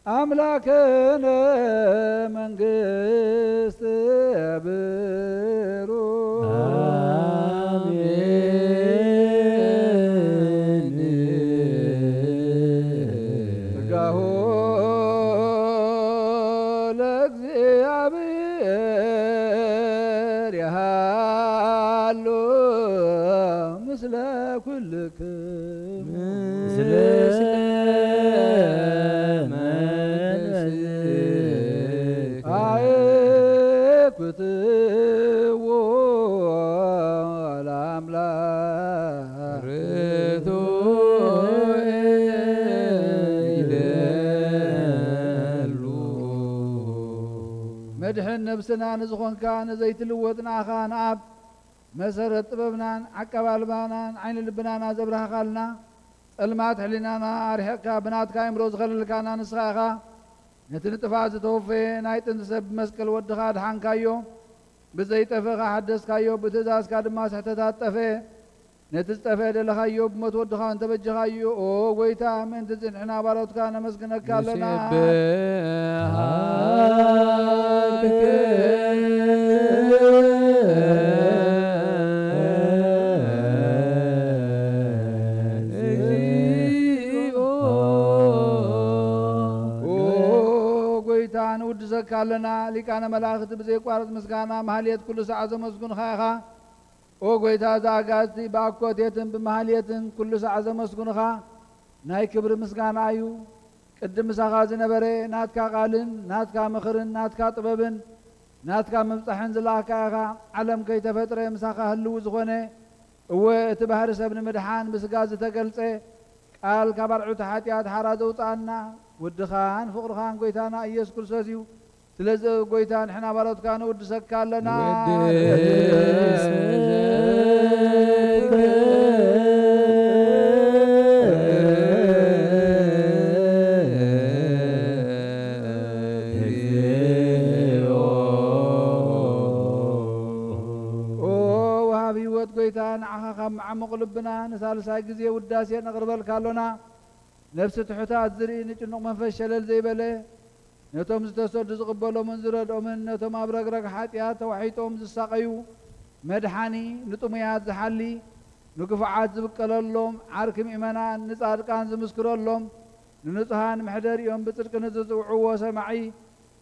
ኣምላክነ መንግስት ብሩ። ስጋሁ ለእግዚኣብሔር ይሃሉ ምስለ ኩልክም። ምስለ መንፈስከ። አየኩትዎ ለአምላክ። ርቱዕ ይደሉ። መድሕን ነብስና ንዝኾንካ ንዘይትልወጥ ንኣኻ ንኣብ መሰረት ጥበብናን ዓቀባልባናን ዓይኒ ልብናና ዘብራህኻልና፣ ጸልማት ሕሊናና ኣርሒቕካ ብናትካ ኣእምሮ ዝኸለልካና ንስኻ ኢኻ። ነቲ ንጥፋት ዝተወፈየ ናይ ጥንቲ ሰብ ብመስቀል ወድኻ ኣድሓንካዮ፣ ብዘይጠፍእ ኸኣ ሓደስካዮ፣ ብትእዛዝካ ድማ ስሕተታት ጠፍአ። ነቲ ዝጠፍአ ደለኻዮ፣ ብሞት ወድኻ እንተበጀኻዮ፣ ኦ ጐይታ፣ ምእንቲ እዚ ንሕና ባሮትካ ነመስግነካ ኣለና። ንስብሐከ እግዚኦ። ኦ ጐይታ፣ ንውድሰካ ኣለና። ሊቃነ መላእኽቲ ብዘየቋርጽ ምስጋና ማህሌት ኩሉ ሰዓት ዘመስግኑኻ ኢኻ። ኦ ጐይታ፣ እዚ ኣጋዝቲ ብኣኮቴትን ብማህሌትን ኩሉ ሰዓት ዘመስግኑኻ ናይ ክብሪ ምስጋና እዩ። ቅድም ምሳኻ ዝነበረ ናትካ ቃልን ናትካ ምኽርን ናትካ ጥበብን ናትካ ምብጻሕን ዝለኣኽካ ኢኻ። ዓለም ከይተፈጥረ ምሳኻ ህልው ዝኾነ፣ እወ፣ እቲ ባህሪ ሰብ ንምድሓን ብስጋ ዝተገልጸ ቃል ካብ ኣርዑት ሓጢኣት ሓራ ዘውጽኣና ወድኻን ፍቕርኻን ጐይታና ኢየሱስ ክርስቶስ እዩ። ስለዚ ጐይታ ንሕና ባሮትካ ንውድሰካ ኣለና። ንውድሰካ። ኦ ወሃብ ህይወት ጐይታ ንዓኻ ካብ መዓሙቕ ልብና ንሳልሳይ ግዜ ውዳሴ ነቕርበልካ ኣሎና። ነፍሲ ትሑታት ዝርኢ ንጭኑቕ መንፈስ ሸለል ዘይበለ፣ ነቶም ዝተሰዱ ዝቕበሎምን ዝረድኦምን፣ ነቶም ኣብ ረግረግ ሓጢኣት ተዋሒጦም ዝሳቐዩ መድሓኒ፣ ንጥሙያት ዝሓሊ፣ ንግፉዓት ዝብቀለሎም፣ ዓርኪ ምእመናን ንጻድቃን ዝምስክረሎም፣ ንንጹሃን መሕደሪኦም ብጽድቂ ንዝጽውዕዎ ሰማዒ፣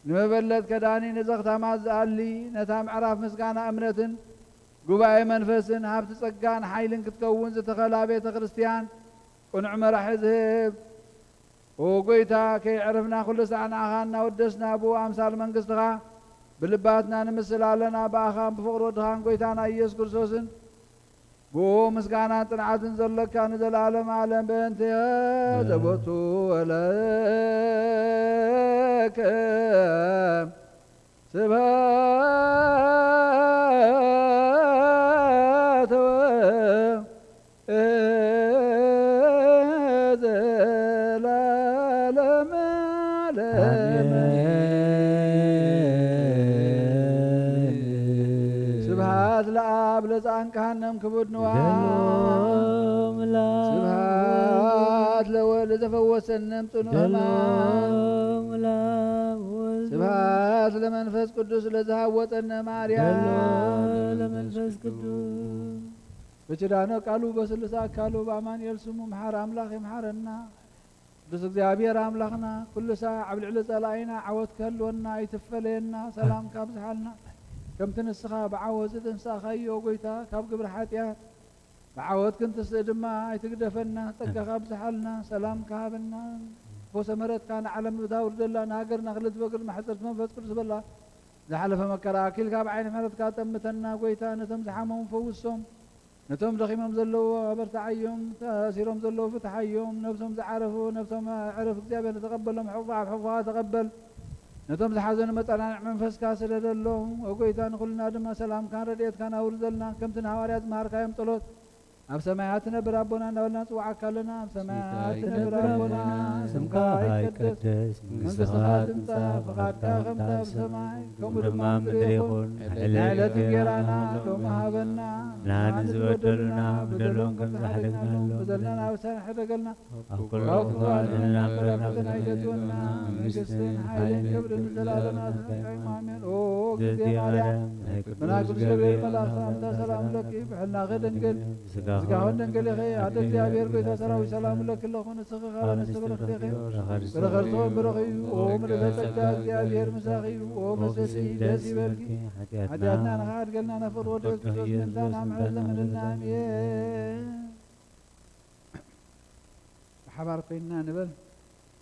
ንመበለት ከዳኒ ንዘኽታማት ዝኣሊ፣ ነታ ምዕራፍ ምስጋና እምነትን ጉባኤ መንፈስን ሃብቲ ጸጋን ሓይልን ክትከውን ዝተኸላ ቤተ ክርስቲያን ቅኑዕ መራሒ ዝህብ፣ ኦ ጐይታ፣ ከየዕረፍና ኩሉ ሳዕ ንዓኻ እናወደስና፣ ብኡ ኣምሳል መንግስትኻ ብልባትና ንምስል ኣለና። ብኣኻን ብፍቕሪ ወድኻን ጐይታና ኢየሱስ ክርስቶስን ብኡ ምስጋናን ጽንዓትን ዘለካ ንዘለዓለም ዓለም። በእንተ ዘቦቱ ወለከ ስብሐት ወዘለዓለመ ዓለም። ስብሐት ለአብ ለዘአንቅሐነ እምክቡድ ንዋይ። ስብሐት ለወልድ ለዘፈወሰነ እምጽኑ ሕማም። ስብሐት ለመንፈስ ቅዱስ ለዝሃወጠነ ማርያም። ለመንፈስ ቅዱስ። በኪዳነ ቃሉ በስሉስ አካሉ በአማኑኤል ስሙ መሓር አምላኽ ይምሓረና። ቅዱስ እግዚኣብሔር አምላኽና፣ ኩሉ ሳዕ ኣብ ልዕሊ ጸላኢና ዓወት ክህልወና ኣይትፈለየና፣ ሰላም ካብዝሓልና። ከምቲ ንስኻ ብዓወት ዝትንሳእኻዮ ጐይታ፣ ካብ ግብሪ ሓጢኣት ብዓወት ክንትስእ ድማ ኣይትግደፈና፣ ጸጋኻ ኣብዝሓልና፣ ሰላም ክሃበና። ፈውሰ ምሕረትካ ንዓለም እታ ኣውርደላ፣ ንሃገርና ክልል ትበግር ማሕጸርቲ መንፈስ ቅዱስ በላ። ዝሓለፈ መከራ ኣኪልካ ብዓይኒ ምሕረትካ ጠምተና ጐይታ፣ ነቶም ዝሓመሙ ፈውሶም። ነቶም ደኺሞም ዘለዉ ኣበርትዓዮም፣ ተኣሲሮም ዘለዉ ፍትሓዮም፣ ነብሶም ዝዓረፉ ነብሶም ዕረፍ፣ እግዚኣብሔር ንተቐበሎም ሕቑፋ ኣብ ሕቑፋ ተቐበል። ነቶም ዝሓዘኑ መጸናንዕ መንፈስካ ስደደሎም። ኦ ጎይታ ንኹልና ድማ ሰላምካን ረድኤትካን ኣውርደልና። ከምቲ ንሃዋርያት ዝመሃርካዮም ጸሎት ኣብ ሰማያት ትነብር ኣቦና እናበልና ንጽውዓካ ኣለና። ኣብ ሰማያት ትነብር ኣቦና ስምካ ይቀደስ፣ መንግስትኻ ትምጻእ፣ ፍቓድካ ከምታ ኣብ ሰማይ ከምኡ ድማ ኣብ ምድሪ ይኹን። ናይ ዕለት እንጌራና ሎሚ ሃበና። ንዓኒ ዝበደሉና በደሎም ከም ዝሓደግናሎም በደልና ናብ ሕደገልና። ኣብ ኩሉ ክፉእ ኣድሕነና እምበር ናብቲ ናይ ደትወና መንግስትን ሓይልን ክብርን ንዘላለማ ዘንቀይሞ ኣሜን። ኦ ግዜ ማርያም ናይ ቅዱስ ገብርኤል መልኣኽ ሰላምታ ሰላም ለኪ፣ ብሕልናኺ ድንግል ስጋኹን ድንግል ኢኺ። ኣደ እግዚኣብሔር ጎይታ ሰራዊት ሰላም ለኪ ኣለኹ። ንስኺ ካብ ኣንስቲ ብርኽቲ ኢኺ፣ ብርኽቲ ፍሬ ከርሥኺ ብሩኽ እዩ። ኦ ምልዕተ ጸጋ እግዚኣብሔር ምሳኺ እዩ። ኦ ፍስሕቲ ደስ ይበልኪ፣ ሓጢኣትና ንኽሓድገልና ናብ ፍቕሪ ወዲ ክርስቶስ ምእንታና ምሕረት ለምንልና ኣሜን። ብሓባር ኮይንና ንበል።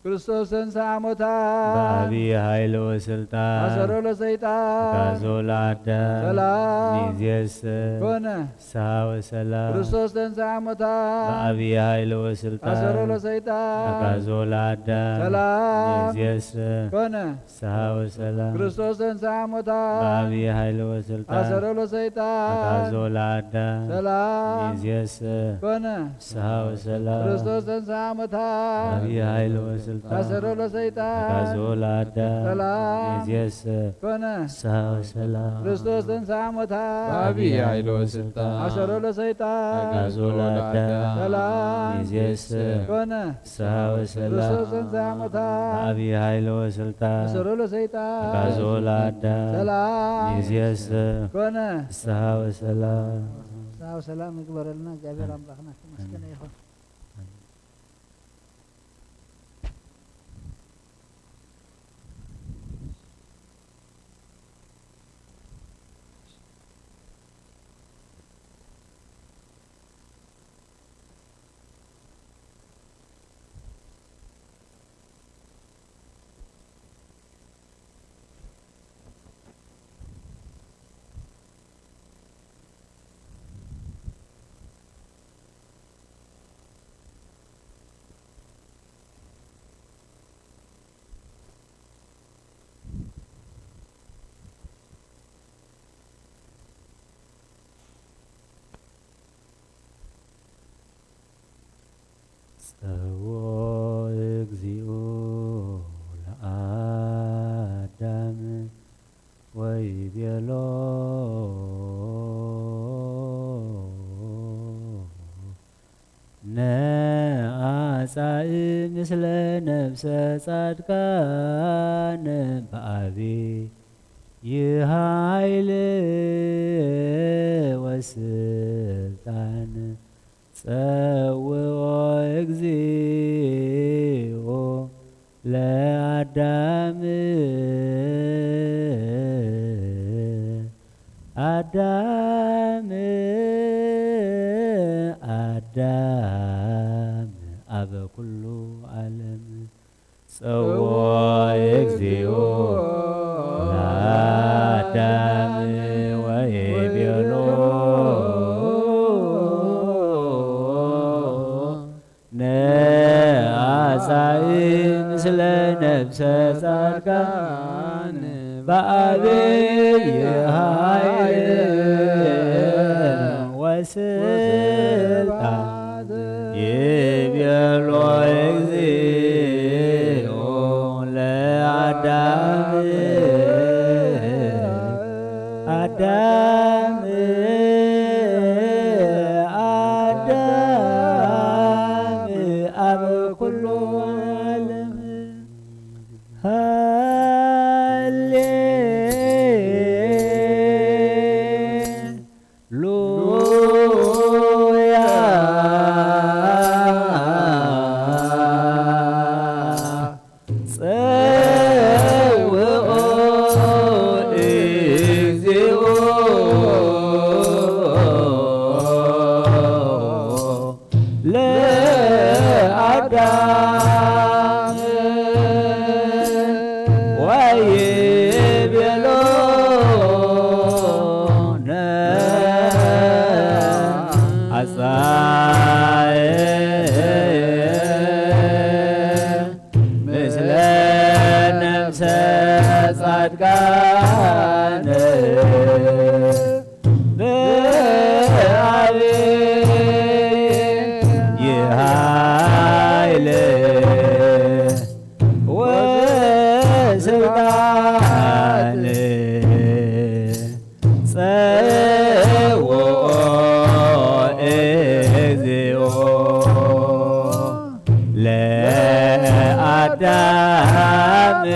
ክርስቶስ ተንሥአ እሙታን። በአቢይ ኃይል ወስልጣን። አሰሮ ለሰይጣን። አግዓዞ ለአዳም። ሰላም። ሚዜሰ። ኮነ። ፍስሐ ወሰላም። ክርስቶስ ተንሥአ እሙታን። በአቢይ ኃይል ወስልጣን። አሰሮ ለሰይጣን። አግዓዞ ለአዳም። ሰላም። ሚዜሰ። ኮነ። ፍስሐ ወሰላም። ክርስቶስ ተንሥአ እሙታን። በአቢይ ኃይል ወስልጣን። አሰሮ ለሰይጣን። አግዓዞ ለአዳም። ሰላም። ሚዜሰ። ኮነ። ፍስሐ ወሰላም። ክርስቶስ ተንሥአ እሙታን። በአቢይ ኃይል ወስልጣን። አሰሮ ለሰይጣን። አግዓዞ ለአዳም። ሰላም። ሚዜሰ። ኮነ። ፍስሐ ወሰላም። ክርስቶስ ተንሥአ እሙታን። በአቢይ ኃይል ወስልጣን። አሰሮ ለሰይጣን። አግዓዞ ለአዳም። ሰላም። ሚዜሰ። ኮነ። ፍስሐ ወሰላም። ክርስቶስ ተንሥአ እሙታን። በአቢይ ኃይል ወስልጣን። አሰሮ ለሰይጣን። አግዓዞ ለአዳም። ሰላም። ሚዜሰ። ኮነ። ፍስሐ ወሰላም። ፍስሐ ወሰላም ይግበረልና። እግዚኣብሔር ኣምላኽና ተመስገነ ይኹን። ጸውኦ እግዚኦ ለአዳም ወይቤሎ ነአጻኢ ምስለ ነፍሰ ጻድቃን በአቢይ ኃይል ወስልጣን ጸውኦ እግዚኦ ለአዳም አዳም አዳም አበ ኩሉ ዓለም ጸውኦ እግዚኦ ለአዳም ወይቤሎ ነአጻኢ ምስለ ነፍሰ ጻድቃን በአቢይ ኃይል ወስልጣን ይቤሎ እግዚኦ ለአዳም አዳም አዳም አብ ኩሉ ዓለም ሃሌ ሉያ ጸውኦ እግዚኦ ለአዳም ወይቤሎ ነአጻኢ ለአዳም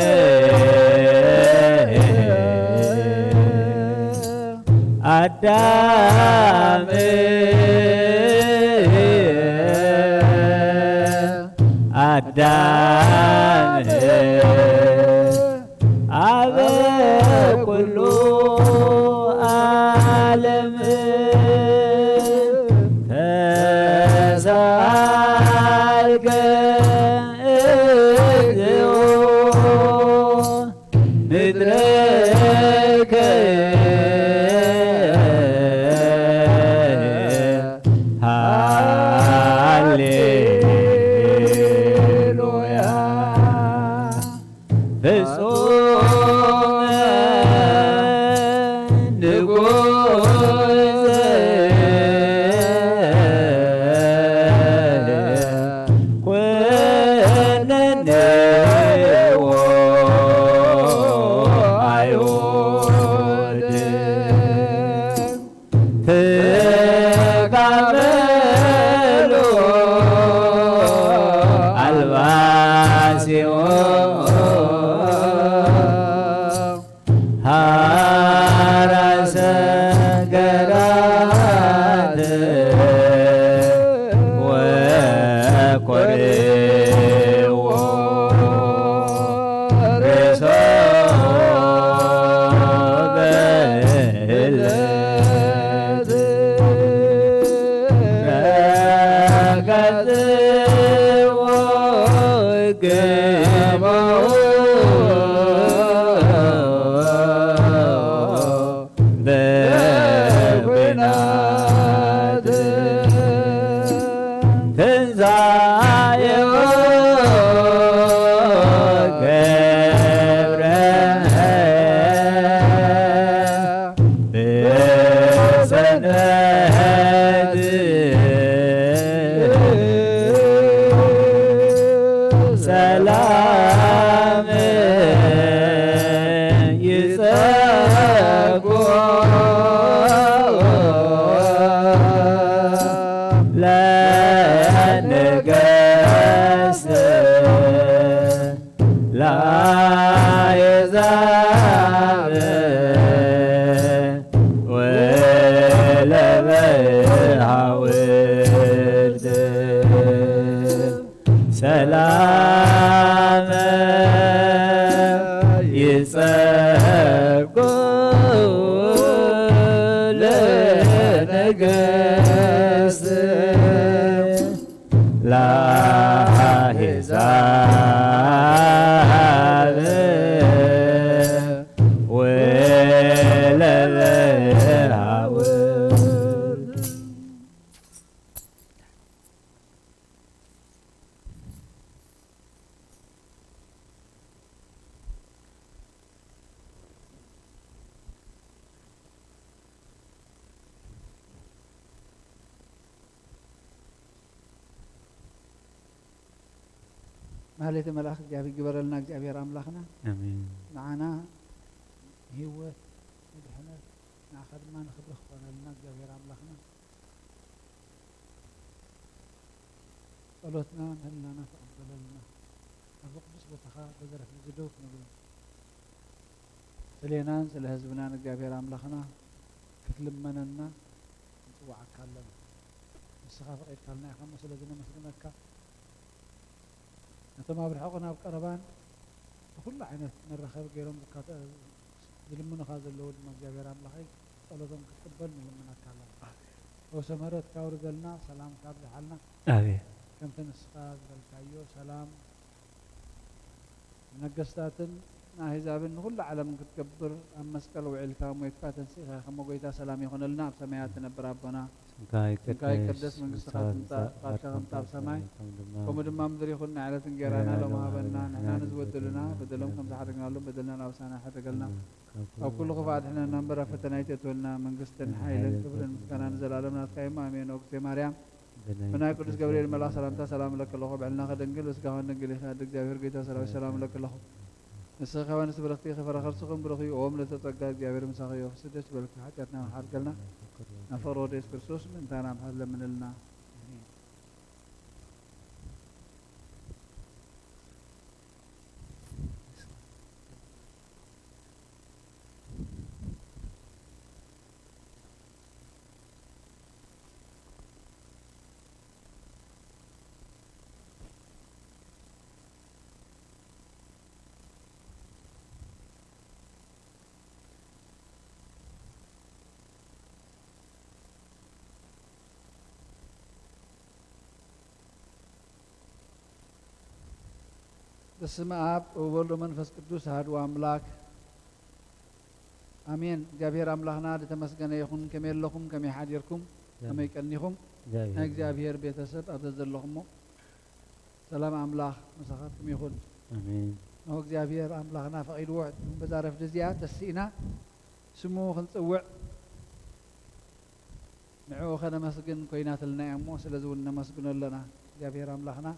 አዳም አዳም አበ ኩሉ ዓለም ተሳልከ እግዚኦ ምድረከ ሃሌሉያ። ፍጹም ንጉሥ ኩነኔዎ አይሁድ። ትካፈሉ አልባሲሁ ሐራሰ ገራት ወኮሬዎ ሬሶ በእለት ረገጽዎ ግማው በኩናት ትንሣኤው ገብረ ብሰንበት ሰላም ይጸጉ ለነገሥት ለአሕዛብ ወለበሃውርት ሰላም ይጸጉ ለነገሥት ለአሕዛብ ወለበሃውርት። ማህሌተ መልኣክ እግዚኣብሔር ይግበረልና እግዚኣብሔር ኣምላኽና። ኣሜን። ንዓና ህይወት፣ ድሕነት፣ ንዓኻ ድማ ንኽብሪ ክኾነልና እግዚኣብሔር ኣምላኽና። ጸሎትና ምህላና ተቐበለልና። ኣብዚ ቅዱስ ቦታኻ በዚ ረፍዲ እዚ ደው ክንብል ስሌናን ስለ ህዝብናን እግዚኣብሔር ኣምላኽና ክትልመነና ንጽውዓካ ኣለና። ንስኻ ፈቒድካልና ኢኻ እሞ ስለዚ ነመስግነካ። ነቶም ኣብ ርሑቕን ኣብ ቀረባን ብኹሉ ዓይነት መራኸቢ ገይሮም ዝካተ-፣ ዝልምኑኻ ዘለዉ ድማ እግዚኣብሔር ኣምላኸይ ጸሎቶም ክትቅበል ንልምነካ ኣለና። ፈውሰ ምህረት ካውርደልና፣ ሰላም ካብዝሓልና። ኣሜን። ከምቲ ንስኻ ዝበልካዮ ሰላም ንነገስታትን ንኣህዛብን ንኹሉ ዓለምን ክትገብር ኣብ መስቀል ውዒልካ ሞይትካ ተንሲእካ ኢኻ እሞ ጎይታ ሰላም ይኹነልና። ኣብ ሰማያት ትነብር ኣቦና ስምካ ይቀደስ፣ መንግስትኻ ትምጻእ፣ ፍቃድካ ከምቲ ኣብ ሰማይ ከምኡ ድማ ምድሪ ይኹን። ናይ ዕለት እንጌራና ሎም ሃበና። ንሕና ንዝበደሉና በደሎም ከም ዝሓደግናሎም በደልና ናብ ኣሳና ሓደገልና። ካብ ኩሉ ክፉእ ኣድሕነና እምበር ኣብ ፈተና ኣይተእትወና። መንግስትን ሓይልን ክብርን ምስጋና ንዘለኣለም ናትካ እዩ። ኣሜን። ኦግዜ ማርያም ብናይ ቅዱስ ገብርኤል መልኣኽ ሰላምታ ሰላም እለኪ ኣለኹ። ብዕልናኺ ድንግል፣ ብስጋኺ እውን ድንግል ኢኺ። ኣደ እግዚኣብሔር፣ ጎይታ ሰራዊት፣ ሰላም እለኪ ኣለኹ። ንስኺ ከማን ብርኽቲ ኢኺ፣ ፍረ ከርስኺ እውን ብሩኽ እዩ። ኦ ምልእተ ጸጋ፣ እግዚኣብሔር ምሳኺ እዩ። ፍስህ ደስ ይበልኪ፣ ሓጢኣትና ይሓርገልና፣ ናብ ፍቕሪ ወልዱ የሱስ ክርስቶስ ምእንታና ምሕረት ለምንልና። ኣሜን። በስመ አብ ወወልድ ወመንፈስ ቅዱስ አሐዱ አምላክ አሜን። እግዚኣብሔር አምላኽና ዝተመስገነ ይኹን። ከመይ ኣለኹም? ከመይ ሓዲርኩም? ከመይ ቀኒኹም? እግዚኣብሔር ናይ እግዚኣብሔር ቤተሰብ ኣብ ዘዘለኹሞ ሰላም ኣምላኽ ምሳኻትኩም ይኹን። ኣሜን። እንሆ እግዚኣብሔር ኣምላኽና ፈቒድዎ በዛ ረፍዲ እዚኣ ተሲእና ስሙ ክንጽውዕ ንዕኡ ከነመስግን ኮይናትልና እያ እሞ፣ ስለዚ እውን ነመስግኖ ኣለና እግዚኣብሔር ኣምላኽና።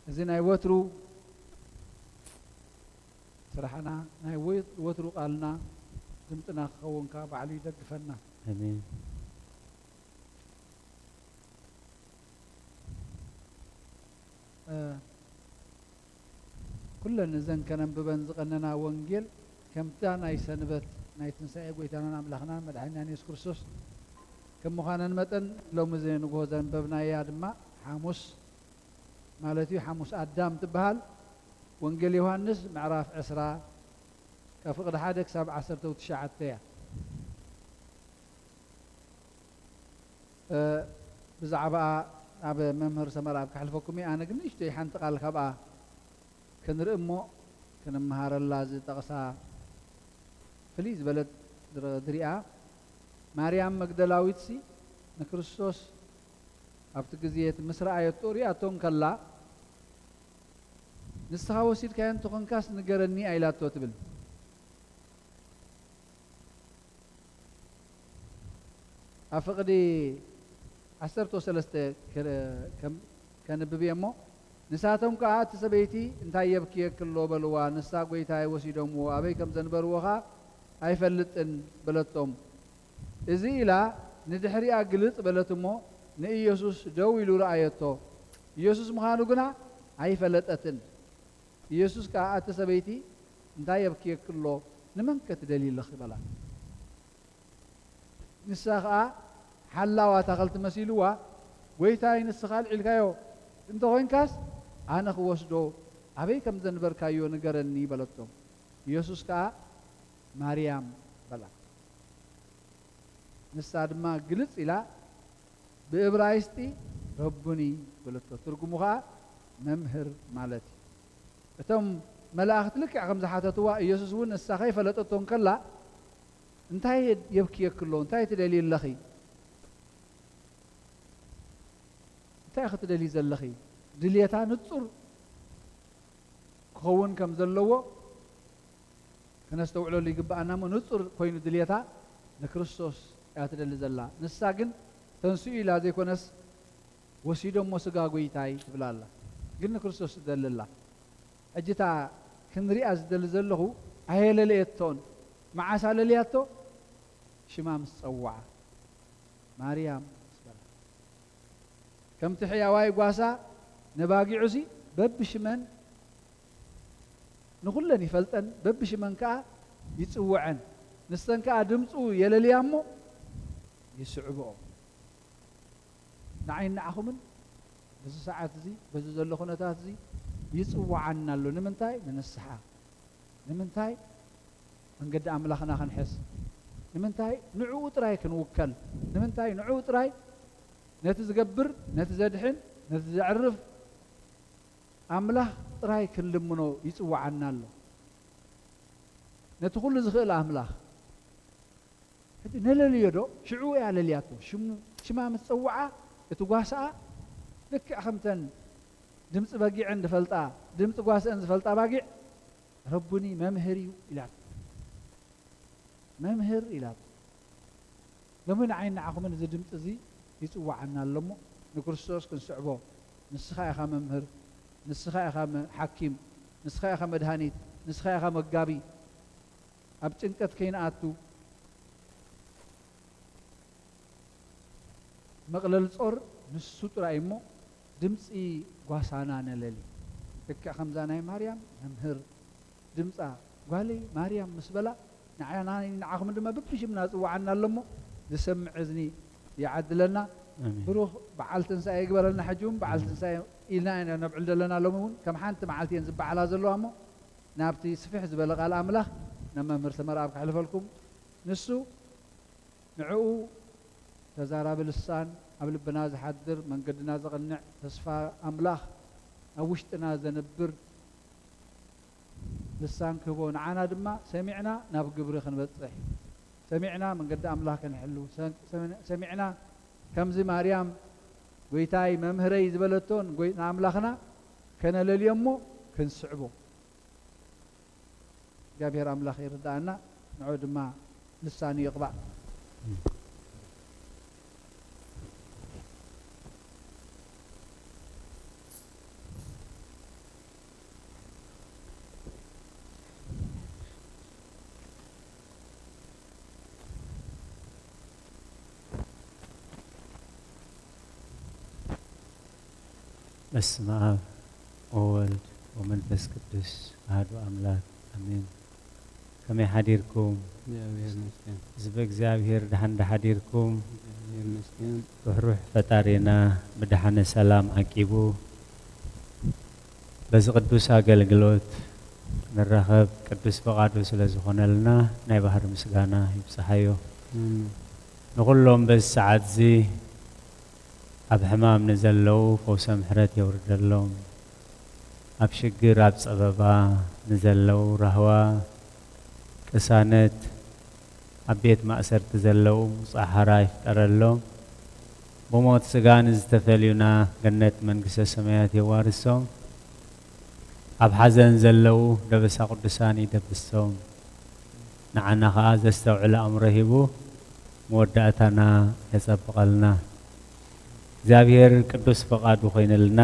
እዚ ናይ ወትሩ ስራሕና፣ ናይ ወ-፣ ወትሩ ቃልና ድምፅና ክኸውን ከኣ ባዕሉ ይደግፈና። ኣሜን። እ፣ ኩለን እዘን ከነንብበን ዝቐነና ወንጌል ከምታ ናይ ሰንበት ናይ ትንሳኤ ጎይታናን ኣምላኽናን መድሓኒናን የሱስ ክርስቶስ ከም ምዃነን መጠን፣ ሎሚ እዚ ንግሆ ዘንበብናያ ድማ ሓሙስ ማለት እዩ፣ ሓሙስ ኣዳም ትበሃል። ወንጌል ዮሃንስ ምዕራፍ ዕስራ ካብ ፍቕዲ ሓደ ክሳብ ዓሰርተ ትሽዓተ እያ። እ፣ ብዛዕባኣ ናብ መምህር ሰመራ ኣብ ከሕልፈኩም እየ። ኣነ ግን ንእሽተይ ሓንቲ ቃል ካብኣ ክንርኢ እሞ ክንመሃረላ ዝጠቕሳ ፍልይ ዝበለት ድረ-፣ ድሪኣ። ማርያም መግደላዊትሲ ንክርስቶስ ኣብቲ ግዜ እቲ ምስ ረኣየቶ ሪኣቶ እንከላ፣ "ንስኻ ወሲድካዮ እንተኾንካስ ንገረኒ" ኣይላቶ ትብል። ኣብ ፍቕዲ ዓሰርተ ሰለስተ ከ-፣ ከም-፣ ከንብብ እየ እሞ፣ ንሳቶም ከኣ፣ "እቲ ሰበይቲ እንታይ የብክየኪ ኣሎ?" በልዋ። ንሳ፣ "ጐይታይ ወሲዶምዎ፣ ኣበይ ከም ዘንበርዎ ኸኣ ኣይፈልጥን" በለቶም። እዚ ኢላ ንድሕሪኣ ግልጽ በለት እሞ፣ ንኢየሱስ ደው ኢሉ ረኣየቶ። ኢየሱስ ምዃኑ ግና ኣይፈለጠትን። ኢየሱስ ከኣ፣ "ኣቲ ሰበይቲ፣ እንታይ የብክየኪ ኣሎ? ንመንከ ትደልዪ ኣለኺ?" በላ። ንሳ ኸኣ ሓላው ኣታኽልቲ መሲልዋ፣ "ጐይታይ፣ ንስኻ ኣልዒልካዮ እንተ ኾይንካስ፣ ኣነ ክወስዶ፣ ኣበይ ከም ዘንበርካዮ ንገረኒ" በለቶ። ኢየሱስ ከኣ፣ "ማርያም" በላ። ንሳ ድማ ግልጽ ኢላ ብእብራይስጢ ረቡኒ በለቶ። ትርጉሙ ኸኣ መምህር ማለት እዩ። እቶም መላእኽቲ ልክዕ ከም ዝሓተትዋ፣ ኢየሱስ እውን ንሳ ከይፈለጠቶ እንከላ፣ "እንታይ የብክየኪ ኣሎ? እንታይ ትደልዪ ኣለኺ? እንታይ ኢኺ ትደልዪ ዘለኺ?" ድልየታ ንጹር ክኸውን ከም ዘለዎ ክነስተውዕለሉ ይግብኣና እሞ፣ ንጹር ኮይኑ ድልየታ ንክርስቶስ እያ ትደሊ ዘላ። ንሳ ግን ተንስኡ ኢላ ዘይኮነስ፣ "ወሲዶሞ ስጋ ጐይታይ" ትብላ ኣላ። ግን ንክርስቶስ ትደሊ ኣላ። ሕጂ እታ ክንሪኣ ዝደሊ ዘለኹ ኣየለለየቶን። መዓስ ኣለልያቶ? ሽማ ምስ ጸውዓ፣ "ማርያም" ምስ በላ። ከምቲ ሕያዋይ ጓሳ ነባጊዑሲ በብሽመን ንኹለን ይፈልጠን፣ በብሽመን ከኣ ይጽውዐን። ንሰን ከኣ ድምጹ የለልያ እሞ ይስዕብኦ። ንዓይን ንዓኹምን በዚ ሰዓት እዚ፣ በዚ ዘሎ ኩነታት እዚ ይጽውዓና ኣሎ። ንምንታይ? ንንስሓ። ንምንታይ? መንገዲ ኣምላኽና ክንሕዝ። ንምንታይ? ንዕኡ ጥራይ ክንውከል። ንምንታይ? ንዕኡ ጥራይ፣ ነቲ ዝገብር፣ ነቲ ዘድሕን፣ ነቲ ዘዕርፍ ኣምላኽ ጥራይ ክንልምኖ ይጽውዓና ኣሎ። ነቲ ኩሉ ዝኽእል ኣምላኽ። ሕጂ ነለልዮ ዶ? ሽዑ እያ ለልያቶ። ሽሙ፣ ሽማ ምስ ጸውዓ፣ እቲ ጓስኣ ልክዕ ከምተን ድምጺ በጊዐን ዝፈልጣ፣ ድምጺ ጓስአን ዝፈልጣ ኣባጊዕ፣ "ረቡኒ፣ መምህር እዩ" ኢላቶ። "መምህር" ኢላቶ። ሎሚ ንዓይን ንዓኹምን እዚ ድምጺ እዚ ይጽውዓና ኣሎ እሞ፣ ንክርስቶስ ክንስዕቦ። ንስኻ ኢኻ መምህር፣ ንስኻ ኢኻ መ-፣ ሓኪም፣ ንስኻ ኢኻ መድሃኒት፣ ንስኻ ኢኻ መጋቢ። ኣብ ጭንቀት ከይንኣቱ፣ መቕለል ጾር ንሱ ጥራይ እሞ፣ ድምጺ ጓሳና ነለሊ። ልክዕ ከምዛ ናይ ማርያም መምህር ድምጻ፣ "ጓለይ ማርያም" ምስ በላ፣ ንዓና ንዓኹም ድማ ብብሽምና ጽውዓና ኣሎ እሞ፣ ዝሰምዕ እዝኒ ይዓድለና። ኣሜን። ብሩኽ በዓል ትንሳኤ ይግበረልና። ሕጂ እውን በዓል ኣሜን። ትንሳኤ ኢልና ኢና ነብዕል ዘለና። ሎሚ እውን ከም ሓንቲ መዓልቲ እየን ዝበዓላ ዘለዋ እሞ፣ ናብቲ ስፍሕ ዝበለ ቃል ኣምላኽ ናብ መምህር ሰመረኣብ ከሕልፈልኩም። ንሱ ንዕኡ ተዛራቢ ልሳን ኣብ ልብና ዝሓድር፣ መንገድና ዘቕንዕ፣ ተስፋ ኣምላኽ ኣብ ውሽጥና ዘንብር ልሳን ክህቦ፣ ንዓና ድማ ሰሚዕና ናብ ግብሪ ክንበጽሕ፣ ሰሚዕና መንገዲ ኣምላኽ ክንሕሉ፣ ሰ-፣ ሰ-፣ ሰሚዕና ከምዚ ማርያም "ጐይታይ፣ መምህረይ" ዝበለቶ ንጐይ-፣ ንኣምላኽና ከነለልዮ እሞ ክንስዕቦ። እግዚኣብሔር ኣምላኽ ይርድኣና፣ ንዑ ድማ ልሳኑ ይቕባእ። በስመ አብ ወወልድ ወመንፈስ ቅዱስ አሐዱ አምላክ አሜን። ከመይ ሓዲርኩም? እግዚኣብሔር ይመስገን። ህዝበ እግዚኣብሔር ደሓን ዶ ሓዲርኩም? እግዚኣብሔር ይመስገን። ርሕሩሕ ፈጣሪና ብደሓነ ሰላም ዓቂቡ በዚ ቅዱስ ኣገልግሎት ንራኸብ ቅዱስ ፈቓዱ ስለ ዝኾነልና ናይ ባህሪ ምስጋና ይብጽሓዮ። እም፣ ንኹሎም በዚ ሰዓት እዚ ኣብ ሕማም ንዘለዉ ፈውሰ ምሕረት የውርደሎም። ኣብ ሽግር ኣብ ጸበባ ንዘለዉ ራህዋ ቅሳነት፣ ኣብ ቤት ማእሰርቲ ዘለዉ ጻሕራ ይፍጠረሎም። ብሞት ስጋ ንዝተፈልዩና ገነት መንግስተ ሰማያት የዋርሶም። ኣብ ሓዘን ዘለዉ ደበሳ ቅዱሳን ይደብሶም። ንዓና ኸኣ ዘስተውዕል ኣእምሮ ሂቡ መወዳእታና የጸብቐልና። እግዚኣብሔር ቅዱስ ፈቓዱ ኮይነልና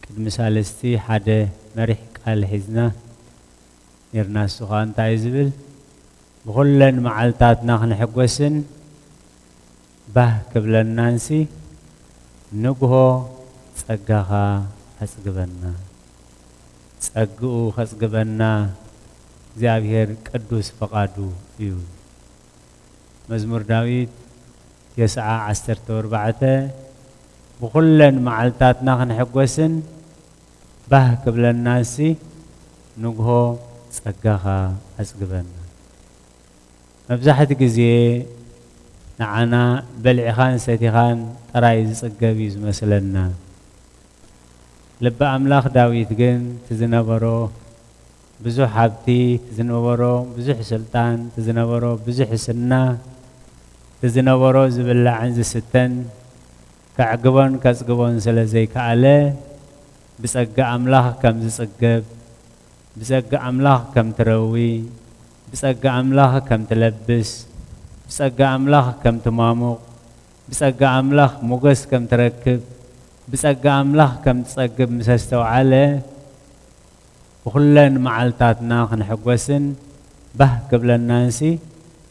ቅድሚ ሳልስቲ ሓደ መሪሕ ቃል ሒዝና ኔርና። እሱ ኸኣ እንታይ እዩ ዝብል? ብኹለን መዓልታትና ክንሕጎስን ባህ ክብለናንሲ ንግሆ ጸጋኻ ኣጽግበና። ጸግኡ ከጽግበና እግዚኣብሔር ቅዱስ ፈቓዱ እዩ። መዝሙር ዳዊት ተስዓ ዓሰርተ ኣርባዕተ ብኹለን መዓልታትና ክንሕጎስን ባህ ክብለናንሲ ንግሆ ጸጋኻ ኣጽግበና። መብዛሕቲ ግዜ ንዓና በሊዕኻን ሰቲኻን ጥራይ ዝጽገብ እዩ ዝመስለና። ልበ ኣምላኽ ዳዊት ግን እቲ ዝነበሮ ብዙሕ ሃብቲ፣ እቲ ዝነበሮ ብዙሕ ስልጣን፣ እቲ ዝነበሮ ብዙሕ ዝና፣ እቲ ዝነበሮ ዝብላዕን ዝስተን ከዕግቦን ከጽግቦን ስለ ዘይከኣለ፣ ብጸጋ ኣምላኽ ከም ዝጽገብ፣ ብጸጋ ኣምላኽ ከም ትረዊ፣ ብጸጋ ኣምላኽ ከም ትለብስ፣ ብጸጋ ኣምላኽ ከም ትማሙቕ፣ ብጸጋ ኣምላኽ ሞገስ ከም ትረክብ፣ ብጸጋ ኣምላኽ ከም ትጸግብ ምስ ኣስተውዓለ፣ ብኹለን መዓልታትና ክንሕጎስን ባህ ክብለናንሲ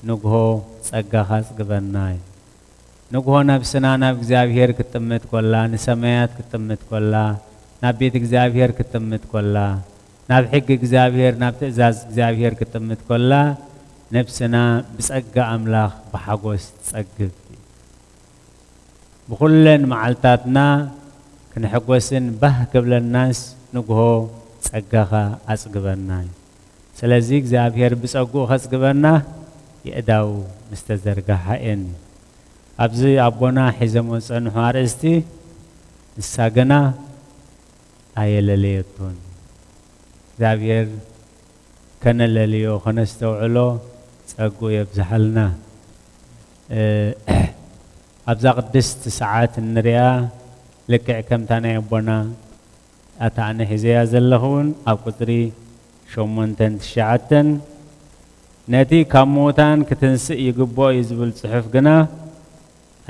ንግሆ ጸጋኻ ኣጽግበና እዩ። ንግሆ ነብስና ናብ እግዚኣብሔር ክትጥምት ኮላ፣ ንሰማያት ክትጥምት ኮላ፣ ናብ ቤት እግዚኣብሔር ክትጥምት ኮላ፣ ናብ ሕጊ እግዚኣብሔር፣ ናብ ትእዛዝ እግዚኣብሔር ክትጥምት ኮላ፣ ነብስና ብጸጋ ኣምላኽ ብሓጎስ ትጸግብ። ብኹለን መዓልታትና ክንሕጎስን ባህ ክብለናንስ ንግሆ ጸጋኻ ኣጽግበና እዩ። ስለዚ እግዚኣብሔር ብጸግኡ ከጽግበና የእዳው ምስ ተዘርግሓ እየን። ኣብዚ ኣቦና ሒዘሞ ዝጸንሑ ኣርእስቲ ንሳ ግና ኣየለለየቶን። እግዚኣብሔር ከነለልዮ ከነስተውዕሎ ጸግኡ የብዝሓልና። እ፣ ኣብዛ ቅድስቲ ሰዓት እንሪኣ ልክዕ ከምታ ናይ ኣቦና ኣታ ኣነ ሒዘያ ዘለኹ እውን ኣብ ቁጽሪ ሸሞንተን ትሽዓተን ነቲ ካብ ምዉታን ክትንስእ ይግብኦ እዩ ዝብል ጽሑፍ ግና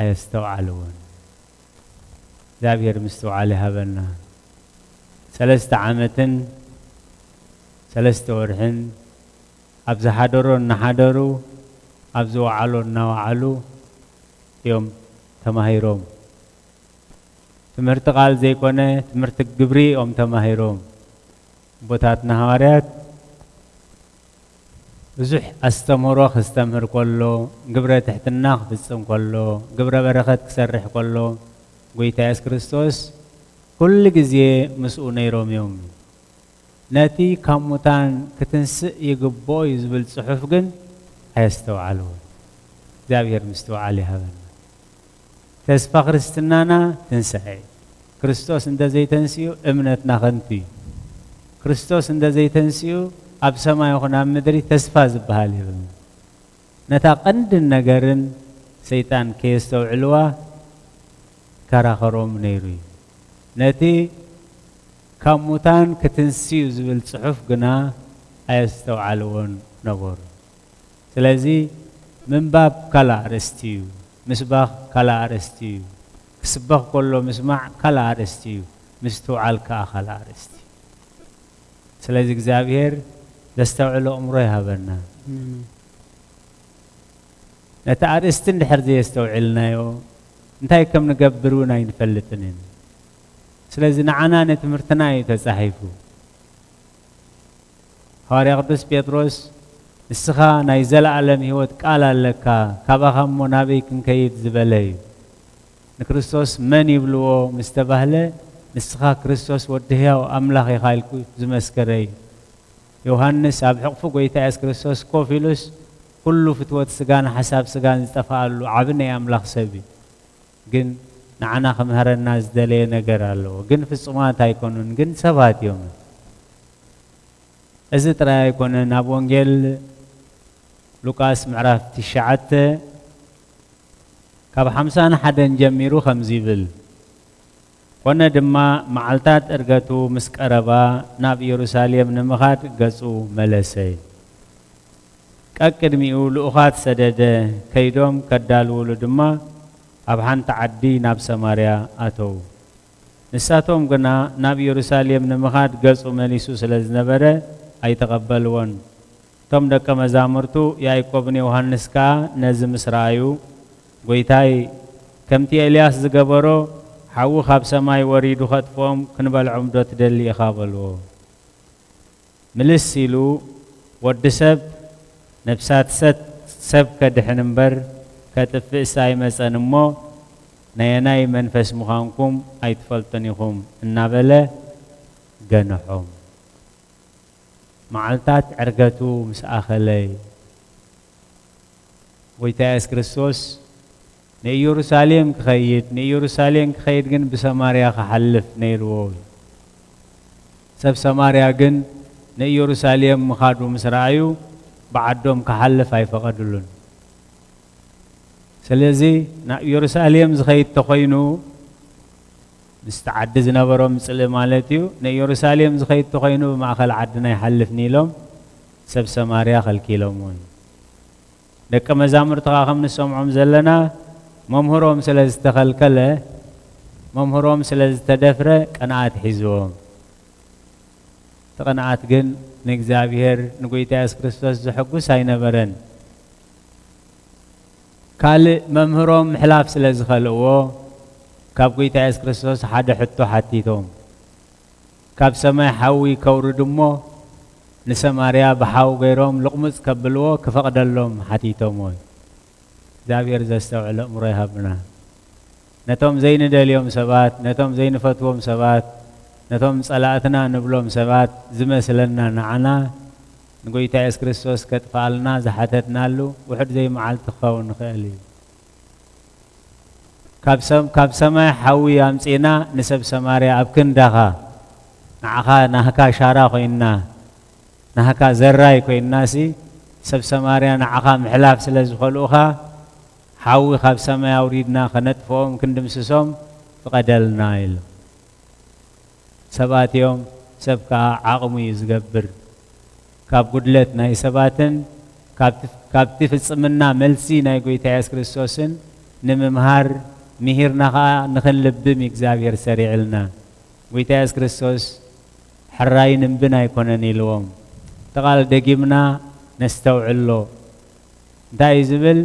ኣየስተውዓልዎን። እግዚኣብሔር ምስትውዓል ይሃበና። ሰለስተ ዓመትን ሰለስተ ወርሕን ኣብ ዝሓደሮ እናሓደሩ ኣብ ዝወዓሎ እናወዓሉ እዮም ተማሂሮም። ትምህርቲ ቃል ዘይኮነ ትምህርቲ ግብሪ እዮም ተማሂሮም። ኣቦታትና ሃዋርያት ብዙሕ ኣስተምህሮ ክስተምህር ከሎ፣ ግብረ ትሕትና ክፍጽም ከሎ፣ ግብረ በረኸት ክሰርሕ ከሎ፣ ጎይታ የሱስ ክርስቶስ ኩሉ ግዜ ምስኡ ነይሮም እዮም። ነቲ ካብ ሙታን ክትንስእ ይግብኦ እዩ ዝብል ጽሑፍ ግን ኣየስተውዓልዎን። እግዚኣብሔር ምስትውዓል ይሃበና። ተስፋ ክርስትናና ትንሳኤ። ክርስቶስ እንተ ዘይተንስኡ እምነትና ከንቱ እዩ። ክርስቶስ እንተ ዘይተንስኡ ኣብ ሰማይ ይኹን ኣብ ምድሪ ተስፋ ዝበሃል የብልና። ነታ ቀንድን ነገርን ሰይጣን ከየስተውዕልዋ ከራኸሮም ነይሩ እዩ። ነቲ ካብ ሙታን ክትንስዩ ዝብል ጽሑፍ ግና ኣየስተውዓልዎን ነበሩ። ስለዚ ምንባብ ካልእ ኣርእስቲ እዩ፣ ምስባኽ ካልእ ኣርእስቲ እዩ፣ ክስበኽ ከሎ ምስማዕ ካልእ ኣርእስቲ እዩ፣ ምስትውዓል ከኣ ካልእ ኣርእስቲ እዩ። ስለዚ እግዚኣብሔር ዘስተውዕሎ ኣእምሮ ይሃበና። ነቲ ኣርእስቲ እንድሕር ዘየስተውዒልናዮ እንታይ ከም ንገብር እውን ኣይንፈልጥን ኢና። ስለዚ ንዓና ንትምህርትና እዩ ተጻሒፉ። ሃዋርያ ቅዱስ ጴጥሮስ ንስኻ ናይ ዘለኣለም ህይወት ቃል ኣለካ፣ ካባኻ እሞ ናበይ ክንከይድ ዝበለ እዩ። ንክርስቶስ መን ይብልዎ ምስ ተባህለ ንስኻ ክርስቶስ ወዲ ህያው ኣምላኽ ኢኻ ኢልኩ ዝመስከረ እዩ። ዮሃንስ ኣብ ሕቕፊ ጐይታ የሱስ ክርስቶስ ኮፍ ኢሉስ ኩሉ ፍትወት ስጋን ሓሳብ ስጋን ዝጠፍኣሉ ዓቢ ናይ ኣምላኽ ሰብ እዩ። ግን ንዓና ክምህረና ዝደለየ ነገር ኣለዎ። ግን ፍጹማት ኣይኮኑን፣ ግን ሰባት እዮም። እዚ ጥራይ ኣይኮነን። ኣብ ወንጌል ሉቃስ ምዕራፍ ትሽዓተ ካብ ሓምሳን ሓደን ጀሚሩ ከምዚ ይብል፣ ኮነ ድማ መዓልታት ዕርገቱ ምስ ቀረባ ናብ ኢየሩሳሌም ንምኻድ ገጹ መለሰ። ቀቅድሚኡ ልኡኻት ሰደደ፣ ከይዶም ከዳልውሉ ድማ ኣብ ሓንቲ ዓዲ ናብ ሰማርያ ኣተዉ። ንሳቶም ግና ናብ ኢየሩሳሌም ንምኻድ ገጹ መሊሱ ስለ ዝነበረ ኣይተቐበልዎን። እቶም ደቀ መዛሙርቱ ያዕቆብን ዮሃንስ ከኣ ነዚ ምስ ረኣዩ፣ ጐይታይ፣ ከምቲ ኤልያስ ዝገበሮ፣ ሓዊ ካብ ሰማይ ወሪዱ ኸጥፍኦም ክንበልዖምዶ ትደሊ ኢኻ? በልዎ። ምልስ ኢሉ፣ ወዲ ሰብ ነፍሳት ሰት-፣ ሰብ ከድሕን እምበር ከጥፍእስ ኣይመጸን እሞ፣ ነየናይ መንፈስ ምዃንኩም ኣይትፈልጡን ኢኹም፣ እናበለ ገንሖም። መዓልታት ዕርገቱ ምስ ኣኸለ፣ ጐይታ የሱስ ክርስቶስ ንኢየሩሳሌም ክኸይድ፣ ንኢየሩሳሌም ክኸይድ ግን ብሰማርያ ክሓልፍ ነይርዎ እዩ። ሰብ ሰማርያ ግን ንኢየሩሳሌም ምኻዱ ምስ ረኣዩ፣ ብዓዶም ክሓልፍ ኣይፈቐድሉን። ስለዚ ናብ ኢየሩሳሌም ዝኸይድ ተኾይኑ፣ ምስቲ ዓዲ ዝነበሮም ጽልኢ ማለት እዩ፣ ንኢየሩሳሌም ዝኸይድ ተኾይኑ ብማእከል ዓድና ይሓልፍን ኢሎም ሰብ ሰማርያ ከልኪሎምዎ እዩ። ደቀ መዛሙርቲ ኸኣ ከም ንሰምዖም ዘለና መምህሮም ስለ ዝተኸልከለ፣ መምህሮም ስለ ዝተደፍረ ቅንኣት ሒዝዎም። እቲ ቅንኣት ግን ንእግዚኣብሔር ንጐይታ የሱስ ክርስቶስ ዘሐጉስ ኣይነበረን። ካልእ መምህሮም ምሕላፍ ስለ ዝኸልእዎ ካብ ጐይታ የሱስ ክርስቶስ ሓደ ሕቶ ሓቲቶም። ካብ ሰማይ ሓዊ ከውርድ እሞ ንሰማርያ ብሓዊ ገይሮም ልቕሙጽ ከብልዎ ክፈቕደሎም ሓቲቶምዎ። እግዚኣብሔር ዘስተውዕል ኣእምሮ ይሃብና። ነቶም ዘይንደልዮም ሰባት፣ ነቶም ዘይንፈትዎም ሰባት፣ ነቶም ጸላእትና ንብሎም ሰባት ዝመስለና ንዓና ንጎይታ የሱስ ክርስቶስ ከጥፍኣልና ዝሓተትናሉ ውሑድ ዘይመዓልቲ ክኸውን ይኽእል እዩ። ካብ ሰም-፣ ካብ ሰማይ ሓዊ ኣምጺእና ንሰብ ሰማርያ ኣብ ክንዳኻ፣ ንዓኻ ናህካ ሻራ ኮይንና፣ ናህካ ዘራይ ኮይንናሲ፣ ሰብ ሰማርያ ንዓኻ ምሕላፍ ስለ ዝኸልኡኻ፣ ሓዊ ካብ ሰማይ ኣውሪድና ከነጥፍኦም ክንድምስሶም ፍቐደልና ኢሉ። ሰባት እዮም፣ ሰብ ከኣ ዓቕሙ እዩ ዝገብር። ካብ ጉድለት ናይ ሰባትን ካብቲ፣ ካብቲ ፍጽምና መልሲ ናይ ጎይታ የሱስ ክርስቶስን ንምምሃር፣ ምሂርና ከኣ ንኽንልብም እዩ እግዚኣብሔር ሰሪዕልና። ጎይታ የሱስ ክርስቶስ ሕራይን እምብን ኣይኮነን ኢልዎም። እቲ ቃል ደጊምና ነስተውዕሎ። እንታይ እዩ ዝብል?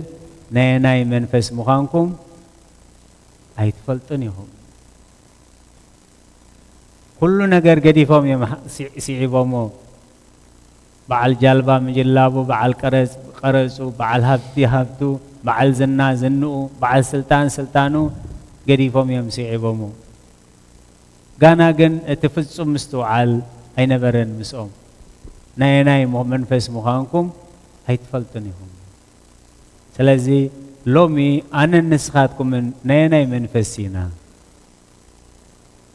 ናየናይ መንፈስ ምዃንኩም ኣይትፈልጡን ኢኹም። ኩሉ ነገር ገዲፎም እዮም ሲ-፣ ስዒቦሞ። በዓል ጃልባ ምጅላቡ፣ በዓል ቀረጽ ቀረጹ፣ በዓል ሃብቲ ሃብቱ፣ በዓል ዝና ዝንኡ፣ በዓል ስልጣን ስልጣኑ ገዲፎም እዮም ስዒቦሞ። ጋና ግን እቲ ፍጹም ምስትውዓል ኣይነበረን ምስኦም። ናየናይ ሞ-፣ መንፈስ ምዃንኩም ኣይትፈልጡን ኢኹም። ስለዚ ሎሚ ኣነን ንስኻትኩምን ናየናይ መንፈስ ኢና?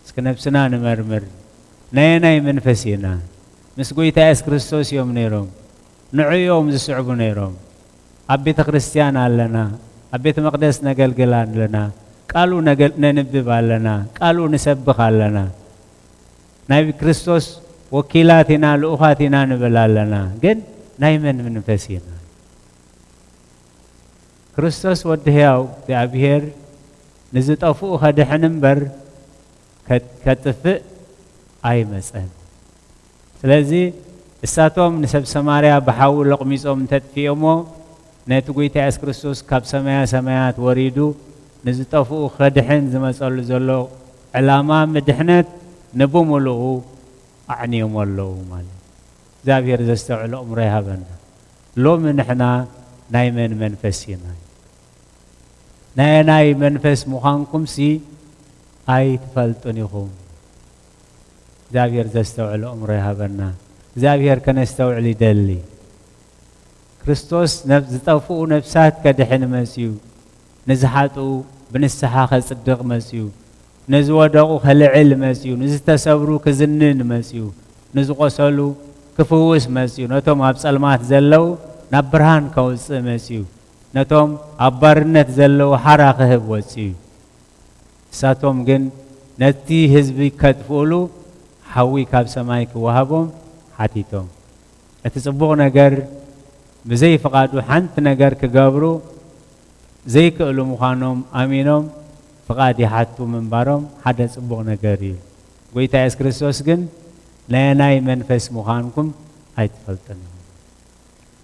እስኪ ነብስና ንመርምር። ናየናይ መንፈስ ኢና? ምስ ጎይታ የሱስ ክርስቶስ እዮም ነይሮም። ንዑ እዮም ዝስዕቡ ነይሮም። ኣብ ቤተ ክርስቲያን ኣለና። ኣብ ቤተ መቕደስ ነገልግል ኣለና። ቃሉ ነገል-፣ ነንብብ ኣለና። ቃሉ ንሰብኽ ኣለና። ናይ ክርስቶስ ወኪላት ኢና፣ ልኡኻት ኢና ንብል ኣለና። ግን ናይ መን መንፈስ ኢና? ክርስቶስ ወዲ ህያው እግዚኣብሔር ንዝጠፍኡ ከድሕን እምበር ከ-፣ ከጥፍእ ኣይመጸን። ስለዚ እሳቶም ንሰብ ሰማርያ ብሓዊ ለቕሚጾም እንተጥፊኦሞ፣ ነቲ ጎይታ የሱስ ክርስቶስ ካብ ሰማያ ሰማያት ወሪዱ ንዝጠፍኡ ከድሕን ዝመጸሉ ዘሎ ዕላማ ምድሕነት ንብምሉኡ ኣዕንዮሞ ኣለዉ ማለት እዩ። እግዚኣብሔር ዘስተውዕል ኣእምሮ ይሃበና። ሎሚ ንሕና ናይ መን መንፈስ ኢና? ናይ ናይ መንፈስ ምዃንኩምሲ ኣይትፈልጡን ኢኹም። እግዚኣብሔር ዘስተውዕል ኣእምሮ ይሃበና። እግዚኣብሔር ከነስተውዕል ይደሊ። ክርስቶስ ነብ-፣ ዝጠፍኡ ነፍሳት ከድሕን መጽዩ። ንዝሓጥኡ ብንስሓ ከጽድቕ መጽዩ። ንዝወደቑ ከልዕል መጽዩ። ንዝተሰብሩ ክዝንን መጽዩ። ንዝቖሰሉ ክፍውስ መጽዩ። ነቶም ኣብ ጸልማት ዘለዉ ናብ ብርሃን ከውጽእ መጽዩ። ነቶም ኣብ ባርነት ዘለዉ ሓራ ክህብ ወጽዩ። ንሳቶም ግን ነቲ ህዝቢ ከጥፍኡሉ ሓዊ ካብ ሰማይ ክወሃቦም ሓቲቶም። እቲ ጽቡቕ ነገር ብዘይ ፍቓዱ ሓንቲ ነገር ክገብሩ ዘይክእሉ ምዃኖም ኣሚኖም ፍቓድ ይሓቱ ምንባሮም ሓደ ጽቡቕ ነገር እዩ። ጎይታ የሱስ ክርስቶስ ግን ናየናይ መንፈስ ምዃንኩም ኣይትፈልጡን ኢኹም።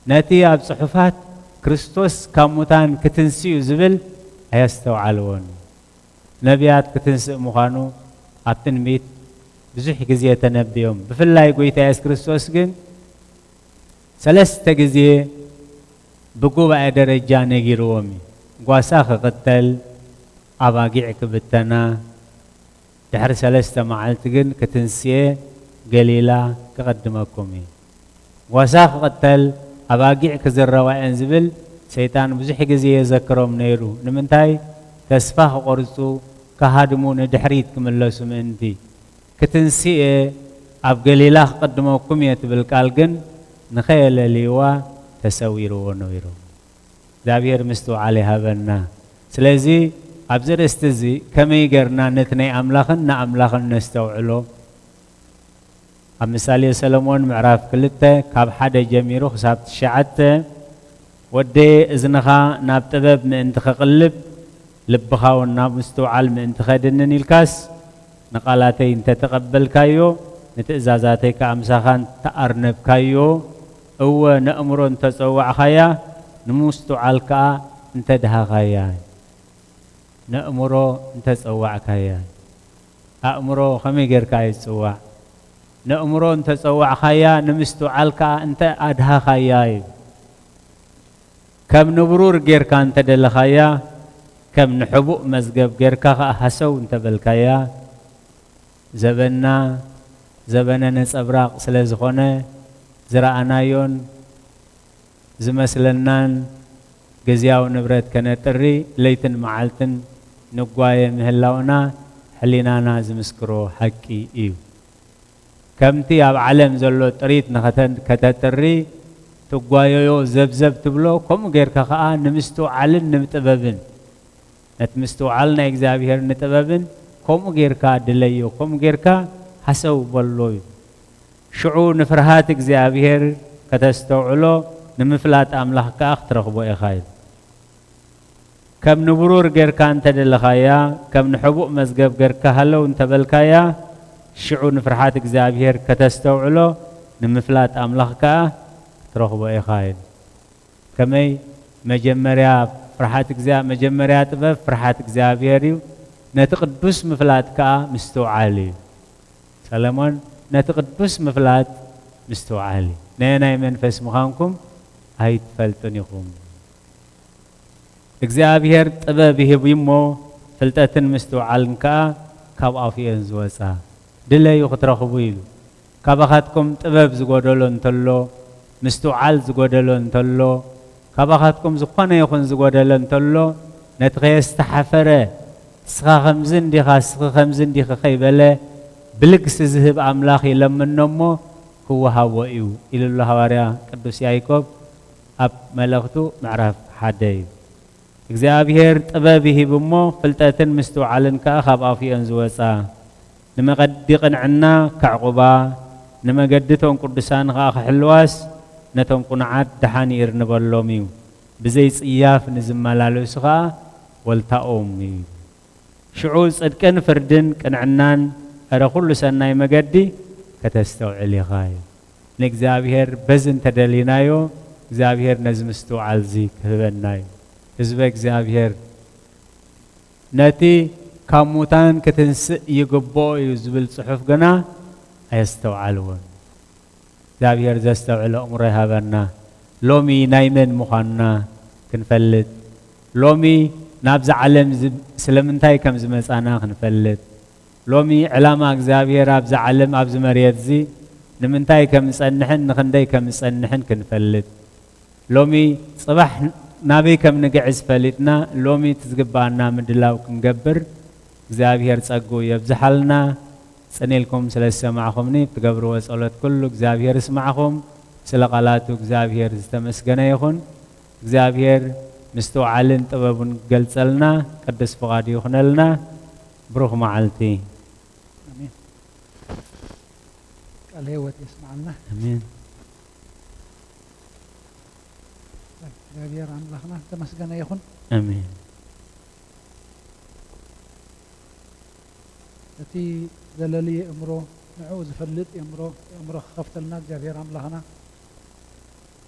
ነቲ ኣብ ጽሑፋት ክርስቶስ ካብ ሙታን ክትንስኡ ዝብል ኣየስተውዓልዎን። ነቢያት ክትንስእ ምዃኑ ኣብ ትንቢት ብዙሕ ግዜ ተነብዮም። ብፍላይ ጎይታ የሱስ ክርስቶስ ግን ሰለስተ ግዜ ብጉባኤ ደረጃ ነጊርዎም እዩ። ጓሳ ክቕተል፣ ኣባጊዕ ክብተና፣ ድሕሪ ሰለስተ መዓልቲ ግን ክትንስኤ ገሊላ ክቕድመኩም እዩ። ጓሳ ክቕተል፣ ኣባጊዕ ክዝረባ እየን ዝብል ሰይጣን ብዙሕ ግዜ የዘክሮም ነይሩ። ንምንታይ? ተስፋ ክቖርጹ፣ ክሃድሙ፣ ንድሕሪት ክምለሱ ምእንቲ። ክትንስኤ ኣብ ገሊላ ክቕድመኩም እየ ትብል ቃል ግን ንኸየለልይዋ ተሰዊርዎ ነይሩ። እግዚኣብሔር ምስትውዓል ይሃበና። ስለዚ ኣብዚ ርእስቲ እዚ ከመይ ጌርና ነቲ ናይ ኣምላኽን ንኣምላኽን ነስተውዕሎ? ኣብ ምሳሌ ሰሎሞን ምዕራፍ ክልተ ካብ ሓደ ጀሚሩ ክሳብ ትሽዓተ፣ "ወደየ እዝንኻ ናብ ጥበብ ምእንቲ ኸቕልብ፣ ልብኻ እውን ናብ ምስትውዓል ምእንቲ ኸድንን ኢልካስ፣ ንቓላተይ እንተ ተቐበልካዮ፣ ንትእዛዛተይ ከኣ ምሳኻ እንተ ኣርነብካዮ፣ እወ፣ ነእምሮ እንተ ጸዋዕካያ፣ ንምስትውዓል ከኣ እንተ ደሃኻያ." ነእምሮ እንተ ጸዋዕካያ። ኣእምሮ ከመይ ጌርካ እዩ ዝጽዋዕ? ነእምሮ እንተ ጸዋዕካያ፣ ንምስትውዓል ከኣ እንተ ኣድሃኻያ እዩ። ከም ንብሩር ጌርካ እንተ ደለኻያ፣ ከም ንሕቡእ መዝገብ ጌርካ ከኣ ሃሰው እንተ በልካያ፣ ዘበንና ዘበነ ነጸብራቕ ስለ ዝኾነ፣ ዝረኣናዮን ዝመስለናን ግዝያዊ ንብረት ከነጥሪ ለይትን መዓልትን ንጓየ ምህላውና ሕሊናና ዝምስክሮ ሓቂ እዩ። ከምቲ ኣብ ዓለም ዘሎ ጥሪት ንኸተ-፣ ከተጥሪ ትጓየዮ ዘብዘብ ትብሎ፣ ከምኡ ጌርካ ኸኣ ንምስትውዓልን ንምጥበብን፣ ነቲ ምስትውዓል ናይ እግዚኣብሔር ንጥበብን ከምኡ ጌርካ ድለዮ፣ ከምኡ ጌርካ ሃሰው በሎ እዩ። ሽዑ ንፍርሃት እግዚኣብሔር ከተስተውዕሎ፣ ንምፍላጥ ኣምላኽ ከኣ ክትረኽቦ ኢኻ ኢሉ። ከም ንብሩር ጌርካ እንተ ደለኻያ፣ ከም ንሕቡእ መዝገብ ጌርካ ሃለው እንተ በልካያ፣ ሽዑ ንፍርሃት እግዚኣብሔር ከተስተውዕሎ፣ ንምፍላጥ ኣምላኽ ከኣ ክትረኽቦ ኢኻ ኢሉ። ከመይ መጀመርያ ፍርሃት እግዚኣብ-፣ መጀመርያ ጥበብ ፍርሃት እግዚኣብሔር እዩ፣ ነቲ ቅዱስ ምፍላጥ ከኣ ምስትውዓል እዩ። ሰለሞን ነቲ ቅዱስ ምፍላጥ ምስትውዓል እዩ። ነየናይ መንፈስ ምዃንኩም ኣይትፈልጡን ኢኹም። እግዚኣብሔር ጥበብ ይህብ እሞ፣ ፍልጠትን ምስትውዓልን ከኣ ካብ ኣፉ እየን ዝወጻ። ድለዩ ክትረኽቡ ኢሉ። ካባኻትኩም ጥበብ ዝጎደሎ እንተሎ፣ ምስትውዓል ዝጎደሎ እንተሎ፣ ካባኻትኩም ዝኾነ ይኹን ዝጎደለ እንተሎ፣ ነቲ ከየስተሓፈረ፣ "እስኻ ከምዚ እንዲኻ፣ እስኺ ከምዚ እንዲኺ" ከይበለ፣ ብልግሲ ዝህብ ኣምላኽ ይለምኖ እሞ ክወሃቦ እዩ፣ ኢሉ ኣሎ ሃዋርያ ቅዱስ ያዕቆብ ኣብ መልእኽቱ ምዕራፍ ሓደ እዩ። እግዚኣብሔር ጥበብ ይህብ እሞ፣ ፍልጠትን ምስትውዓልን ከኣ ካብ ኣፉ እየን ዝወጻ። ንመቐዲ ቅንዕና ከዕቑባ፣ ንመገዲ እቶም ቅዱሳን ኸኣ ክሕልዋስ፣ ነቶም ቅኑዓት ደሓን ይእርንበሎም እዩ። ብዘይ ጽያፍ ንዝመላለሱ ኸኣ ወልታኦም እዩ። ሽዑ ጽድቅን ፍርድን ቅንዕናን፣ እረ ኩሉ ሰናይ መገዲ ከተስተውዕል ኢኻ እዩ። ንእግዚኣብሔር በዚ እንተደሊናዮ፣ እግዚኣብሔር ነዚ ምስትውዓል እዚ ክህበና እዩ። ህዝበ እግዚኣብሔር፣ ነቲ ካብ ሙታን ክትንስእ ይግብኦ እዩ ዝብል ጽሑፍ ግና ኣየስተውዓልዎን። እግዚኣብሔር ዘስተውዕል ኣእምሮ ይሃበና። ሎሚ ናይ መን ምዃንና ክንፈልጥ፣ ሎሚ ናብዛ ዓለም ዝ-፣ ስለምንታይ ከም ዝመጻና ክንፈልጥ፣ ሎሚ ዕላማ እግዚኣብሔር ኣብዛ ዓለም፣ ኣብዚ መሬት እዚ ንምንታይ ከም ዝጸንሕን ንኽንደይ ከም ዝጸንሕን ክንፈልጥ፣ ሎሚ ጽባሕ ናበይ ከም ንግዕዝ ፈሊጥና፣ ሎሚ እቲ ዝግብኣና ምድላው ክንገብር እግዚኣብሔር ጸግኡ የብዝሓልና። ጽን ኢልኩም ስለ ዝሰማዕኹምኒ፣ ብትገብርዎ ጸሎት ኩሉ እግዚኣብሔር ይስማዕኹም። ስለ ቃላቱ እግዚኣብሔር ዝተመስገነ ይኹን። እግዚኣብሔር ምስትውዓልን ጥበቡን ገልጸልና፣ ቅዱስ ፍቓዱ ይኹነልና። ብሩኽ መዓልቲ። ኣሜን። ቃለ ህይወት የስምዓልና። ኣሜን። እግዚኣብሔር ኣምላኽና ዝተመስገነ ይኹን። ኣሜን። እቲ ዘለሊ የእምሮ፣ ንዕኡ ዝፈልጥ የእምሮ፣ የእምሮ ክኸፍተልና እግዚኣብሔር ኣምላኽና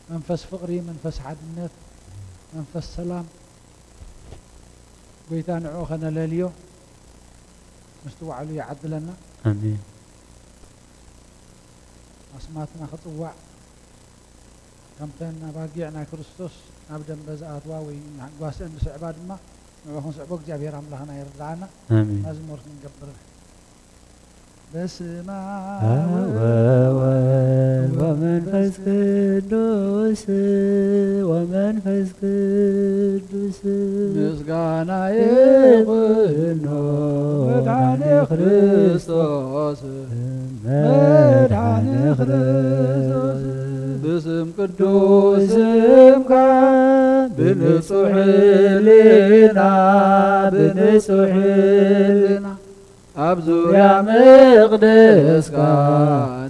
መንፈስ ፍቕሪ፣ መንፈስ ሓድነት፣ መንፈስ ሰላም፣ ጎይታ ንዕኡ ኸነለልዮ ምስቲ ዋዕሉ ይዓድለና። ኣሜን። ኣስማትና ክጽዋዕ፣ ከምተን ኣባጊዕ ናይ ክርስቶስ ናብ ደንበ ዝኣትዋ ወይ ጓስአን ዝስዕባ ድማ ንዕኡ ክንስዕቦ እግዚኣብሔር ኣምላኽና ይርድኣና። ኣሜን። መዝሙር ክንገብር። በስመ ኣብ ወወልድ ወመንፈስ ቅዱስ፣ ወመንፈስ ቅዱስ። ምስጋና ይኹኖ መድኃኔ ክርስቶስ፣ መድኃኔ ክርስቶስ። ብስም ቅዱስ ስምካ ብንጹሕ ሕሊና፣ ብንጹሕ ሕሊና ኣብ ዙርያ መቕደስካ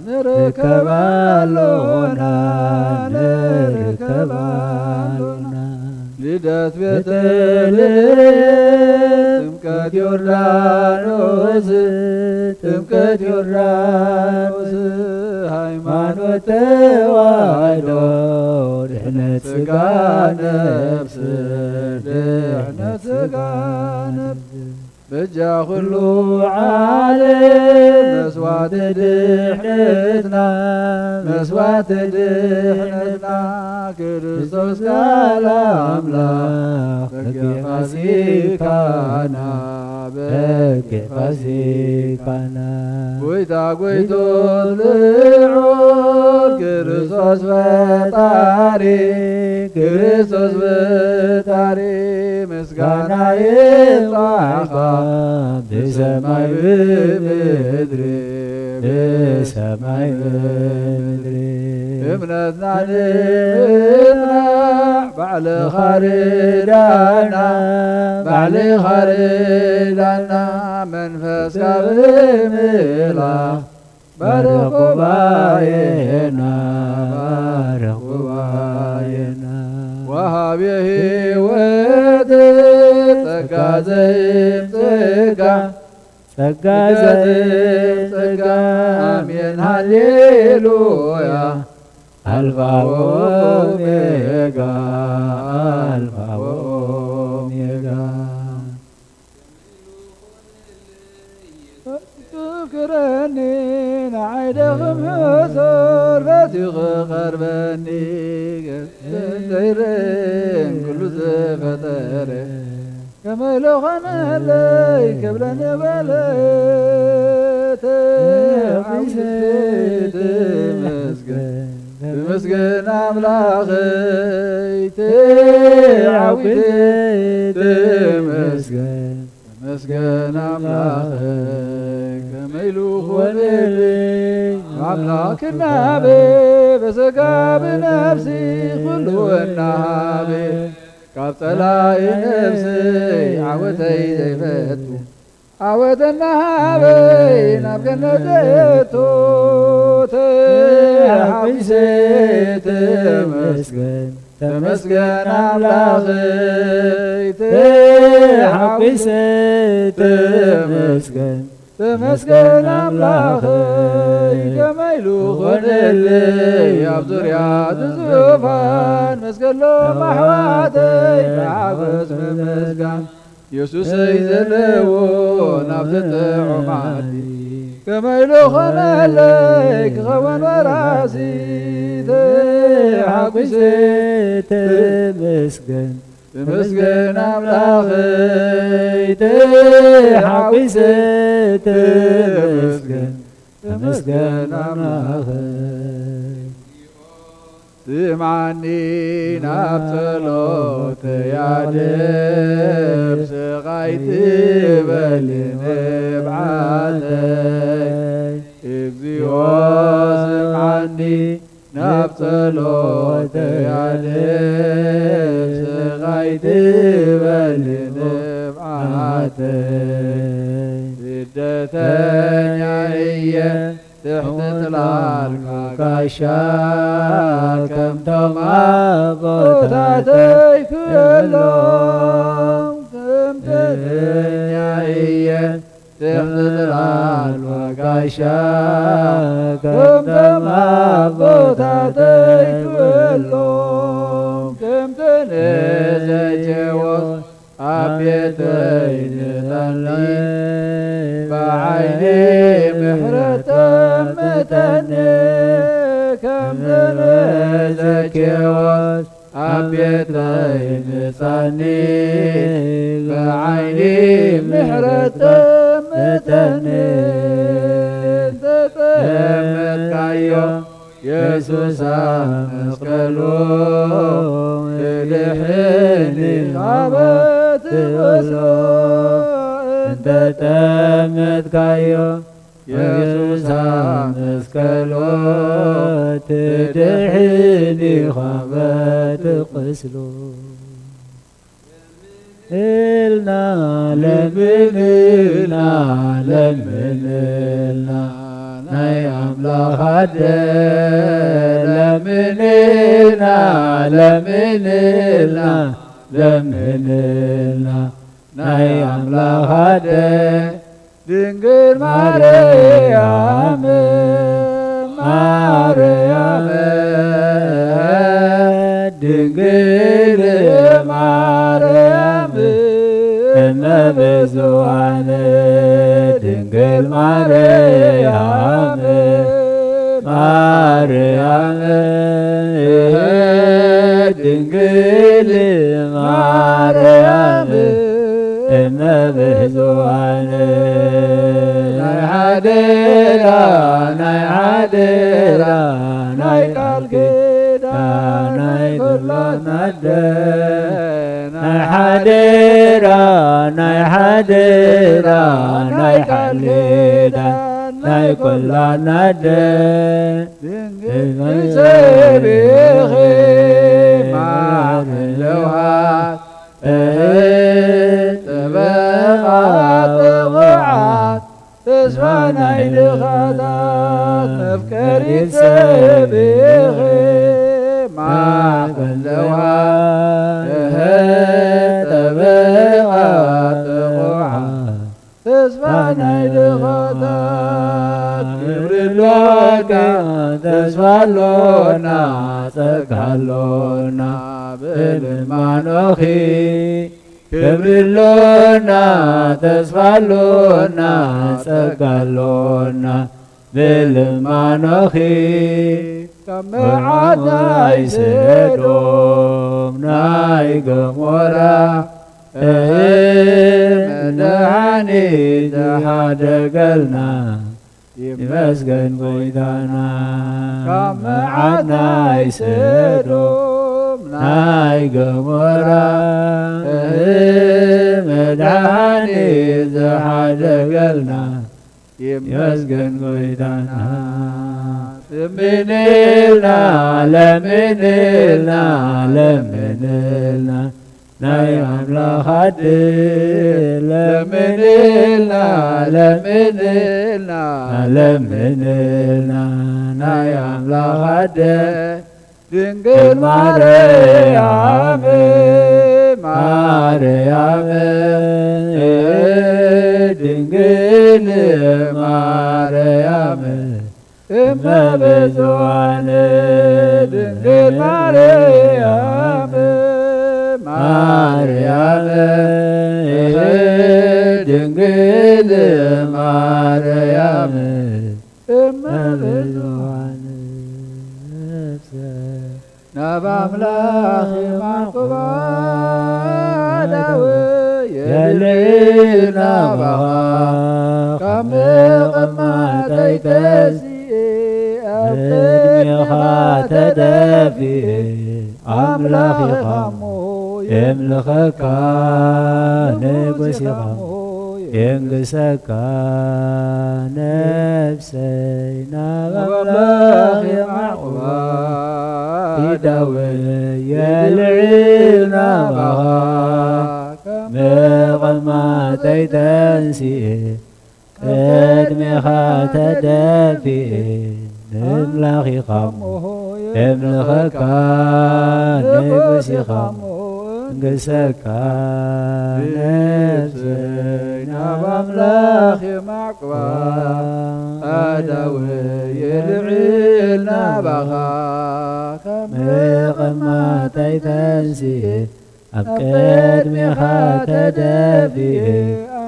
ንርከብ ኣሎና፣ ንርከብ ኣሎና። ልደት ቤተልሔም፣ ጥምቀት ዮርዳኖስ፣ ጥምቀት ዮርዳኖስ፣ ሃይማኖት ተዋህዶ፣ ድሕነት ሥጋ ነፍስ፣ ድሕነት ሥጋ ነፍስ። በጃ ኩሉ ዓለም መስዋዕቲ ድሕነትና፣ መስዋዕቲ ድሕነትና፣ ክርስቶስ ቃል ኣምላኽ በጊዕ ፋሲካና፣ በጊዕ ፋሲካና። ጎይታ ጎይቶት ልዑል ክርስቶስ ፈጣሪ፣ ክርስቶስ ፈጣሪ ምስጋና ይብጻሕኻ ብሰማይ ብምድሪ፣ ብሰማይ ብምድሪ። እምነትና ንምጽናዕ ባዕልኻ ርዳና፣ ባዕልኻ ርዳና መንፈስካ ብምልኣኽ ባርኽ ጉባኤና፣ ባርኽ ጉባኤና። ወሃቤ ሕይወት ጸጋ ዘይምጽጋ፣ ጸጋ ዘይምጽጋ። ኣሜን ሃሌሉያ። ኣልፋ ወኦሜጋ፣ ኣልፋ ወኦሜጋ። ፍቅረኒ ንዓይ ደኽም ሕሱር ፈቲኹ ቀርበኒ፣ ዘይርእን ኩሉ ዝፈጠረ፣ ከመይ ልኾነለይ ክብለኒ በለት። ዓውዲ ትመስገን። ተመስገን ኣምላኸይ ተዓዊተ ተመስገን። ተመስገን ኣምላኸይ ከመይ ኢሉ ኾነለይ ኣምላኽ ክናበ በሰጋ ብነፍሲ ኩሉ እናሃበ ካብ ጸላኢ ነፍሰይ ዓወተይ ዘይፈቱ ዓወት እናሃበይ ናብ ገነት ዘእቶ ተሓጒሰ ተመስገን። ተመስገን ኣምላኸይ ተሓጒሰ ተመስገን። ተመስገን ኣምላኸይ ከመይ ኢሉ ኾነለይ ኣብ ዙርያ እቲ ዙፋን መስገሎም ኣሕዋተይ ብሓጎስ ምምስጋን የሱሰይ ዘለዎ ናብቲ ጥዑም ዓዲ ከመይ ኢሉ ኾነለይ ክኸውን ወራሲ ተሓጒሰ ተመስገን። ተመስገን ኣምላኸይ ተሓጒሰ ተመስገን። ተመስገን ኣምላኸይ ስምዓኒ ናብ ጸሎተይ ኣድህብ ስቓይ ትበሊ ንብዓተይ። እግዚኦ ስምዓኒ ናብ ጸሎተይ ኣድህብ ስቓይ ትበሊ ንብዓተይ። ስደተኛ እየ ትሕቲ ጽላልካ ጋሻ ከምቶም ኣቦታተይ ክብሎ ከም ተኛ እየ ትሕቲ ጽላልካ ጋሻ ከምቶም ኣቦታተይ ክብሎ ከም ተነ ዘጨዎስ ኣብ ቤተይ ንጠኒ ብዓይኒ ምሕረት ጠምተኒ ከም ዘኬዎስ ኣብ ቤተይ ምጻኒ ብዓይኒ ምሕረት ጠምተኒ ተጠመትካዮ የሱስ ኣብ መስቀሉ ትድሕን ኢኻ በቲ ቁስሉ እንተጠመትካዮ የሱስ ኣብ መስቀሉ ትድሕን ኢኻ በቲ ቁስሉ። እልና ለምንልና ለምንልና ናይ ኣምላኽ ኣደ ለምንልና ለምንልና ለምንልና ናይ ኣምላኽ ኣደ ድንግል ማርያም ማርያም ድንግል ማርያም እመ ብዙኃን ድንግል ማርያም ማርያም ድንግል ማርያም እመ ብዙኃን ናይ ሓደራ ናይ ሓደራ ናይ ቃል ኪዳን ናይ ኩላና ኣደ ናይ ሓደራ ናይ ሓደራ ናይ ቃል ኪዳን ናይ ኩላና ኣደ ድንግል ሰብኺ ማዕበል ለውሃት ጠበቓ ጥቑዓት ተስፋ ናይ ድኻታት መፍቀሪት ሰብኺ ማዕበል ለውሃት ጠበቓ ጥቑዓት ተስፋ ናይ ድኻታት ክብሪ ኣሎና ተስፋ ኣሎና ጸጋ ኣሎና ብልማኖኺ ክብሪ ኣሎና ተስፋ ኣሎና ጸጋ ኣሎና ብልማኖኺ ካብ መዓት ናይ ሰዶም ናይ ገሞራ እህ መድሓኒት ሓደገልና። ይመስገን ጎይታና፣ ካብ መዓት ናይ ሰዶም ናይ ገሞራ፣ እህ፣ መድሓኒ ዝሓደገልና። ይመስገን ጎይታና። ለምንልና፣ ለምንልና፣ ለምንልና፣ ናይ ኣምላኽ ኣደ ለምንልና፣ ለምንልና፣ ለምንልና፣ ናይ ኣምላኽ ኣደ ድንግል ማርያም፣ ማርያም፣ ድንግል ማርያም፣ እመ ብዙኃን ድንግል ማርያም፣ ማርያም፣ ድንግል ማርያም፣ እመ ብዙኃን ነፍሰ ናብ ኣምላኽ የማዕቁባ፣ ኣዳወ የልዕል ናባኻ፣ ካብ መቐማጠይ ተንሲኤ፣ ኣብ ቅድሜኻ ተደፊኤ፣ ኣምላኽ ኢኻ እሞ የምልኸካ፣ ንጉስ ኢኻ እሞ የንግሰካ፣ ነፍሰይ ናብ ኣምላኽ የማዕቁባ፣ ኣዳወ የልዕል ናባኻ፣ መቐማጠይ ተንሲኤ፣ ቅድሜኻ ተደፊኤ፣ ንኣምላኽ ኢኻ እሞ የምልኸካ፣ ንጉስ ኢኻ እሞ እንግሰካ፣ ነፍሰይ ናብ ኣምላኽ የማዕቁባ፣ ኣዳወ የልዕል ናባኻ፣ ካብ መቐማጠይ ተንሲኤ፣ ኣብ ቅድሜኻ ተደፊኤ፣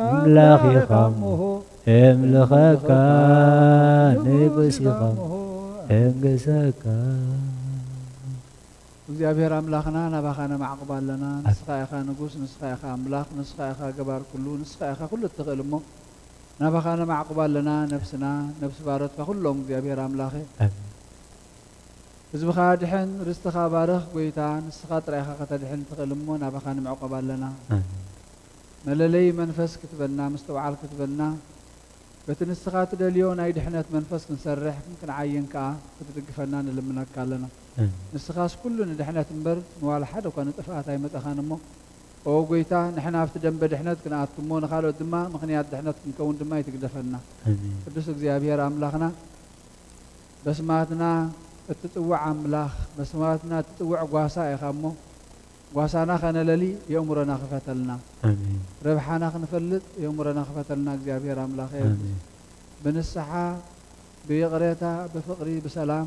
ኣምላኽ ኢኻ እሞ የምልኸካ፣ ንጉስ ኢኻ እሞ እንግሰካ። እግዚኣብሔር ኣምላኽና፣ ናባኻ ነማዕቁብ ኣለና። ንስኻ ኢኻ ንጉስ፣ ንስኻ ኢኻ ኣምላኽ፣ ንስኻ ኢኻ ገባር ኩሉ፣ ንስኻ ኢኻ ኩሉ እትኽእል እሞ፣ ናባኻ ነማዕቁብ ኣለና። ነፍስና፣ ነፍሲ ባሮትካ ኩሎም እግዚኣብሔር ኣምላኸ፣ ኣሜን። ህዝብኻ ድሕን፣ ርስትኻ ባርኽ ጎይታ፣ ንስኻ ጥራይ ኢኻ ከተድሕን ትኽእል እሞ፣ ናባኻ ንምዕቆብ ኣለና። ኣሜን። መለለዪ መንፈስ ክትበና፣ ምስትውዓል ክትበና፣ በቲ ንስኻ ትደልዮ ናይ ድሕነት መንፈስ ክንሰርሕ፣ ክንዓይን ከኣ ክትድግፈና ንልምነካ ኣለና። ኣሜን። ንስኻስ ኩሉ ንድሕነት እምበር፣ ንዋላ ሓደ እኳ ንጥፍኣት ኣይመጻኻን እሞ፣ ኦ ጎይታ፣ ንሕና ኣብቲ ደንበ ድሕነት ክንኣቱ እሞ፣ ንኻልኦት ድማ ምኽንያት ድሕነት ክንከውን ድማ ኣይትግደፈና። ኣሜን። ቅዱስ እግዚኣብሔር ኣምላኽና፣ በስማትና እትጽውዕ ኣምላኽ፣ በስማትና እትጽውዕ ጓሳ ኢኻ እሞ፣ ጓሳና ኸነለሊ የእምሮና ክፈተልና። ኣሜን። ረብሓና ክንፈልጥ የእምሮና ክፈተልና እግዚኣብሔር ኣምላኸ። ኣሜን። ብንስሓ፣ ብይቕሬታ፣ ብፍቕሪ፣ ብሰላም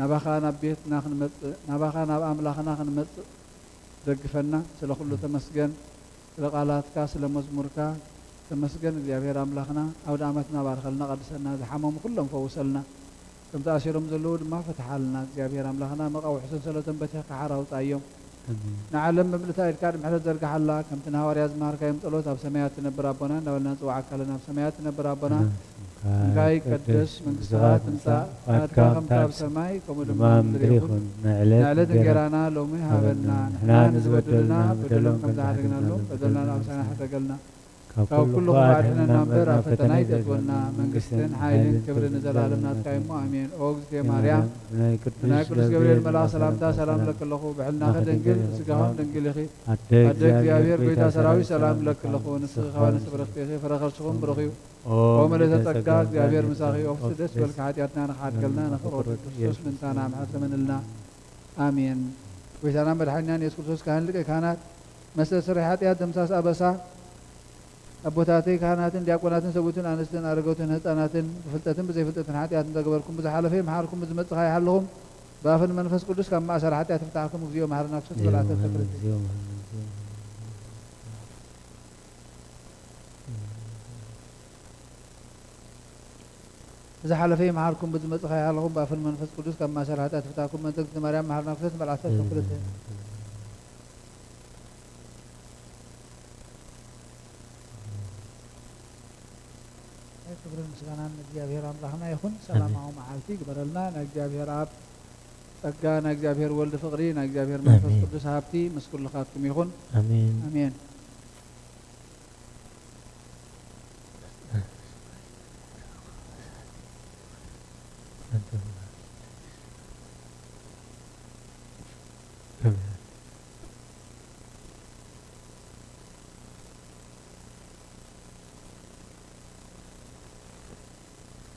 ናባኻ ናብ ቤትና ክንመጽእ፣ ናባኻ ናብ ኣምላኽና ክንመጽእ ደግፈና። ስለ ኩሉ ተመስገን። ስለ ቃላትካ፣ ስለ መዝሙርካ ተመስገን እግዚኣብሔር ኣምላኽና። ኣውደ ዓመትና ባርከልና፣ ቀድሰና። ዝሓመሙ ኩሎም ፈውሰልና። ከም ተኣሲሮም ዘለዉ ድማ ፍትሓልና። እግዚኣብሔር ኣምላኽና፣ መቓውሒ ሰንሰለቶም በቲኽካ ሓራ ኣውጻዮም። ኣሜን። ንዓለም ብምልእታ ኢድካ ምሕረት ዘርግሓላ። ከምቲ ንሃዋርያ ዝመሃርካዮም ጸሎት፣ ኣብ ሰማያት ትነብር ኣቦና እንዳበልና ንጽውዓካ ኣለና። ኣብ ሰማያት ትነብር ኣቦና፣ ኣሜን። ስምካ ስምካ ይቀደስ፣ ይቀደስ፣ መንግስትኻ መንግስትኻ ትምጻእ፣ ትምጻእ፣ ፍቃድካ ፍቃድካ ከምታ ኣብ ከምታ ሰማይ ከምኡ ኣብ ድማ ኣብ ምድሪ ምድሪ ይኹን። ይኹን። ንዕለት ንዕለት እንጀራና እንጀራና ሎሚ ሎሚ ሃበና። ሃበና። ንሕና ንሕና ንዝበደሉና ንዝበደሉና በደሎም በደሎም ከም ከም ዝሓደግናሎም ዝሓደግናሎም በደልና በደልና ንኣምሳና ንኣምሳና ሕደገልና። ሕደገልና። ካብ ካብ ኩሉ ኩሉ ክፉኣት ክፉኣት ድሕነና እምበር፣ ናብ ፈተና ኣይተእትወና። ኣይተእትወና። መንግስትን መንግስትን ሓይልን ሓይልን ክብርን ክብርን ንዘለኣለም ንዘለኣለም ናትካ እዩ እሞ፣ ናትካ እዩ። ኣሜን። ኦ እግዝእትየ ኦ ማርያም፣ ማርያም፣ ብናይ ቅዱስ ብናይ ቅዱስ ገብርኤል ገብርኤል መልኣኽ መልኣኽ ሰላምታ ሰላም ሰላም ለክለኹ፣ ብሕልናኺ ብሕልናኺ ድንግል፣ ድንግል፣ ብስጋኹም ብስጋኹም ድንግል ኢኺ። ኣደ ኣደ እግዚኣብሔር እግዚኣብሔር ጎይታ ጎይታ ሰራዊት ሰራዊት ሰላም ሰላም ለክለኹ። ለክለኹ። ንስኺ ንስኺ ከዋንስ ከዋንስ ብርኽቲ ኢኺ፣ ፍረ ከርስኹም ብሩኽ እዩ። ኦ ኦ ምልእተ ምልእተ ጸጋ፣ ጸጋ፣ እግዚኣብሔር እግዚኣብሔር ምሳኺ እዩ። ምሳኺ እዩ። ኦፍሲ ደስ ደስ በልኪ፣ ሓጢኣትና ንኽሓድገልና፣ ሓጢኣትና ንኽብሮ ንኽብሮ ክርስቶስ ክርስቶስ ምንታና ምሕረት ተመንልና። ኣሜን። ጎይታና መድሓኒናን የሱስ ክርስቶስ ካህን ሊቀ ካህናት፣ መስተስረይ ሓጢኣት፣ ደምሳስ ኣበሳ፣ ኣቦታተይ ካህናትን ዲያቆናትን፣ ሰብኡትን ኣንስትን ኣረገውትን ህፃናትን፣ ብፍልጠትን ብዘይፍልጠትን ሓጢኣት እንተገበርኩም፣ ብዝሓለፈ ይምሓርኩም፣ ብዝመፅእ ኸኣ ይሓልኹም፣ ብኣፍን መንፈስ ቅዱስ ካብ ማእሰር ሓጢኣት ይፍታሕኩም። እግዚኦ መሓረና ክርስቶስ፣ እግዚኣብሔር በልዓተ ኣምላኽ፣ ፍቅር። እግዚኣብሔር ኣምላኽ፣ እግዚኣብሔር ኣምላኽ። ብዝሓለፈ ይምሓርኩም፣ ብዝመጽእ ከይሓልኹም፣ ብኣፍን መንፈስ ቅዱስ ካብ ማእሰር ሓጢኣት ይፍታሕኩም። ምእንተ እግዝእቲ ማርያም፣ መሓረና ክርስቶስ፣ መልኣክ ሰብከም ክልተ። ክብርን ምስጋናን ንእግዚኣብሔር ኣምላኽና ይኹን። ሰላማዊ መዓልቲ ይግበረልና። ናይ እግዚኣብሔር ኣብ ጸጋ፣ ናይ እግዚኣብሔር ወልድ ፍቕሪ፣ ናይ እግዚኣብሔር መንፈስ ቅዱስ ሃብቲ ምስ ኩልኻትኩም ይኹን። ኣሜን። ኣሜን።